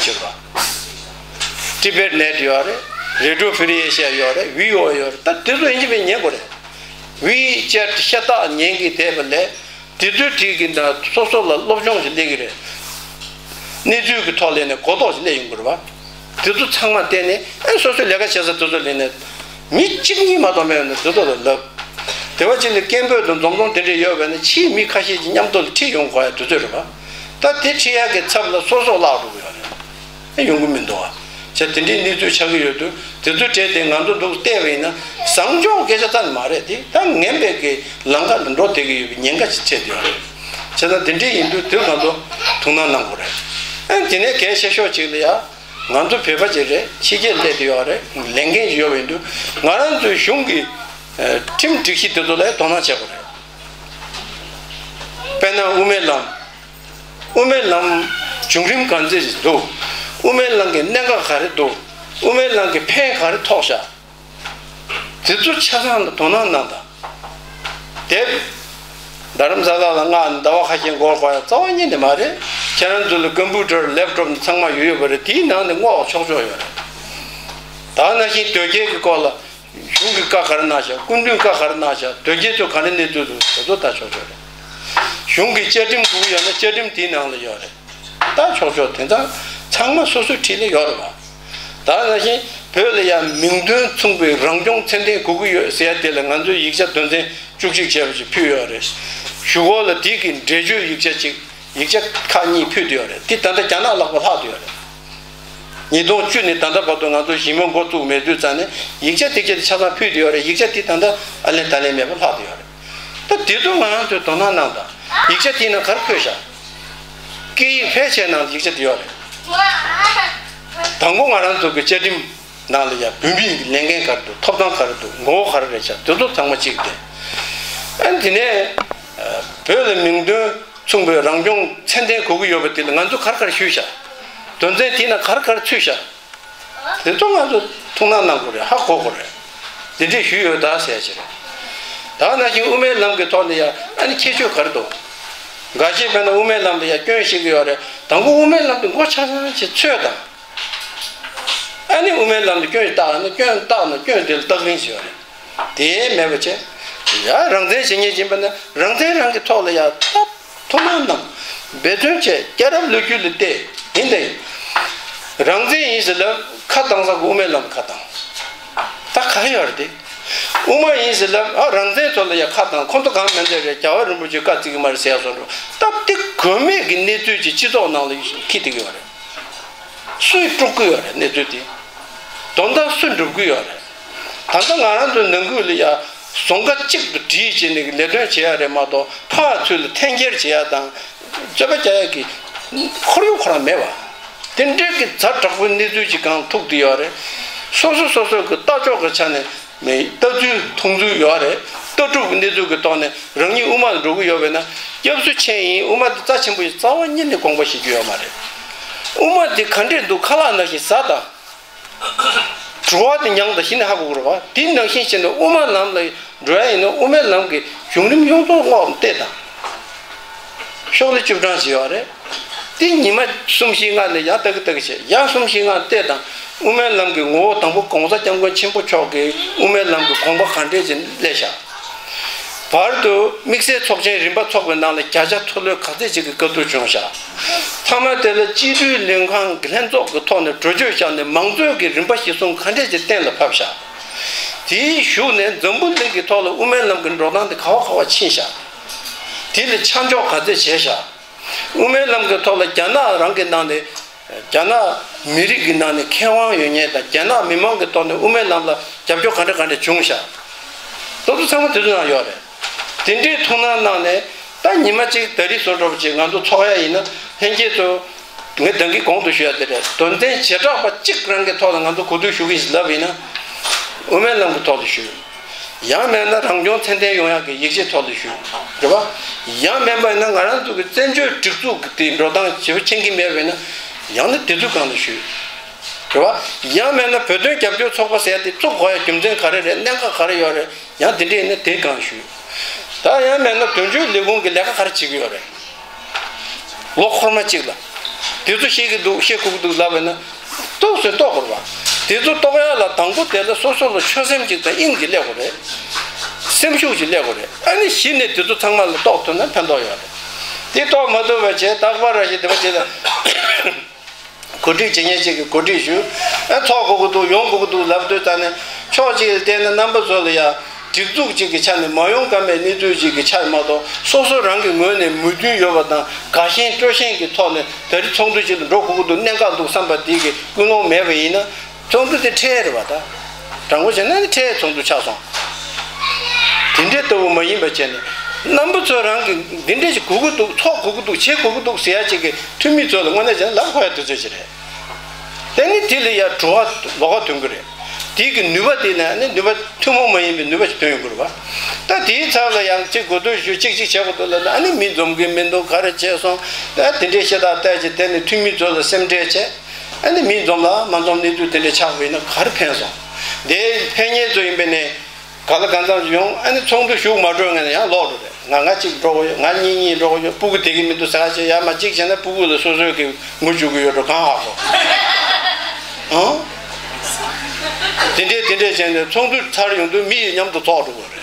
ཅིག་རེད་བ། ཊི་བེཊ་ནེཊ་ཡོད་རེད། རེ་ཌི་ཡོ་ཧྥི་རི་ཨེ་ཤི་ཡ་ཡོད་རེད། ཝི་ཨོ་ཨེ་ཡོད་རེད། ད་དེ་ཚོ་ཡིན་གཅིག་མིན་ཉན་དགོས་རེད། ཝི་ཅེཊ་ཤ་སྟག་ཉན་གྱི་བསྡད་པ་ལས། དེ་ཚོའི་འགྲིག་གི་འདྲ་སོ་སོ་ལ་སློབ་སྦྱོང་ཞིག་སླེབས་ཀྱི་རེད། གནས་ཚུལ་གྱི་ཐོག་ལས་ནས་གོ་རྟོགས་ཞིག་སླེབས་ཡོང་གི་རེད་བ། དེ་ཚོ་ཚང་མ་བལྟས་ནས་ཨེ་སོ་སོའི་ལས་ཀ་བྱེད་ས་དེ་ཚོ་ལས་ནས་མི་གཅིག་གཉིས་མ་གཏོགས་མེད་ནས་དེ་ཚོ་ལ་ལབ། དེ་བ་ཅིག་ནས་སྐད་འབོད་དང་འཛོམས་འཛོམས་དེ་འདྲས་ཡོད་པས་ན་ཕྱིའི་མི་ཁ་ཤས་ཀྱི་མཉམ་དུ་ལ་ཁྲིད་ཡོང་དགོས་ཡ་དེ་ཚོ་རེད་བ། ད་དེ་ཁྲིད་ཡག་གི་ཚབ་ལ་སོ་སོ་བརླག་འགྲོ་གི་ཡོད་རེད། ཨེ་ཡོང་གི་མི་འདུག་བ། བྱས་དེ་འདྲའི་གནས་ཚུལ་ཆགས་ཀྱི་ཡོད་དུས་དེ་ཚོའི་གྲས་དེ་ང་ཚོ་འདུག་བལྟས་པ་ཡིན་ན་བཟང་ཕྱོགས་སྐད་ཆ་རྩ་ནས་མ་རེད་དེ། ད་ངན་པའི་གི་ལམ་ཁ་ལ་འགྲོ་བསྡད་ཀྱི་ཡོད་པའི་ཉེན་ཁ་ཅིག་འཕྲད་བསྡད་ཡོད་རེད། བྱས་ཙང་དེ་འདྲའི་ཡིན་དུས་དེ་ང་ཚོ་ཐུགས་སྣང་གནང་དགོས་རེད། ཨེ་དེ་ནས་གལ་ཆེ་ཤོས་ཅིག་ལ་ཡ། ང་ཚོ་བོད་པ་ཅིག་རེད། ཕྱི་རྒྱལ་སླེབས་བསྡད་ཡོད་རེད། ལས་འགན་ཅིག་ཡོད་པ་ཡིན་དུས་ང་རང་ཚོའི་གཞུང་གི་ཨེ་ཁྲིམས་སྒྲིག་གཞི་དེ་ཚོ་ལ་དོ་སྣང་བྱེད་དགོས་རེད། དཔེར་ན་དབུ་མའི་ལམ། དབུ་མའི་ལམ་བྱུང་རིམ་གང་འཚམ་ཞིག་འདུག་དབུ་མའི་ལམ་གྱི་གནད་འགག་ག་རེ་འདུག་དབུ་མའི་ལམ་གྱི་ཕན་ག་རེ་ཐོགས་ཤག་དེ་ཚོ་ཆ་ཚང་ལ་དོ་སྣང་གནང་དང་། དེབ། རྡ་རམ་ས་ལ་ལ་ང་ཟླ་བ་ཁ་ཤས་འགོར་དགོས་ཡ་རྩ་བ་ཉིད་ནས་མ་རེད། ཁྱེད་རང་ཚོ་ལ་ཀམ་པུ་ཊར་ལེབ་ཊོབ་ཚང་མ་ཡོད་ཡོད་པ་རེད། དེའི་ནང་ནས་བསྔོགས་ཆོག་ཆོག་ཡོད་རེད། ད་ནང་བཞིན་དོལ་རྒྱལ་གྱི་སྐོར་ལ། གཞུང་གིས་བཀའ་ག་རེ་གནང་བཞག་སྐུ་མདུན་བཀའ་ག་རེ་གནང་བཞག་དོལ་རྒྱལ་ཚོས་ག་རེ་གནས་ཚུལ་འདུག་དེ་ཚོ་ལྟ་ཆོག་ཆོག་རེད། གཞུང་གི་བཅའ་ཁྲིམས་དགོས་ཀྱི་ཡོད་ན་བཅའ་ཁྲིམས་དེའི་ནང་ལ་ཡོད་རེད། ལྟ་ཆོག་ཆོག་དེ་ཚང་ཚང་མ་སོ་སོའི་འཁྲིས་ལ་ཡོད་རེད་བ། ད་ནང་བཞིན་བོད་ལ་ཡང་མིང་དོན་མཚུངས་པའི་རང་སྐྱོང་ཚད་ལྡན་དགོས་ཀྱི་ཡོད་ཟེར་ཡ་དེ་ལ་ང་ཚོས་ཡིག་ཆ་དོན་ཚན་བཅུ་གཅིག་བྱས་པ་ཞིག་ཕུལ་ཡོད་རེད། གཞུག་གུ་ལ་དེ་གི་འགྲེལ་བརྗོད་ཡིག་ཆ་གཅིག་ཡིག་ཆ་ཁག་གཉིས་ཕུལ་བསྡད་ཡོད་རེད། དེ་ད་ལྟ་རྒྱ་ནག་ལག་པ་ལྷག་བསྡད་ཡོད་རེད། ཉིས་སྟོང་བཅུ་ནས་ད་ལྟ་བར་དུ་ང་ཚོ་ཞི་མོལ་འགོ་བཙུགས་མེད་དུས་ཙང་ནས་ཡིག་ཆ་དེ་གྱད་དེ་ཆ་ཚང་ཕུལ་བསྡད་ཡོད་རེད། ཡིག་ཆ་དེ་ད་ལྟ་ཨ་ལན་ད་ལན་མེད་པ་ལྷག་བསྡད་ཡོད་རེད། ད་དེ་ཚོ་ང་རང་ཚོས་དོ་སྣང་གནང་དང་། ཡིག་ཆ་དེའི་ནང་ག་རེ་འཁོད་ཤག་སྐད་ཡིག་ཕལ་ཆེར་ནང་ཡིག་ཆ་དེ་ཡོད་རེད། དང་པོ་ང་རང་ཚོ་གི་བཅའ་ཁྲིམས་ནང་ལ་ཡ་བོད་མིའི་ལས་འགན་ག་རེ་འདུག་ཐོབ་ཐང་ག་རེ་འདུག་ངོ་བོ་ག་རེ་རེད་ཤག་དེ་ཚོ་ཚང་མ་གཅིག་དེ། ཨ་ནི་དེ་ནས་བོད་ལ་མིང་དོན་མཚུངས་པའི་རང་སྐྱོང་ཚད་ལྡན་དགོས་ཀྱི་ཡོད་པ་དེ་ལ་ང་ཚོ་ག་རེ་ག་རེ་ཞུས་ཤག་དོན་ཚན་དེའི་ནང་ག་རེ་ག་རེ་ཚུད་ཤག་དེ་ཚོ་ང་ཚོ་ཐུགས་སྣང་གནང་དགོས་རེད། ཧ་གོ་དགོས་རེད། དེ་འདྲས་ཞུས་ཡོད་ད་ཟེར་ཡ་ཅིག་རེད། ད་ནང་བཞིན་དབུ་མའི་ལམ་གྱི་ཐོག་ནས་ཡང་ཨ་ནི་ཁྱད་ཆོས་ག་རེ་འདུག་འགའ་ཤས་དཔེར་ན་དབུ་མའི་ལམ་དུ་ཡང་སྐྱོན་བཤད་ཀྱི་ཡོད་རེད། དང་པོ་དབུ་མའི་ལམ་དུ་མགོ་ཆ་ཚང་ཞིག་འཚོལ་དང་། ཨ་ནི་དབུ་མའི་ལམ་དུ་སྐྱོན་ཞིག་བཏགས་ན་སྐྱོན་བཏགས་ན་སྐྱོན་དེ་ལ་བརྟག་རིན་ཞིག་ཡོད་རེད། དེ་མེད་པ་བྱས། ཡ་རང་བཙན་བྱེད་མཁན་ཡིན་པ་ན་རང་བཙན་རང་གི་ཐོག་ལ་ཡ་ཐབས་ཐུགས་སྣང་གནང་། འབད་བརྩོན་བྱས། སྐྱེས་རབས་ལོ་རྒྱུས་ལ་བལྟས་ཡིན་དེ་ཡིན། རང་བཙན་ཡིན་ཟེར་ལབ་ཁ་བཏང་ས་གི་དབུ་མའི་ལམ་ཁ་བཏང་། ད་ག་ཡོད་རེད་དེ། དབུ་མ་ཡིན་ཟེར་ལབ་ཨ་རང་བཙན་ཐོག་ལ་ཡ་ཁ་བཏང་ཁོ་ཚོ་གང་མེད་འདྲ་རེད། རྒྱལ་བ་རིན་པོ་ཆེ་བཀའ་བརྩི་གི་མ་རེད་ཟེར་ཡ་སོང་འགྲོ། སྟབས་བདེ་དགོས་མེད་ཀྱི་གནས་ཚུལ་ཅིག་སྤྱི་ཚོགས་ནང་ལ་འཁྱེར་བསྡད་ཀྱི་ཡོད་རེད། སུས་དཀྲུག་གི་ཡོད་རེད་གནས་ཚུལ་དེ། དོན་དག་སུས་སྒྲུབ་ཀྱི་ཡོད་རེད། ད་ལྟ་ང་རང་ཚོའི་ནང་ཁུལ་ལ་ཡ་ཟུང་ཁ་གཅིག་ཏུ་སྒྲིལ་བྱས་ནས་ལས་དོན་བྱེད་ཡ་རེད་མ་གཏོགས་ཕར་ཚུར་ལ་འཐེན་འཁྱེར་བྱེད་ཡ་དང་རྩོད་པ་རྒྱག་ཡ་གི་ཁོར་ཡུག་ཁོ་རང་མེད་པ། དེ་འདྲའི་གི་ཛ་དྲག་པོའི་གནས་ཚུལ་ཅིག་གང་ཐུག་བསྡད་ཡོད་རེད། སོ་སོ་སོ་སོ་གི་ལྟ་ཕྱོགས་ཀྱི་ཆ་ནས་མི་ལྟ་ཚུལ་མཐོང་ཚུལ་ཡོད་རེད། ལྟ་གྲུབ་ཀྱི་གནས་ཚུལ་གྱི་ཐོག་ནས་རང་ཉིད་དབུ་མར་འགྲོ་གི་ཡོད་པས་ན་སྐྱབས་སུ་མཆི་ཡིན། དབུ་མ་དེ་རྩ་ཆེན་པོ་ཡིན། རྩ་བ་ཉིད་ནས་དགོངས་པ་བཞེས་རྒྱུ་ཡོད་མ་རེད། དབུ་མ་དེ་ག་འདྲས་འདུག་ཁ་ལག་ནང་བཞིན་ཟ་དང་། བྲོ་བ་དེ་མྱངས་དང་གཞི་ནས་ཧ་གོ་དགོས་རེད་བ། དེ་ནང་བཞིན་བྱས་ནས་དབུ་མ་ལམ་ལ་འགྲོ་ཡ་ཡིན་ན་དབུ་མའི་ལམ་གྱི་བྱུང་རིམ་ཡོངས་རྫོགས་སྔོག་བལྟས་དང་། ཤོག་ལྷེ་བཅུ་གྲངས་ཤིག་ཡོད་རེད། དེ་ཉི་མ་གསུམ་བཞི་ལྔ་ནས་ཡང་ལྟ་གི་ལྟ་གི་བྱས། ཡང་གསུམ་བཞི་ལྔ་བལྟས་དང་། དབུ་མའི་ལམ་གྱི་ངོ་བོ་དང་པོ་གོང་ས་སྐྱབས་མགོན་ཆེན་པོ་མཆོག་གིས་དབུ་མའི་ལམ་གྱི་དགོངས་པ་ག་འདྲས་ཅིག་སླེབས་ཤག་བར་དུ་དམིགས་བསལ་ཚོགས་ཆེན་རིམ་པ་ཚོགས་པའི་ནང་ལ་བརྒྱ་ཆ་མཐོ་ལོས་ག་ཚད་ཅིག་གི་བཀའ་བསྡུར་བྱུང་ཤག་ཚང་མ་དེ་ལ་སྤྱི་འཐུས་ལྷན་ཁང་གི་ལྷན་ཚོགས་ཀྱི་ཐོག་ནས་གྲོས་ཆོད་བཞག་ནས་མང་གཙོའི་གི་རིམ་པ་གཞིར་བཟུང་ག་འདྲས་ཅིག་གཏན་ལ་ཕབ་ཤག་དེའི་གཞུག་ནས་འཛམ་བུ་གླིང་གི་ཐོག་ལ་དབུ་མའི་ལམ་གྱི་འགྲོ་སྟངས་དེ་ག་བ་ག་བ་ཕྱིན་ཤག་དེ་ལ་ཆ་འཇོག་ག་ཚད་བྱས་ཤག་དབུ་མའི་ལམ་གྱི་ཐོག་ལ་རྒྱ་ནག་རང་གི་ནང་ནས། རྒྱ་ནག་མི་རིགས་ཀྱི་ནང་ནས་མཁས་དབང་ཡོད་མཁན་དང་རྒྱ་ནག་མི་མང་གི་ཐོག་ནས་དབུ་མའི་ལམ་ལ་རྒྱབ་སྐྱོར་ག་འདྲ་ག་འདྲ་བྱུང་ཤག་སློབ་གསོ་ཚང་མ་དེ་ཚོ་ནང་ཡོད་རེད། དེ་འདྲའི་ཐུགས་སྣང་གནང་ནས་ད་ཉི་མ་གཅིག་ད་རེས་བཟོ་འདྲ་པོ་ཅིག་ང་ཚོ་ཚོགས་ཡ་ཡིན་ན་ལྷན་རྒྱས་ཚོ་ངས་ད་གིན་གོང་དུ་ཞུ་ཡ་དེ་རེད། དོན་ཚན་བྱེ་བྲག་པ་གཅིག་རང་གི་ཐོག་ལ་ང་ཚོ་གོ་བསྡུར་ཞུ་གི་ཡིན་ལབ་ཡིན་ན་དབུ་མའི་ལམ་གྱི་ཐོག་ལ་ཞུ། ཡང་མེད་ན་རང་སྐྱོང་ཚད་ལྡན་ཡོང་ཡག་གི་ཡིག་ཆའི་ཐོག་ལ་ཞུ། རེད་བ། ཡང་མེད་པ་ཡིན་ན་ང་རང་ཚོ་གི་བཙན་བྱོལ་སྒྲིག་འཛུགས་ཀྱི་དེ་འགྲོ་སྟངས་ཞེ་པོ་མཁྱེན་གྱི་མེད་པ་ཡིན་ན་ཡང་ན་དེ་ཚོའི་སྒང་ལ་ཞུ། རེད་བ། ཡང་མེད་ན་བོད་དོན་རྒྱབ་སྐྱོར་ཚོགས་པ་ཟེར་ཡ་དེ་བཙུགས་དགོས་ཡ་རྒྱུ་མཚན་ག་རེ་རེད། གནད་འགག་ག་རེ་ཡོད་རེད། ཡང་དེ་འདྲ་ཡིན་ན་དེའི་སྒང་ཞུ། ད་ཡང་མེད་ན་དོན་གཅོད་ལས་ཁུངས་ཀྱི་ལས་ཀ་ག་རེ་བྱེད་ཀྱི་ཡོད་རེད། ལོ་འཁོར་མ་གཅིག་ལ། དེ་ཚོ་ཤེས་ཀྱི་འདུག་ཤེས་དགོས་ཀྱི་འདུག་ལབ་པ་ཡིན་ན། ཏོག་ཙམ་རྟོགས་དགོས་རེད་བ། དེ་ཚོ་རྟོགས་ཡ་ལ་དང་པོ་དེ་ལ་སོ་སོ་ལ་ཆོད་སེམས་གཅིག་དང་དབྱིངས་གཅིག་སླེབས་དགོས་རེད། སེམས་ཤུགས་གཅིག་སླེབས་དགོས་རེད། ཨ་ནི་གཞི་ནས་དེ་ཚོ་ཚང་མ་ལ་རྟོགས་ཐུབ་ན་ཕན་ཐོགས་ཡོད་རེད། དེ་རྟོགས་མ་ཐུབ་པ་བྱས་རྟག་པར་ར་ཞིག་དེ་པ་དེ་ལ། གོ་སྒྲིག་བྱེད་མཁན་ཅིག་གིས་གོ་སྒྲིག་ཞུས། ཨ་ཚོགས་དགོས་ཀྱི་འདུག་ཡོང་དགོས་ཀྱི་འདུག་ལབ་དུས་ཙང་ནས་ཕྱོགས་གཅིག་ལ་བལྟས་ན་རྣམ་པ་ཚོ་ལ་ཡ་སྒྲིག་འཛུགས་གཅིག་གི་ཆ་ནས་མ་ཡོང་ཀ་མེད་གནས་ཚུལ་གཅིག་གི་ཆ་མ་གཏོགས་སོ་སོ་རང་གི་ངོས་ནས་མོས་མཐུན་ཡོད་པ་དང་དགའ་ཞེན་སྤྲོ་ཞེན་གྱི་ཐོག་ནས་ད་རེས་ཚོགས་འདུ་གཅིག་ལ་འགྲོ་དགོས་ཀྱི་འདུག་གནད་འགག་འདུག་བསམ་པ་དེ་གི་ཀུན་སློང་མེད་པ་ཡིན་ན། ཚོགས་འདུ་དེ་འཕྲལ་རེད་བ་ད། དྲང་པོ་བྱས་ན་ནི་འཕྲལ་ཚོགས་འདུ་ཆགས་སོང་། དེ་འདྲའི་ལྟ་བུ་མ་ཡིན་པ་བྱས་ནས་རྣམ་པ་ཚོ་རང་གི་འདི་འདྲ་ཞིག་དགོས་ཀྱི་འདུག་ཚོགས་དགོས་ཀྱི་འདུག་བྱེད་དགོས་ཀྱི་འདུག་ཟེར་ཡ་ཅིག་གི་འཐུས་མི་ཚོ་ལ་དངོས་གནས་བྱས་ན་ལབ་དགོས་ཡ་དུས་ཚོད་ཅིག་རེད། དེ་ནི་དེ་ལ་ཡ་བྲོ་བ་ལོགས་ཀ་ཐོན་གྱི་རེད། དེ་གི་ནུས་པ་དེ་ནི་ནུས་པ་ཐུན་མོང་མ་ཡིན་པའི་ནུས་པ་ཞིག་ཐོན་ཡོང་གི་རེད་བ། ད་དེའི་ཚབ་ལ་ཡང་གཅིག་གོ་བསྡུར་ཞུ་གཅིག་གཅིག་བྱེད་དགོས་འདུག་ལབ་ན་ཨ་ནི་མི་འཛོམས་ཀྱི་མི་འདུག་ག་རེ་བྱས་སོང་། ད་དེ་འདྲའི་ཤ་སྟག་བལྟས་ཀྱི་དེ་ནི་འཐུས་མི་ཚོ་ལ་སེམས་ཁྲལ་བྱས། ཨ་ནི་མི་འཛོམས་ལ་མ་འཛོམས་གནས་ཚུལ་དེ་འདྲ་ཆགས་པ་ཡིན་ན་ག་རེ་ཕན་སོང་། དེ་ཕན་ཉེན་ཚོ་ཡིན་པས་ནས་ག་ལ་གང་འཚམ་ཡོང་ཨ་ནི་ཚོགས་འདུ་ཞུགས་མ་འགྲོ་ངས་ནས་ཡང་ལོག་འགྲོ་རེད། ང་ང་གཅིག་འགྲོ་གི་ཡོད། ང་གཉིས་གཉིས་འགྲོ་གི་ཡོད། སྤུ་གུ་བསྡད་ཀྱི་མི་འདུག་ཟེར་ཅེ་ཡ་མ་གཅིག་བྱས་ན་སྤུ་གུ་ལ་སོ་སོའི་གི་ངུ་བཅུག་གི་ཡོད་འགྲོ་གང་ཧ་གོ། ཨང་། དེ་འདྲས་དེ་འདྲས་བྱས་ནས་ཚོགས་འདུ་ཚར་ཡོང་དུས་མི་ཡི་མཉམ་དུ་ཚོགས་འགྲོ་གི་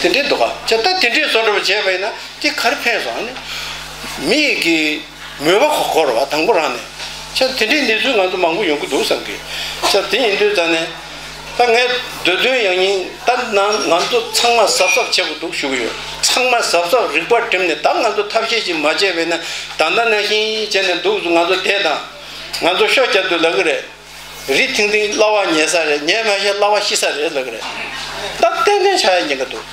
རེད། དེ་འདྲས་འདུག་ག་ཅེ་ད་དེ་འདྲས་བཟོ་འདྲ་བ་བྱས་པ་ཡིན་ན་དེ་ག་རེ་ཕན་སོང་ཨ་ནི། མི་ཡི་གི་མོས་པ་ཁོ་ཁོ་རེད་བ། དང་པོ་རང་ནས་ཆ་དེ་འདྲའི་གནས་ཚུལ་ང་ཚོ་མང་པོ་ཡོང་གི་འདུག་བསམ་གི། ཆ་དེ་ཡིན་དུས་ཙང་ནས་ད་ངས་འདོད་དོན་ཡང་སྙིང་ད་ནང་ང་ཚོ་ཚང་མ་གཟབ་གཟབ་བྱེད་དགོས་འདུག་ཞུ་གི་ཡོད། ཚང་མ་གཟབ་གཟབ་རིག་པ་བསྒྲིམས་ནས་ད་ང་ཚོ་ཐབས་ཤེས་ཤིག་མ་བྱས་པས་ན་ད་ལྟ་ནང་བཞིན་བྱས་ནས་འདུག་ང་ཚོ་བསྡད་དང་ང་ཚོ་ཤོ་རྒྱག་དུས་ལབ་གི་རེད། རི་ཐིང་ཐིང་གླ་བ་ཉལ་ས་རེད། ཉལ་མ་ཤེས་གླ་བ་ཤི་ས་རེད་ལབ་གི་རེད། ད་ཏན་ཏན་ཆགས་ཡ་ཉེན་ཁ་འདུག་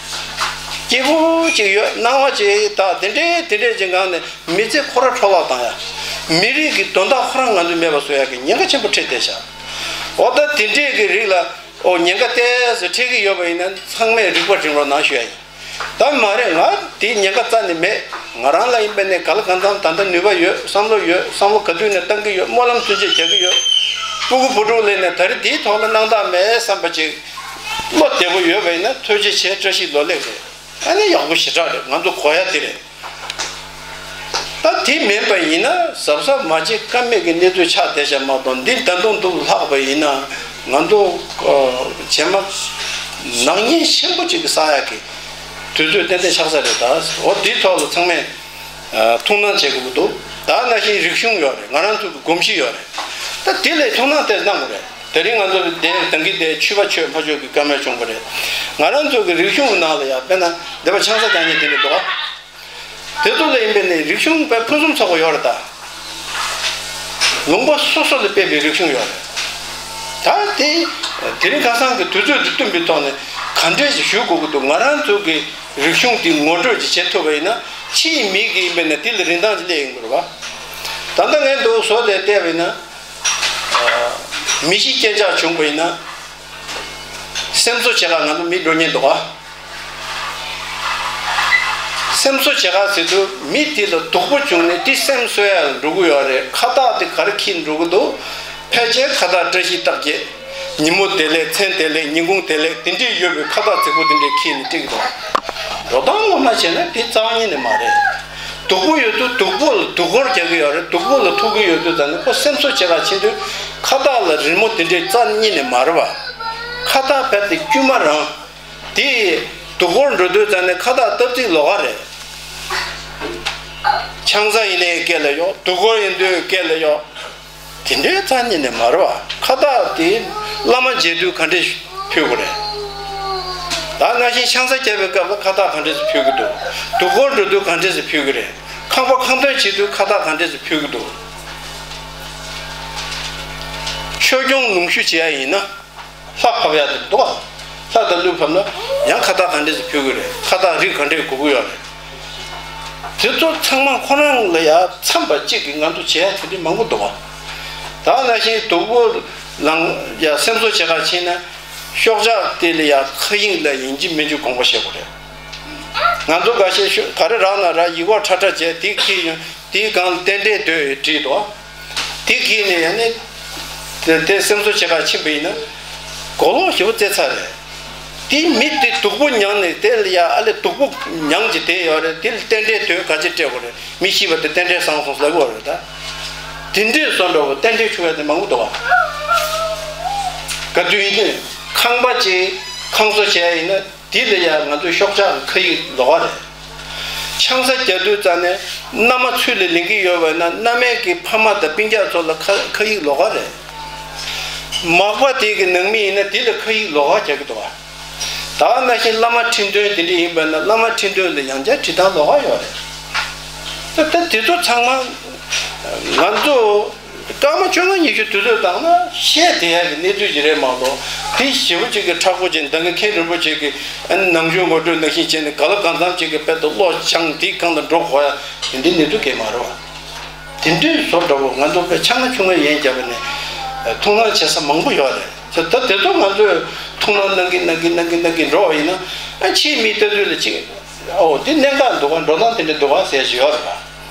སྐྱིད་པོ་ཅིག་ཡོད། སྣང་བ་ཅིག་ད་དེ་འདྲའི་དེ་འདྲའི་ཅིག་སྒང་ནས་མི་ཚེ་ཁོ་ར་འཕྲོ་བརླག་བཏང་ཡ། མི་རིགས་ཀྱི་དོན་དག་ཁོ་རང་ང་ཚོས་མེད་པ་བཟོ་ཡ་གི་ཉེན་ཁ་ཆེན་པོ་འཕྲད་བསྡད་ཤག་འོ་ད་དེ་འདྲའི་གི་རིགས་ལ་ཨོ་ཉེན་ཁ་ཏོག་ཙམ་འཕྲད་ཀྱི་ཡོད་པ་ཡིན་ན་ཚང་མས་རིག་པ་སྒྲིམ་རོགས་གནང་ཞུ་ཡ་ཡིན། ད་མ་རེད། ང་དེའི་ཉེན་ཁ་རྩ་ནས་མེད། ང་རང་ལ་ཡིན་པ་ནས་ག་ལ་གང་འཚམ་ད་ལྟ་ནུས་པ་ཡོད། བསམ་བློ་ཡོད། བསམ་བློ་ག་དུས་ནས་བཏང་གི་ཡོད། སྨོན་ལམ་ཚུན་ཆད་རྒྱག་གི་ཡོད། སྤུ་གུ་བུ་ཕྲུག་ལས་ནས་ད་རེས་དེའི་ཐོག་ལ་སྣང་དག་མེད་བསམ་པ་ཅིག་བློ་བདེ་པོ་ཡོད་པ་ཡིན་ན་ཐུགས་རྗེ་ཆེ། བཀྲ་ཤིས་ལོ་ལེགས་རེད། ཨ་ནི་ཡག་པོ་ཞེ་དྲག་རེད། ང་ཚོ་གོ་ཡ་དེ་རེད། ད་དེ་མིན་པ་ཡིན་ན་གཟབ་གཟབ་མ་བྱེད་ཀ་མེད་ཀྱི་གནས་ཚུལ་ཆགས་བསྡད་བཞག་མ་གཏོགས། འདི་ད་དུང་དུ་ལྷག་པ་ཡིན་ན་ང་ཚོ་ཨ་རྗེས་མ་ནག་ཉེས་ཆེན་པོ་ཅིག་གི་བསགས་ཡག་གི་དུས་ཚོད་ཏན་ཏན་ཆགས་ས་རེད། ད་འོ་དེའི་ཐོག་ལ་ཚང་མས་ཨ་ཐུགས་སྣང་བྱེད་དགོས་ཀྱི་འདུག་ད་ནང་བཞིན་རིག་གཞུང་ཡོད་རེད། ང་རང་ཚོ་གི་གོམས་གཤིས་ཡོད་རེད། ད་དེ་ལས་ཐུགས་སྣང་དེ་གནང་དགོས་རེད། དེ་རིང་ང་ཚོ་དེ་དེང་གི་དེ་ཆོས་པ་ཆོས་ཕ་ཆོས་ཀྱི་བཀའ་མོལ་བྱུང་བ་རེད། ང་རང་ཚོ་གི་རིག་གཞུང་ནང་ལ་ཡང་དཔེར་ན་འདི་པ་ཆང་ས་རྒྱག་མཁན་དེ་འདྲ་འདུག་ག་དེ་ཚོ་ལ་ཡིན་པས་ནི་རིག་གཞུང་དཔེ་ཕུན་སུམ་ཚོགས་པ་ཡོད་རེད། ད་ལུང་པ་སོ་སོ་ལ་དཔེ་བའི་རིག་གཞུང་ཡོད་རེད། ད་དེ་དེ་རིང་ཁ་སང་གི་དུས་ཚོད་དང་བསྟུན་པའི་ཐོག་ནས་ག་འདྲས་ཞིག་ཞུ་དགོས་ཀྱི་འདུག་ང་རང་ཚོ་གི་རིག་གཞུང་དེ་ངོ་སྤྲོད་ཅིག་བྱེད་ཐུབ་པ་ཡིན་ན། ཕྱིའི་མི་གི་ཡིན་པས་ན་དེ་ལ་རིན་ཐང་ཅིག་སླེབས་ཡོང་གི་རེད་པ། ད་ལྟ་ངས་འདུག་བཟོ་དེ་བལྟས་པ་ཡིན་ན། མི་ཤི་རྐྱེན་ཆག་བྱུང་བ་ཡིན་ན། སེམས་གསོ་བྱེད་ག་ང་ཚོ་མི་འགྲོ་ཉེན་འདུག་ག་སེམས་གསོ་བྱེད་ག་ཟེར་དུས་མི་དེ་ལ་སྡུག་པོ་བྱུང་ནས་དེ་སེམས་གསོ་ཡ་འགྲོ་གི་ཡོད་རེད། ཁ་བཏགས་དེ་ག་རེ་འཁྱེར་འགྲོ་གི་འདུག་ཕལ་ཆེར་ཁ་བཏགས་བཀྲ་ཤིས་རྟགས་བརྒྱད། ཉིན་མོ་བདེ་ལེགས། མཚན་བདེ་ལེགས། ཉིན་གུང་བདེ་ལེགས། དེ་འདྲས་ཡོད་པའི་ཁ་བཏགས་རྫིག་པོ་དེ་འདྲས་འཁྱེར་ནས་སྤྲད་ཀྱི་འདུག་འགྲོ་སྟངས་ངོ་མ་བྱས་ན་དེ་རྩ་བ་ཉིད་ནས་མ་རེད། སྡུག་པོ་ཡོད་དུས་སྡུག་པོ་ལ་སྡུག་སྐོར་རྒྱག་གི་ཡོད་རེད། སྡུག་པོ་ལ་ཐུག་གི་ཡོད་དུས་ཙང་ནས་ཁོ་སེམས་གསོ་བྱེད་ག་ཕྱིན་དུས་ཁ་བཏགས་ལ་རི་མོ་དེ་འདྲའི་རྩ་ཉིད་ནས་མ་རེད་པ། ཁ་བཏགས་ཕལ་ཏེ་དཀྱུས་མ་རང་། དེ་སྡུག་སྐོར་འགྲོ་དུས་ཙང་ནས་ཁ་བཏགས་སྟབས་ཚིག་ལོགས་ཀ་རེད། ཆང་ས་ཡིན་ནའི་སྐད་ལ་གཡོག་སྡུག་སྐོར་ཡིན་དུས་སྐད་ལ་གཡོག་དེ་འདྲའི་རྩ་ཉིད་ནས་མ་རེད་པ། ཁ་བཏགས་དེ་བླ་མ་མཇལ་དུས་ག་འདྲས་ཕུལ་དགོས་རེད། ད་ནང་བཞིན་ཆང་ས་བརྒྱབ་པའི་སྐབས་ལ་ཁ་བཏགས་ག་འདྲས་སེ་ཕུལ་གྱི་འདུག་སྡུག་སྐོར་འགྲོ་དུས་ག་འདྲས་སེ་ཕུལ་གྱི་རེད། ཁང་པ་ཁང་སྟོན་བྱེད་དུས་ཁ་བཏགས་ག་འདྲས་སེ་ཕུལ་གྱི་འདུག་ཆོས་སྐྱོང་ལུང་ཞུ་བྱེད་ཡ་ཡིན་ན། ལྷ་ཕབ་ཡ་དེ་འདུག་ག་ལྷ་དང་ཀླུ་ཕབ་ན་ཡང་ཁ་བཏགས་ག་འདྲས་སེ་ཕུལ་གྱི་རེད། ཁ་བཏགས་རིགས་ག་འདྲས་དགོས་ཀྱི་ཡོད་རེད། དེ་ཚོ་ཚང་མ་ཁོ་རང་ལ་ཡ་འཚམས་པ་གཅིག་གིས་ང་ཚོ་བྱེད་ཡ་དེ་འདྲས་མང་པོ་འདུག་ག་ད་ནང་བཞིན་སྡུག་པོ་ལངས་ཡ་སེམས་གསོ་བྱེད་ག་ཕྱིན་ན། ཤོག་ཆག་དེ་ལ་ཡ་མཁའ་དབྱིངས་ལ་ཡིན་གཅིག་མིན་གཅིག་དགོངས་པ་བཞེས་དགོས་རེད། ང་ཚོ་འགའ་ཤས་ཤོ་ག་རེ་རག་ན་རག་ཡིག་སྐོགས་ཁྲ་ཁྲ་བྱས་དེ་འཁྱེར་ཡོང་། དེའི་སྒང་ལ་རྟེན་འབྲེལ་དོད་བྲིས་འདུག་དེ་འཁྱེར་ནས་ཡང་ནི། དེ་དེ་སེམས་གསོ་བྱེད་ག་ཕྱིན་པ་ཡིན་ན། གོ་ལོག་ཞེ་པོ་རྩེ་ཚར་རེད། དེ་མི་དེ་སྡུག་པོ་མྱངས་ནས་དེ་ལ་ཡ་ཨ་ལས་སྡུག་པོ་མྱངས་ཀྱི་དེ་ཡོད་རེད། དེ་ལ་རྟེན་འབྲེལ་དོད་ག་ཅི་སྤྲད་དགོས་རེད། མི་ཤི་བ་དེ་རྟེན་འབྲེལ་བཟང་སོང་ཟེར་གྱི་ཡོད་རེད་ད། དེ་འདྲས་བཟོ་འདྲ་བོ་རྟེན་འབྲེལ་ཆུང་བ་དེ་མང་པོ་འདུག་ག་ག་དུས་ཡིན་ནའི་ཁང་པ་ཅིག་ཁང་བཟོ་བྱས་ཡིན་ན། འདི་ལ་ཡང་ང་ཚོའི་ཤོག་ཆག་གི་ཁ་ཡིག་ལོགས་ཀ་རེད། ཆང་ས་རྒྱག་དུས་ཙང་ནས་མནའ་མ་ཚུར་ལ་ལེན་གྱི་ཡོད་པ་ན་མནའ་མའི་གི་ཕ་མ་དང་སྤུན་ཀྱག་ཚོ་ལ་ཁ་ཁ་ཡིག་ལོགས་ཀ་རེད། མག་པ་དེ་གི་ནང་མི་ཡིན་ན་དེ་ལ་ཁ་ཡིག་ལོགས་ཀ་རྒྱག་གི་འདུག་ག་ད་ནང་བཞིན་བླ་མ་ཁྲི་འདོན་དེ་འདྲ་ཡིན་པ་ན་བླ་མ་ཁྲི་འདོན་ལ་ཡང་བསྐྱར་བྲིས་སྟངས་ལོགས་ཀ་ཡོད་རེད། ད་ད་དེ་ཚོ་ཚང་མ་ང་ཚོ། སྐར་མ་བཅོ་ལྔ་ཉི་ཤུ་དུས་ཚོད་བཏང་ན་བཤད་བསྡད་ཡག་གི་གནས་ཚུལ་ཞིག་རེད་མ་གཏོགས། དེ་ཞེ་པོ་ཅིག་གི་མཁྲེགས་པོ་ཅིག་ད་གིན་མཁན་རིན་པོ་ཆེ་གིས་ཨ་ནི་ནང་ཆོས་ངོ་སྤྲོད་ནང་བཞིན་བྱས་ནས་ག་ལ་གང་འཚམ་ཅིག་གི་དཔེ་དེ་བློ་སྦྱངས་དེའི་སྒང་ལ་འགྲོ་དགོས་ཡ་དེ་འདྲའི་གནས་ཚུལ་གང་ཡང་མ་རེད་བ། དེ་འདྲའི་བཟོ་འདྲ་བོ་ང་ཚོ་དཔེ་ཆ་ང་ཆུང་ང་ཡན་བརྒྱབ་པ་ནས་ཐུགས་སྣང་བྱེད་ས་མང་པོ་ཡོད་རེད། ད་དེ་ཚོ་ང་ཚོས་ཐུགས་སྣང་གནང་གིན་གནང་གིན་གནང་གིན་གནང་གིན་འགྲོ་བ་ཡིན་ན། ཨ་ཕྱིའི་མིའི་ལྟ་ཚུལ་ལ་ཅིག་ཨོ་དེ་གནད་འགག་འདུག་ག་འགྲོ་སྟངས་དེ་འདྲ་འདུག་ག་ཟེར་ཞིག་ཡོད་རེད་པ།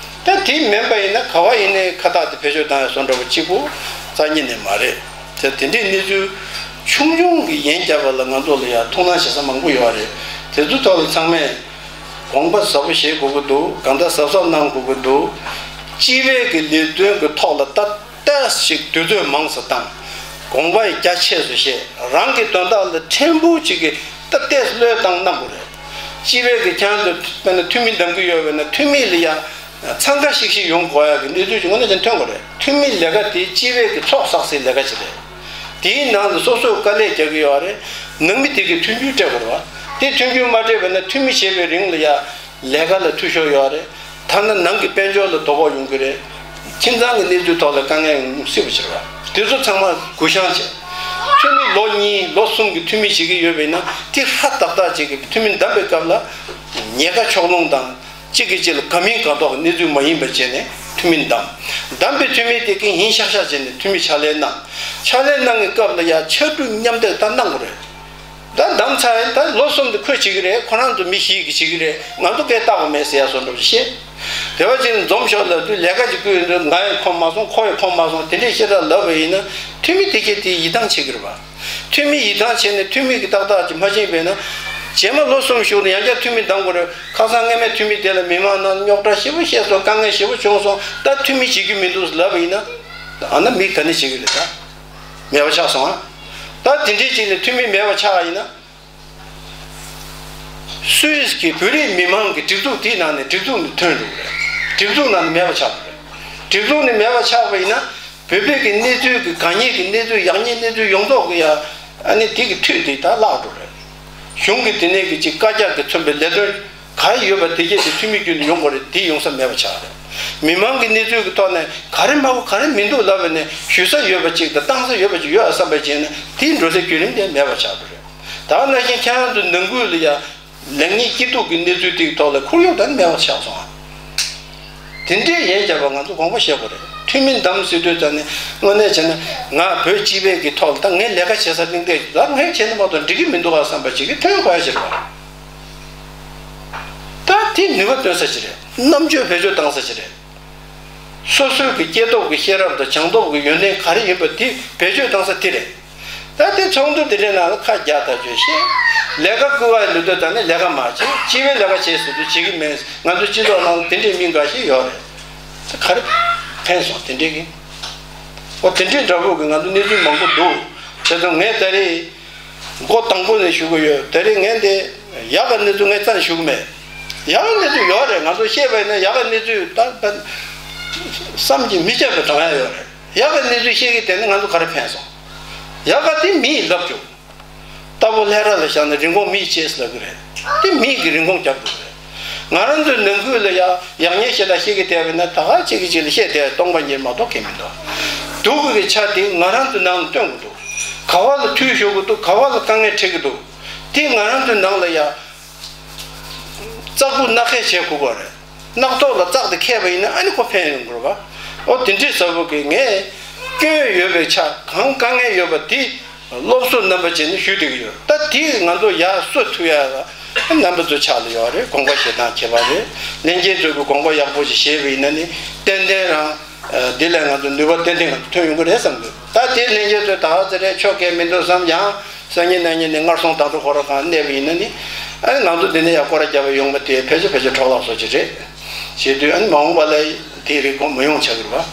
ད་དེ་མིན་པ་ཡིན་ན་ག་བ་ཡིན་ནའི་ཁ་བཏགས་དེ་བེད་སྤྱོད་བཏང་ཡ་བཟོ་འདྲ་བོ་གཅིག་པུ་རྩ་ཉིད་ནས་མ་རེད། ད་དེ་འདྲའི་གནས་ཚུལ་ཆུང་ཆུང་གི་ཡན་བརྒྱབ་པ་ལ་ང་ཚོ་ལ་ཡ་ཐུགས་སྣང་བྱེད་ས་མང་པོ་ཡོད་རེད། དེ་ཚོ་ཐོག་ལ་ཚང་མས་དགོངས་པ་ཟབ་པོ་བཞེས་དགོས་ཀྱི་འདུག་གང་ལྟར་གཟབ་གཟབ་གནང་དགོས་ཀྱི་འདུག་སྤྱི་པའི་གི་ལས་དོན་གི་ཐོག་ལ་ད། ཏོག་ཙམ་ཞིག་དུས་ཚོད་མང་ཙམ་བཏང་། དགོངས་པ་ཡི་རྒྱ་ཆེ་སུ་བཤད། རང་གི་དོན་དག་ལ་ཕྲན་བུ་ཅིག་གི་ཏོག་ཙམ་བློས་བཏང་གནང་དགོས་རེད། སྤྱི་པའི་གི་ཁྱེད་རང་ཚོ་དཔེར་ན་འཐུས་མི་འདེམས་ཀྱི་ཡོད་པས་ན་འཐུས་མི་ལ་ཡང་འཚང་ཁ་ཤིག་ཤིག་ཡོང་དགོས་ཡ་གི་གནས་ཚུལ་ཅིག་དངོས་གནས་ཀྱང་ཐོན་དགོས་རེད། འཐུས་མི་ལས་ཀ་དེ་སྤྱི་པའི་གི་ཚོགས་བསགས་སའི་ལས་ཀ་ཅིག་རེད། དེའི་ནང་ལ་སོ་སོས་དཀའ་ལས་རྒྱག་གི་ཡོད་རེད། ནང་མི་དེ་གི་མཐུན་འགྱུར་སྤྲད་དགོས་རེད་བ། དེ་མཐུན་འགྱུར་མ་སྤྲད་པས་ན་འཐུས་མི་བྱེད་པའི་རིང་ལ་ཡ། ལས་ཀ་ལ་འཐུས་ཤོར་ཡོད་རེད། ཐ་ན་ནང་གི་དཔལ་འབྱོར་ལ་དོ་ཕོག་ཡོང་གི་རེད། ཁྱིམ་ཚང་གི་གནས་ཚུལ་ཐོག་ལ་དཀའ་ངལ་ཡོང་སྲིད་པ་ཕྱིར་བ། དེ་ཚོ་ཚང་མ་གུ་བཤངས་བྱས། འཐུས་མི་ལོ་གཉིས་ལོ་གསུམ་གྱི་འཐུས་མི་བྱེད་ཀྱི་ཡོད་པས་ན་དེ་ཧྲ་ཏག་ཏག་ཅིག་གི་འཐུས་མི་འདེམས་པའི་སྐབས་ལ་ཉེན་ཁ་ཕྱོགས་ལྷུང་དང་གཅིག་གིས་གཅིག་ལ་དགའ་མིན་དགའ་མདོག་གི་གནས་ཚུལ་མ་ཡིན་པ་བྱས་ནས་འཐུས་མི་འདེམས། འདེམས་པའི་འཐུས་མི་དེ་གིས་ཡིན་ཤག་ཤག་བྱས་ནས་འཐུས་མི་ཕྱག་ལས་གནང་། ཕྱག་ལས་གནང་གི་སྐབས་ལ་ཡ་ཕྱར་གྲུ་མཉམ་འདེགས་ད་གནང་དགོས་རེད། ད་འདེམས་ཚར་ཡིན། ད་ལོ་གསུམ་དུ་ཁོས་བྱེད་ཀྱི་རེད། ཁོ་རང་ཚོ་མི་ཞིག་གིས་བྱེད་ཀྱི་རེད། ང་ཚོ་སྐད་བཏགས་པ་མེད་ཟེར་ཡ་བཟོ་འདྲ་བོ་བཤད། དེ་བ་ཅིག་འཛོམས་ཤོག་ལབ་དུས་ལས་ཀ་ཅིག་བསྐུལ་ཡོང་དུས་ང་ཡང་ཁོམ་མ་སོང་། ཁོ་ཡང་ཁོམ་མ་སོང་། དེ་འདྲས་བཤད་སྟངས་ལབ་པ་ཡིན་ན་འཐུས་མི་དེ་གས་དེ་ཡིད་ཐང་ཆད་ཀྱི་རེད་པ། འཐུས་མི་ཡིད་ཐང་ཆད་ནས་འཐུས་མི་གིས་ཏག་ཏག་ཅིག་མ་བྱིན་པས་ན། རྗེས་མ་ལོ་གསུམ་བཞུགས་ནས་ཡང་བསྐྱར་འཐུས་མི་འདེམས་དགོས་རེད། ཁ་སང་སྔ་མའི་འཐུས་མི་དེ་ལ་མི་མང་ནང་རྙོག་དྲ་ཞེ་པོ་བཤད་སོང་། དཀའ་ངལ་ཞེ་པོ་བྱུང་སོང་། ད་འཐུས་མི་བྱེད་རྒྱུ་མི་འདུག་ལབ་པ་ཡིན་ན། ཨ་ན་མི་ག་ནས་བྱེད་ཀྱི་རེད། ད་མེད་པ་ཆགས་སོང་ཨ། ད་དེ་འདྲའི་ཅིག་ནས་འཐུས་མི་མེད་པ་ཆགས་པ་ཡིན་ན། སུད་སི་གི་བོད་རིགས་མི་མང་གི་སྒྲིག་འཛུགས་དེའི་ནང་ནས་སྒྲིག་འཛུགས་ནས་ཐོན་འགྲོ་གི་རེད། སྒྲིག་འཛུགས་ནང་ནས་མེད་པ་ཆགས་འགྲོ་གི་རེད། སྒྲིག་འཛུགས་ནས་མེད་པ་ཆགས་པ་ཡིན་ན། བོད་པའི་གི་གནས་ཚུལ་གི་དགའ་ཉེ་གི་གནས་ཚུལ་ཡག་ཉེ་གནས་ཚུལ་ཡོངས་རྫོགས་གི་ཡ། ཨ་ནི་དེ་གི་མཐུད་དེ་ད་བརླག་འགྲོ་རེད། གཞུང་གི་དེ་ནས་གི་ཅིག་བཀའ་རྒྱ་གི་མཚོན་པའི་ལས་དོན་ག་རེ་ཡོད་པ་དེ་གས་དེ་འཐུས་མི་བརྒྱུད་ནས་ཡོང་དགོས་རེད། དེ་ཡོང་ས་མེད་པ་ཆགས་རེད། མི་མང་གི་གནས་ཚུལ་གི་ཐོག་ནས་ག་རེ་མ་གོ་ག་རེ་མི་འདུག་ལབ་པ་ནས་ཞུ་ས་ཡོད་པ་ཅིག་དང་བཏང་ས་ཡོད་པ་ཅིག་ཡོད་ཨ་བསམ་པ་བྱས་ན་དེའི་འགྲོ་སའི་བརྒྱུད་རིམ་དེ་མེད་པ་ཆགས་འགྲོ་རེད། ད་ག་ནང་བཞིན་ཁྱེད་རང་ཚོ་ནང་ཁུལ་ལ་ཡ། ལེགས་ཉེས་སྐྱིད་སྡུག་གི་གནས་ཚུལ་དེའི་ཐོག་ལ་ཁོར་ཡུག་དང་མེད་པ་ཆགས་སོང་ཨ། དེ་འདྲའི་ཡན་བརྒྱབ་པ་ང་ཚོ་དགོངས་པ་བཞེས་དགོས་རེད། འཐུས་མི་འདེམས་ཟེར་དུས་ཙམ་ནས་དངོས་གནས་བྱས་ན་ང་བོད་སྤྱི་པའི་གི་ཐོག་ལ་ད་ངས་ལས་ཀ་བྱེད་ས་གླེང་སྟེགས་ལ་ངས་བྱས་ན་མ་གཏོགས་འགྲིག་གི་མི་འདུག་ཨ་བསམ་པ་ཞིག་གི་ཐོན་དགོས་ཡ་ཞིག་རེད་བ། ད་དེ་ནུས་པ་བཏོན་ས་ཞིག་རེད། རྣམ་དཔྱོད་བེད་སྤྱོད་བཏང་ས་ཞིག་རེད། སོ་སོའི་གི་སྐྱེ་སྟོབས་ཀྱི་ཤེས་རབ་དང་སྦྱངས་སྟོབས་ཀྱི་ཡོན་ཏན་ག་རེ་ཡིན་པ་དེ་བེད་སྤྱོད་བཏང་ས་དེ་རེད། ད་དེ་ཚོགས་འདུ་དེ་འདྲའི་ནང་ལ་ཁ་རྒྱག་ཐག་ཆོད་བཤད། ལས་ཀ་བསྐུལ་བ་ལུས་དོད་དང་ནི་ལས་ཀ་མ་བྱེད། སྤྱི་པའི་ལས་ཀ་བྱེད་ཟེར་དུས་བྱེད་ཀྱི་མེད། ང་ཚོ་སྤྱི་ཚོགས་ནང་དེ་འདྲའི་མི་འགའ་ཞིག་ཡོད་རེད། དེ་ག་རེ་ཕན་སོང་དེ་འདྲའི་གི། ཨོ་དེ་འདྲའི་འདྲ་པོ་གི་ང་ཚོ་གནས་ཚུལ་མང་པོ་འདུག་བྱས་ཙང་ངས་ད་རེས། མགོ་དང་པོ་ནས་ཞུ་གི་ཡོད། དེ་རིང་ངས་འདི་ཡག་གི་གནས་ཚུལ་ངས་རྩ་ནས་ཞུ་གི་མེད། ཡག་གི་གནས་ཚུལ་ཡོད་རེད། ང་ཚོ་བཤད་པ་ཡིན་ན་ཡག་གི་གནས་ཚུལ་ད་ད་བསམ་གྱིས་མི་ཁྱབ་པའི་གྲངས་ཡ་ཡོད་རེད། ཡག་གི་གནས་ཚུལ་བཤད་ཀྱི་དེ་ནི་ང་ཚོ་ག་རེ་ཕན་སོང་། ཡག་ག་དེ་མི་ཡིས་ལབ་རྒྱུ། རྟ་ཕོ་ལྷས་ར་ལ་བཞག་ན་རིན་གོང་མི་ཡིས་བྱེད་ལབ་གི་རེད། དེ་མི་ཡིས་ཀྱི་རིན་གོང་རྒྱབ་དགོས་རེད། ང་རང་ཚོའི་ནང་ཁུལ་ལ་ཡ་ཡག་ཉེས་ཤེས་ད་བཤད་ཀྱི་བསྡད་པ་ཡིན་ན་ད་ག་གཅིག་གིས་གཅིག་ལ་བཤད་བསྡད་སྟོང་པ་ཉིད་མ་གཏོགས་གལ་མི་འདུག་སྡུག་གི་ཆ་དེ་ང་རང་ཚོའི་ནང་ལ་སྟོན་དགོས་འདུག་ག་བ་ལ་འཐུས་ཤོར་གི་འདུག་ག་བ་ལ་དཀའ་ངལ་འཕྲད་ཀྱི་འདུག་དེ་ང་རང་ཚོའི་ནང་ལ་ཡ་ཙག་པུ་སྣ་ཁས་བྱེད་དགོས་པ་རེད། སྣག་ཐོག་ལ་ཙག་དེ་ཁས་པ་ཡིན་ན་ཨ་ནི་ཁོ་ཕན་ཡོང་གི་རེད་བ། ཨོ་དེ་འདྲའི་ཟབ་པོ་གི་ངས་སྐྱོན་ཡོད་པའི་ཆ་གང་དཀའ་ངལ་ཡོད་པ་དེ་སློབ་གསོ་རྣམ་པ་བྱས་ནས་ཞུ་བསྡད་ཀྱི་ཡོད། ད་དེ་ང་ཚོ་ཡར་གསོ་ཐུབ་ཡ་ལ་རྣམ་པ་ཚོའི་ཕྱག་ལ་ཡོད་རེད། དགོངས་པ་བཞེས་སྟངས་ཁྱད་པར་རེད། ལྷན་རྒྱས་ཚོས་ཀྱི་དགོངས་པ་ཡག་པོ་ཞིག་བཞེས་པ་ཡིན་ན་ནི་ཏན་ཏན་རང་། འདི་ལས་ང་ཚོ་ནུས་པ་ཏན་ཏན་ང་ཚོ་ཐོན་ཡོང་གི་རེད་བསམ་གི། ད་དེ་ལྷན་རྒྱས་ཚོས་ད་ག་ཚོད་རེད་ཆོག་གི་མི་འདུག་བསམ་ཡང་སང་ཉིན་གནངས་ཉིན་ནས་སྔར་སོང་ད་དུ་ཁོ་ར་གང་གནས་པ་ཡིན་ན་ནི། ཨ་ནི་ང་ཚོ་འདི་ནས་ཡང་སྐོར་ར་རྒྱབ་པ་ཡོང་པ་དེ་ཕལ་ཆེར་ཕལ་ཆེར་འཕྲོ་བརླག་བཟོ་གི་རེད། བྱེད་དུས་ཨ་ནི་མ་འོངས་པ་ལ་དེའི་རིགས་ཁོ་མི་ཡོང་ཆགས་གི་རེད་བ།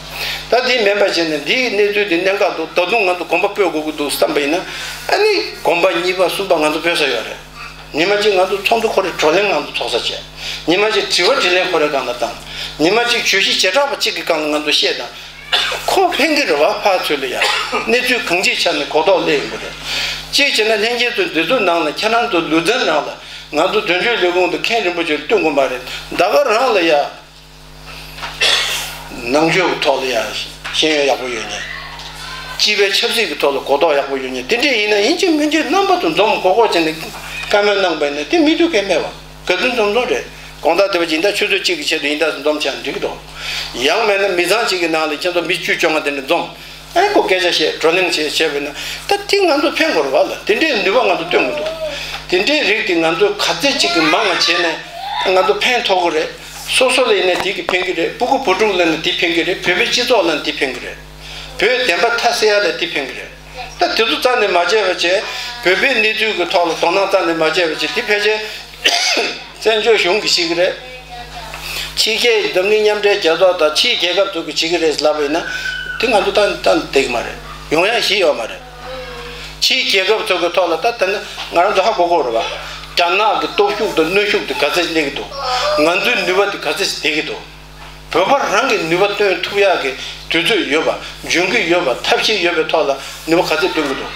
ད་དེ་མིན་པ་བྱས་ནས་འདིའི་གནས་ཚུལ་འདི་གནད་འགག་འདུག་ད་དུང་ང་ཚོ་གོམ་པ་སྤོས་དགོས་ཀྱི་འདུག་བསམ་པ་ཡིན་ན། ཨ་ནི་གོམ་པ་གཉིས་པ་གསུམ་པ་ང་ཚོ་སྤོས་ས་ཡོད་རེད། ཉི་མ་གཅིག་ང་ཚོ་ཚོགས་འདུ་ཁོ་རའི་བགྲོ་གླེང་ང་ཚོ་ཚོགས་ས་བྱས། ཉི་མ་གཅིག་དྲི་བ་དྲིས་ལན་ཁོ་རའི་སྒང་ལ་བཏང་། ཉི་མ་གཅིག་བརྗོད་གཞི་བྱེ་བྲག་པ་གཅིག་གི་སྒང་ལ་ང་ཚོ་བཤད་དང་། ཁོ་ཕན་གྱི་རེད་བ། ཕར་ཚུར་ལ་ཡ་གནས་ཚུལ་གང་ཅིའི་ཆ་ནས་གོ་རྟོགས་སླེབས་ཡོང་གི་རེད། གཅིག་བྱས་ན་ལྷན་རྒྱས་ཚོ་འདི་ཚོ་ནང་ལ་ཁྱེད་རང་ཚོ་ལུས་རྩལ་ནང་ལ་ང་ཚོ་དོན་གཅོད་ལས་ཁུངས་དང་མཁན་རིན་པོ་ཆེ་བསྟུན་དགོས་མ་རེད། ད་ག་རང་ལ་ཡ། ནང་ཆོས་ཀྱི་ཐོག་ལ་ཡང་ཤེས་ཡོན་ཡག་པོ་ཡོད་མཁན། སྤྱི་པའི་ཆབ་སྲིད་ཀྱི་ཐོག་ལ་གོ་རྟོགས་ཡག་པོ་ཡོད་མཁན་དེ་འདྲས་ཡིན་ན་ཡིན་གཅིག་མིན་གཅིག་རྣམ་པ་ཚོ་འཛོམས་གོ་གོ་བྱས་ནས་བཀའ་མོལ་གནང་པ་ཡིན་ན་དེ་མི་འདུག་གས་མེད་པ་ག་དུས་འཛོམས་འཛོམས་རེད། དགོང་དག་དེ་བ་ཇི་ལྟར་ཆུ་ཚོད་གཅིག་གི་ཆེད་དུ་ཡིན་ད་འཛོམས་བྱས་ན་འགྲིག་གི་འདུག་ཡང་མེད་ན་མི་ཚང་གཅིག་གི་ནང་ལ་ཁྱེད་ཚོ་མི་བཅུ་བཅོ་ལྔ་དེ་འདྲས་འཛོམས། ཨེ་ཁོ་སྐད་ཆ་བཤད་བགྲོ་གླེང་བྱེད་བྱས་པས་ན་ད་དེ་ང་ཚོ་ཕན་དགོས་རེད་བ་ལ། དེ་འདྲའི་ནུས་པ་ང་ཚོ་སྟོན་དགོས་འདུག་དེ་འདྲའི་རིགས་དེ་ང་ཚོ་ག་ཚད་ཅིག་གི་མང་བ་བྱས་ནས་ང་ཚོ་ཕན་ཐོགས་ཀྱི་རེད། སོ་སོ་ལ་ཡིན་ན་དེ་གི་ཕན་གྱི་རེད། སྤུ་གུ་བུ་ཕྲུག་ལ་ཡིན་ན་དེ་ཕན་གྱི་རེད། བོད་པའི་སྤྱི་ཚོགས་ལ་ཡིན་ན་དེ་ཕན་གྱི་རེད། བོད་བདེན་པ་མཐའ་གསལ་ཡ་ལ་དེ་ཕན་གྱི་རེད། ད་དེ་ཚོ་རྩ་ནས་མ་བྱས་པ་བྱས། བོད་པའི་གནས་ཚུལ་གྱི་ཐོག་ལ་དོ་སྣང་རྩ་ནས་མ་བྱས་པ་བྱས་དེ་ཕལ་ཆེར། བཙན་བྱོལ་གཞུང་གིས་བྱེད་ཀྱི་རེད། ཕྱི་རྒྱལ་གྱི་འཛམ་གླིང་མཉམ་འབྲེལ་རྒྱལ་ཚོགས་དང་ཕྱིའི་རྒྱལ་ཁབ་ཚོ་གིས་བྱེད་ཀྱི་རེད་ལབ་པ་ཡིན་ན། དེ་ང་ཚོ་ཏན་ཏན་བསྡད་ཀྱི་མ་རེད། ཡོང་ཡ་གཞི་ཡོད་མ་རེད། ཕྱིའི་རྒྱལ་ཁབ་ཚོ་གི་ཐོག་ལ་ད་ལྟ་ནི་ང་རང་ཚོ་ཧ་གོ་གོ་རེད་བ། རྒྱ་ནག་གི་སྟོབས་ཤུགས་དང་གནོན་ཤུགས་དེ་ག་ཚད་སླེབས་ཀྱི་འདུག་ང་ཚོའི་ནུས་པ་དེ་ག་ཚད་ཞིག་བསྡད་ཀྱི་འདུག་བོད་པ་རང་གི་ནུས་པ་བཏོན་ཐུབ་ཡག་གི་དུས་ཚོད་ཡོད་པ། འཇོན་གྱི་ཡོད་པ། ཐབས་ཤེས་ཡོད་པའི་ཐོག་ལ་ནུས་པ་ག་ཚད་བཏོན་གྱི་འདུག་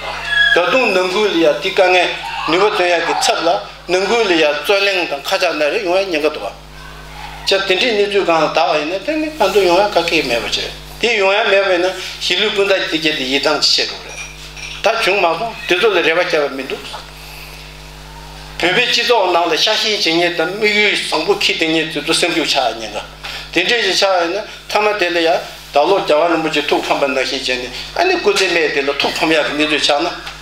ད་དུང་ནང་ཁུལ་ལ་ཡ་དེ་དཀའ་ངལ་ནུས་པ་བཏོན་ཡག་གི་ཚབ་ལ། ནང་ཁུལ་ལ་ཡང་རྩོད་གླེང་དང་ཁ་ཆག་ན་རེ་ཡོང་ཡ་ཉེན་ཁ་འདུག་བ། ཅག་དེ་འདྲའི་གནས་ཚུལ་སྒང་ལ་བདག་བ་ཡིན་ན་དེ་ནི་ང་ཚོ་ཡོང་ཡ་ག་གེ་མེད་པ་བྱས། དེ་ཡོང་ཡ་མེད་པ་ཡིན་ན་གཞིས་ལུས་སྤུན་ཟླ་དེ་གྱད་དེ་ཡིད་ཐང་ཆད་འགྲོ་གི་རེད། ད་བྱུང་མ་སོང་། དེ་ཚོ་ལ་རེ་བ་བརྒྱབ་པ་མི་འདུག་བོད་པའི་སྤྱི་ཚོགས་ནང་ལ་ཤ་ཞེན་བྱེད་མཁན་དང་དམིགས་ཡུལ་བཟང་པོ་འཁྱེར་བསྡད་མཁན་དེ་ཚོ་སེམས་སྐྱོ་ཆགས་ཡ་ཉེན་ཁ། དེ་འདྲས་ཞིག་ཆགས་ཡ་ཡིན་ན་མཐའ་མ་དེ་ལ་ཡ། ད་ལོ་རྒྱལ་བ་རིན་པོ་ཆེ་ཐུགས་ཕམ་པ་ནང་བཞིན་བྱས་ནས་ཨ་ནི་སྐུ་ཚེ་སྨད་དེ་ལ་ཐུགས་ཕམ་ཡག་གི་གནས་ཚུལ་ཆགས་ན།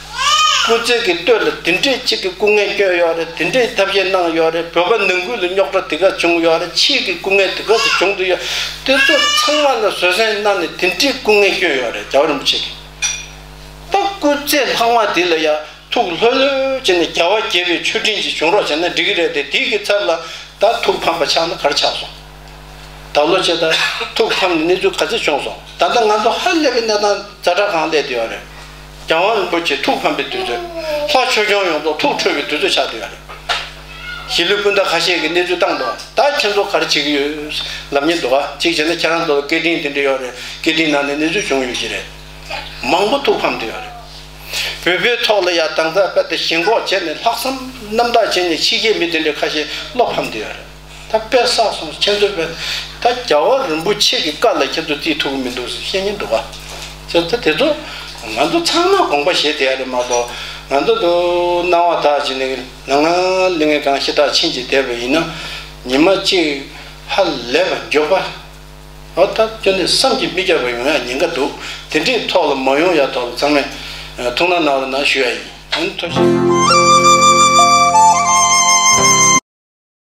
སྐུ་ཚེ་གི་སྟོད་ལ་དེ་འདྲས་གཅིག་གི་སྐུ་ངལ་བསྐྱོན་ཡོད་རེད། དེ་འདྲས་ཐབས་ཤེས་གནང་ཡོད་རེད། བོད་པ་ནང་ཁུལ་ལ་རྙོག་དྲ་དེ་ག་བྱུང་ཡོད་རེད། ཕྱིའི་གི་སྐུ་ངལ་དེ་ག་ཚོད་བྱུང་འདུག་ཡོད། དེ་ཚོ་ཚང་མ་ལ་བཟོད་བསྲན་གནང་ནས་དེ་འདྲས་སྐུ་ངལ་བསྐྱོན་ཡོད་རེད། རྒྱལ་བ་རིན་པོ་ཆེ་གི། ད་སྐུ་ཚེ་ལྷག་མ་དེ་ལ་ཡ། ཐུགས་ལྷོད་ལྷོད་བྱས་ནས་རྒྱལ་བ་དགྱེས་པའི་མཆོད་སྤྲིན་ཅིག་བྱུང་རོགས་བྱས་ན་འགྲིག་གི་རེད་དེ། དེའི་གི་ཚབ་ལ་ད་ཐུགས་ཕམ་པ་ཆགས་ན་ག་རེ་ཆགས་སོང་། ད་ལོ་ཆེ་ད་ཐུགས་ཕམ་ནས་གནས་ཚུལ་ག་ཚོད་བྱུང་སོང་། ད་ལྟ་ང་ཚོ་ཧ་ལས་པའི་གནས་སྟངས་ཛ་དྲག་གང་སླེབས་བསྡད་ཡོད་རེད། རྒྱལ་དབང་རིན་པོ་ཆེ་ཐུགས་ཕམ་པའི་དུས་ཚོད། ལྷ་ཆོས་སྐྱོང་ཡོངས་རྫོགས་ཐུགས་ཁྲོས་པའི་དུས་ཚོད་ཆགས་བསྡད་ཡོད་རེད། གཞིས་ལུས་སྤུན་ཟླ་ཁ་ཤས་ཀྱིས་གནས་ཚུལ་བཏང་འདུག་ད་ཁྱེད་ཚོ་ག་རེ་བྱེད་ཀྱི་ཡོད་ལབ་མཁན་འདུག་ག་གཅིག་བྱས་ན་ཁྱེད་རང་ཚོ་ལ་སྐད་འཕྲིན་དེ་འདྲ་ཡོད་རེད། སྐད་འཕྲིན་ནང་ནས་གནས་ཚུལ་བྱུང་ཡོད་ཀྱི་རེད། མང་པོ་ཐུགས་ཕམ་བསྡད་ཡོད་རེད། བོད་པའི་ཐོག་ལ་ཡ་དང་ཚ་བོད་དེ་ཞེན་ཁོག་བྱས་ནས་ལྷག་བསམ་རྣམ་དག་བྱས་ནས་ཕྱི་རྒྱལ་མི་དེ་འདྲ་ཁ་ཤས་བློ་ཕམ་བསྡད་ཡོད་རེད། ད་དཔེ་བསགས་སོང་། ཁྱེད་ཚོ་བོད་ད་རྒྱལ་བ་རིན་པོ་ཆེ་གི་བཀའ་ལ་ཁྱེད་ཚོ་བརྩི་ཐུབ་ཀྱི་མི་འདུག་ཟེར་བཤད་མཁན་འདུག་ག་ཁྱེད་ཚོ་དེ་ཚོ་ང་ཚོ་ཚང་མ་དགོངས་པ་བཞེས་བསྡད་ཡ་རེད་མ་གཏོགས། ང་ཚོ་འདུག་སྣང་བ་དག་བྱས་ནས་ལ་ང་ལི་ངེ་གང་ཤི་ཐག་ཕྱིན་གྱི་བསྡད་པ་ཡིན་ན། ཉི་མ་གཅིག་ཧ་ལས་པ་མགྱོགས་པ། ཨོ་ད་ཁྱོད་ནི་བསམ་གྱིས་མི་ཁྱབ་པ་ཡོང་ཡ་ཉེན་ཁ་འདུག་དེ་འདྲའི་ཐོག་ལ་མ་ཡོང་ཡ་ཐོག་ལ་ཚང་མས་ཐུགས་སྣང་གནང་རོགས་གནང་ཞུ་ཡ་ཡིན། ཨ་ནི་ཐུགས་རྗེ་ཆེ།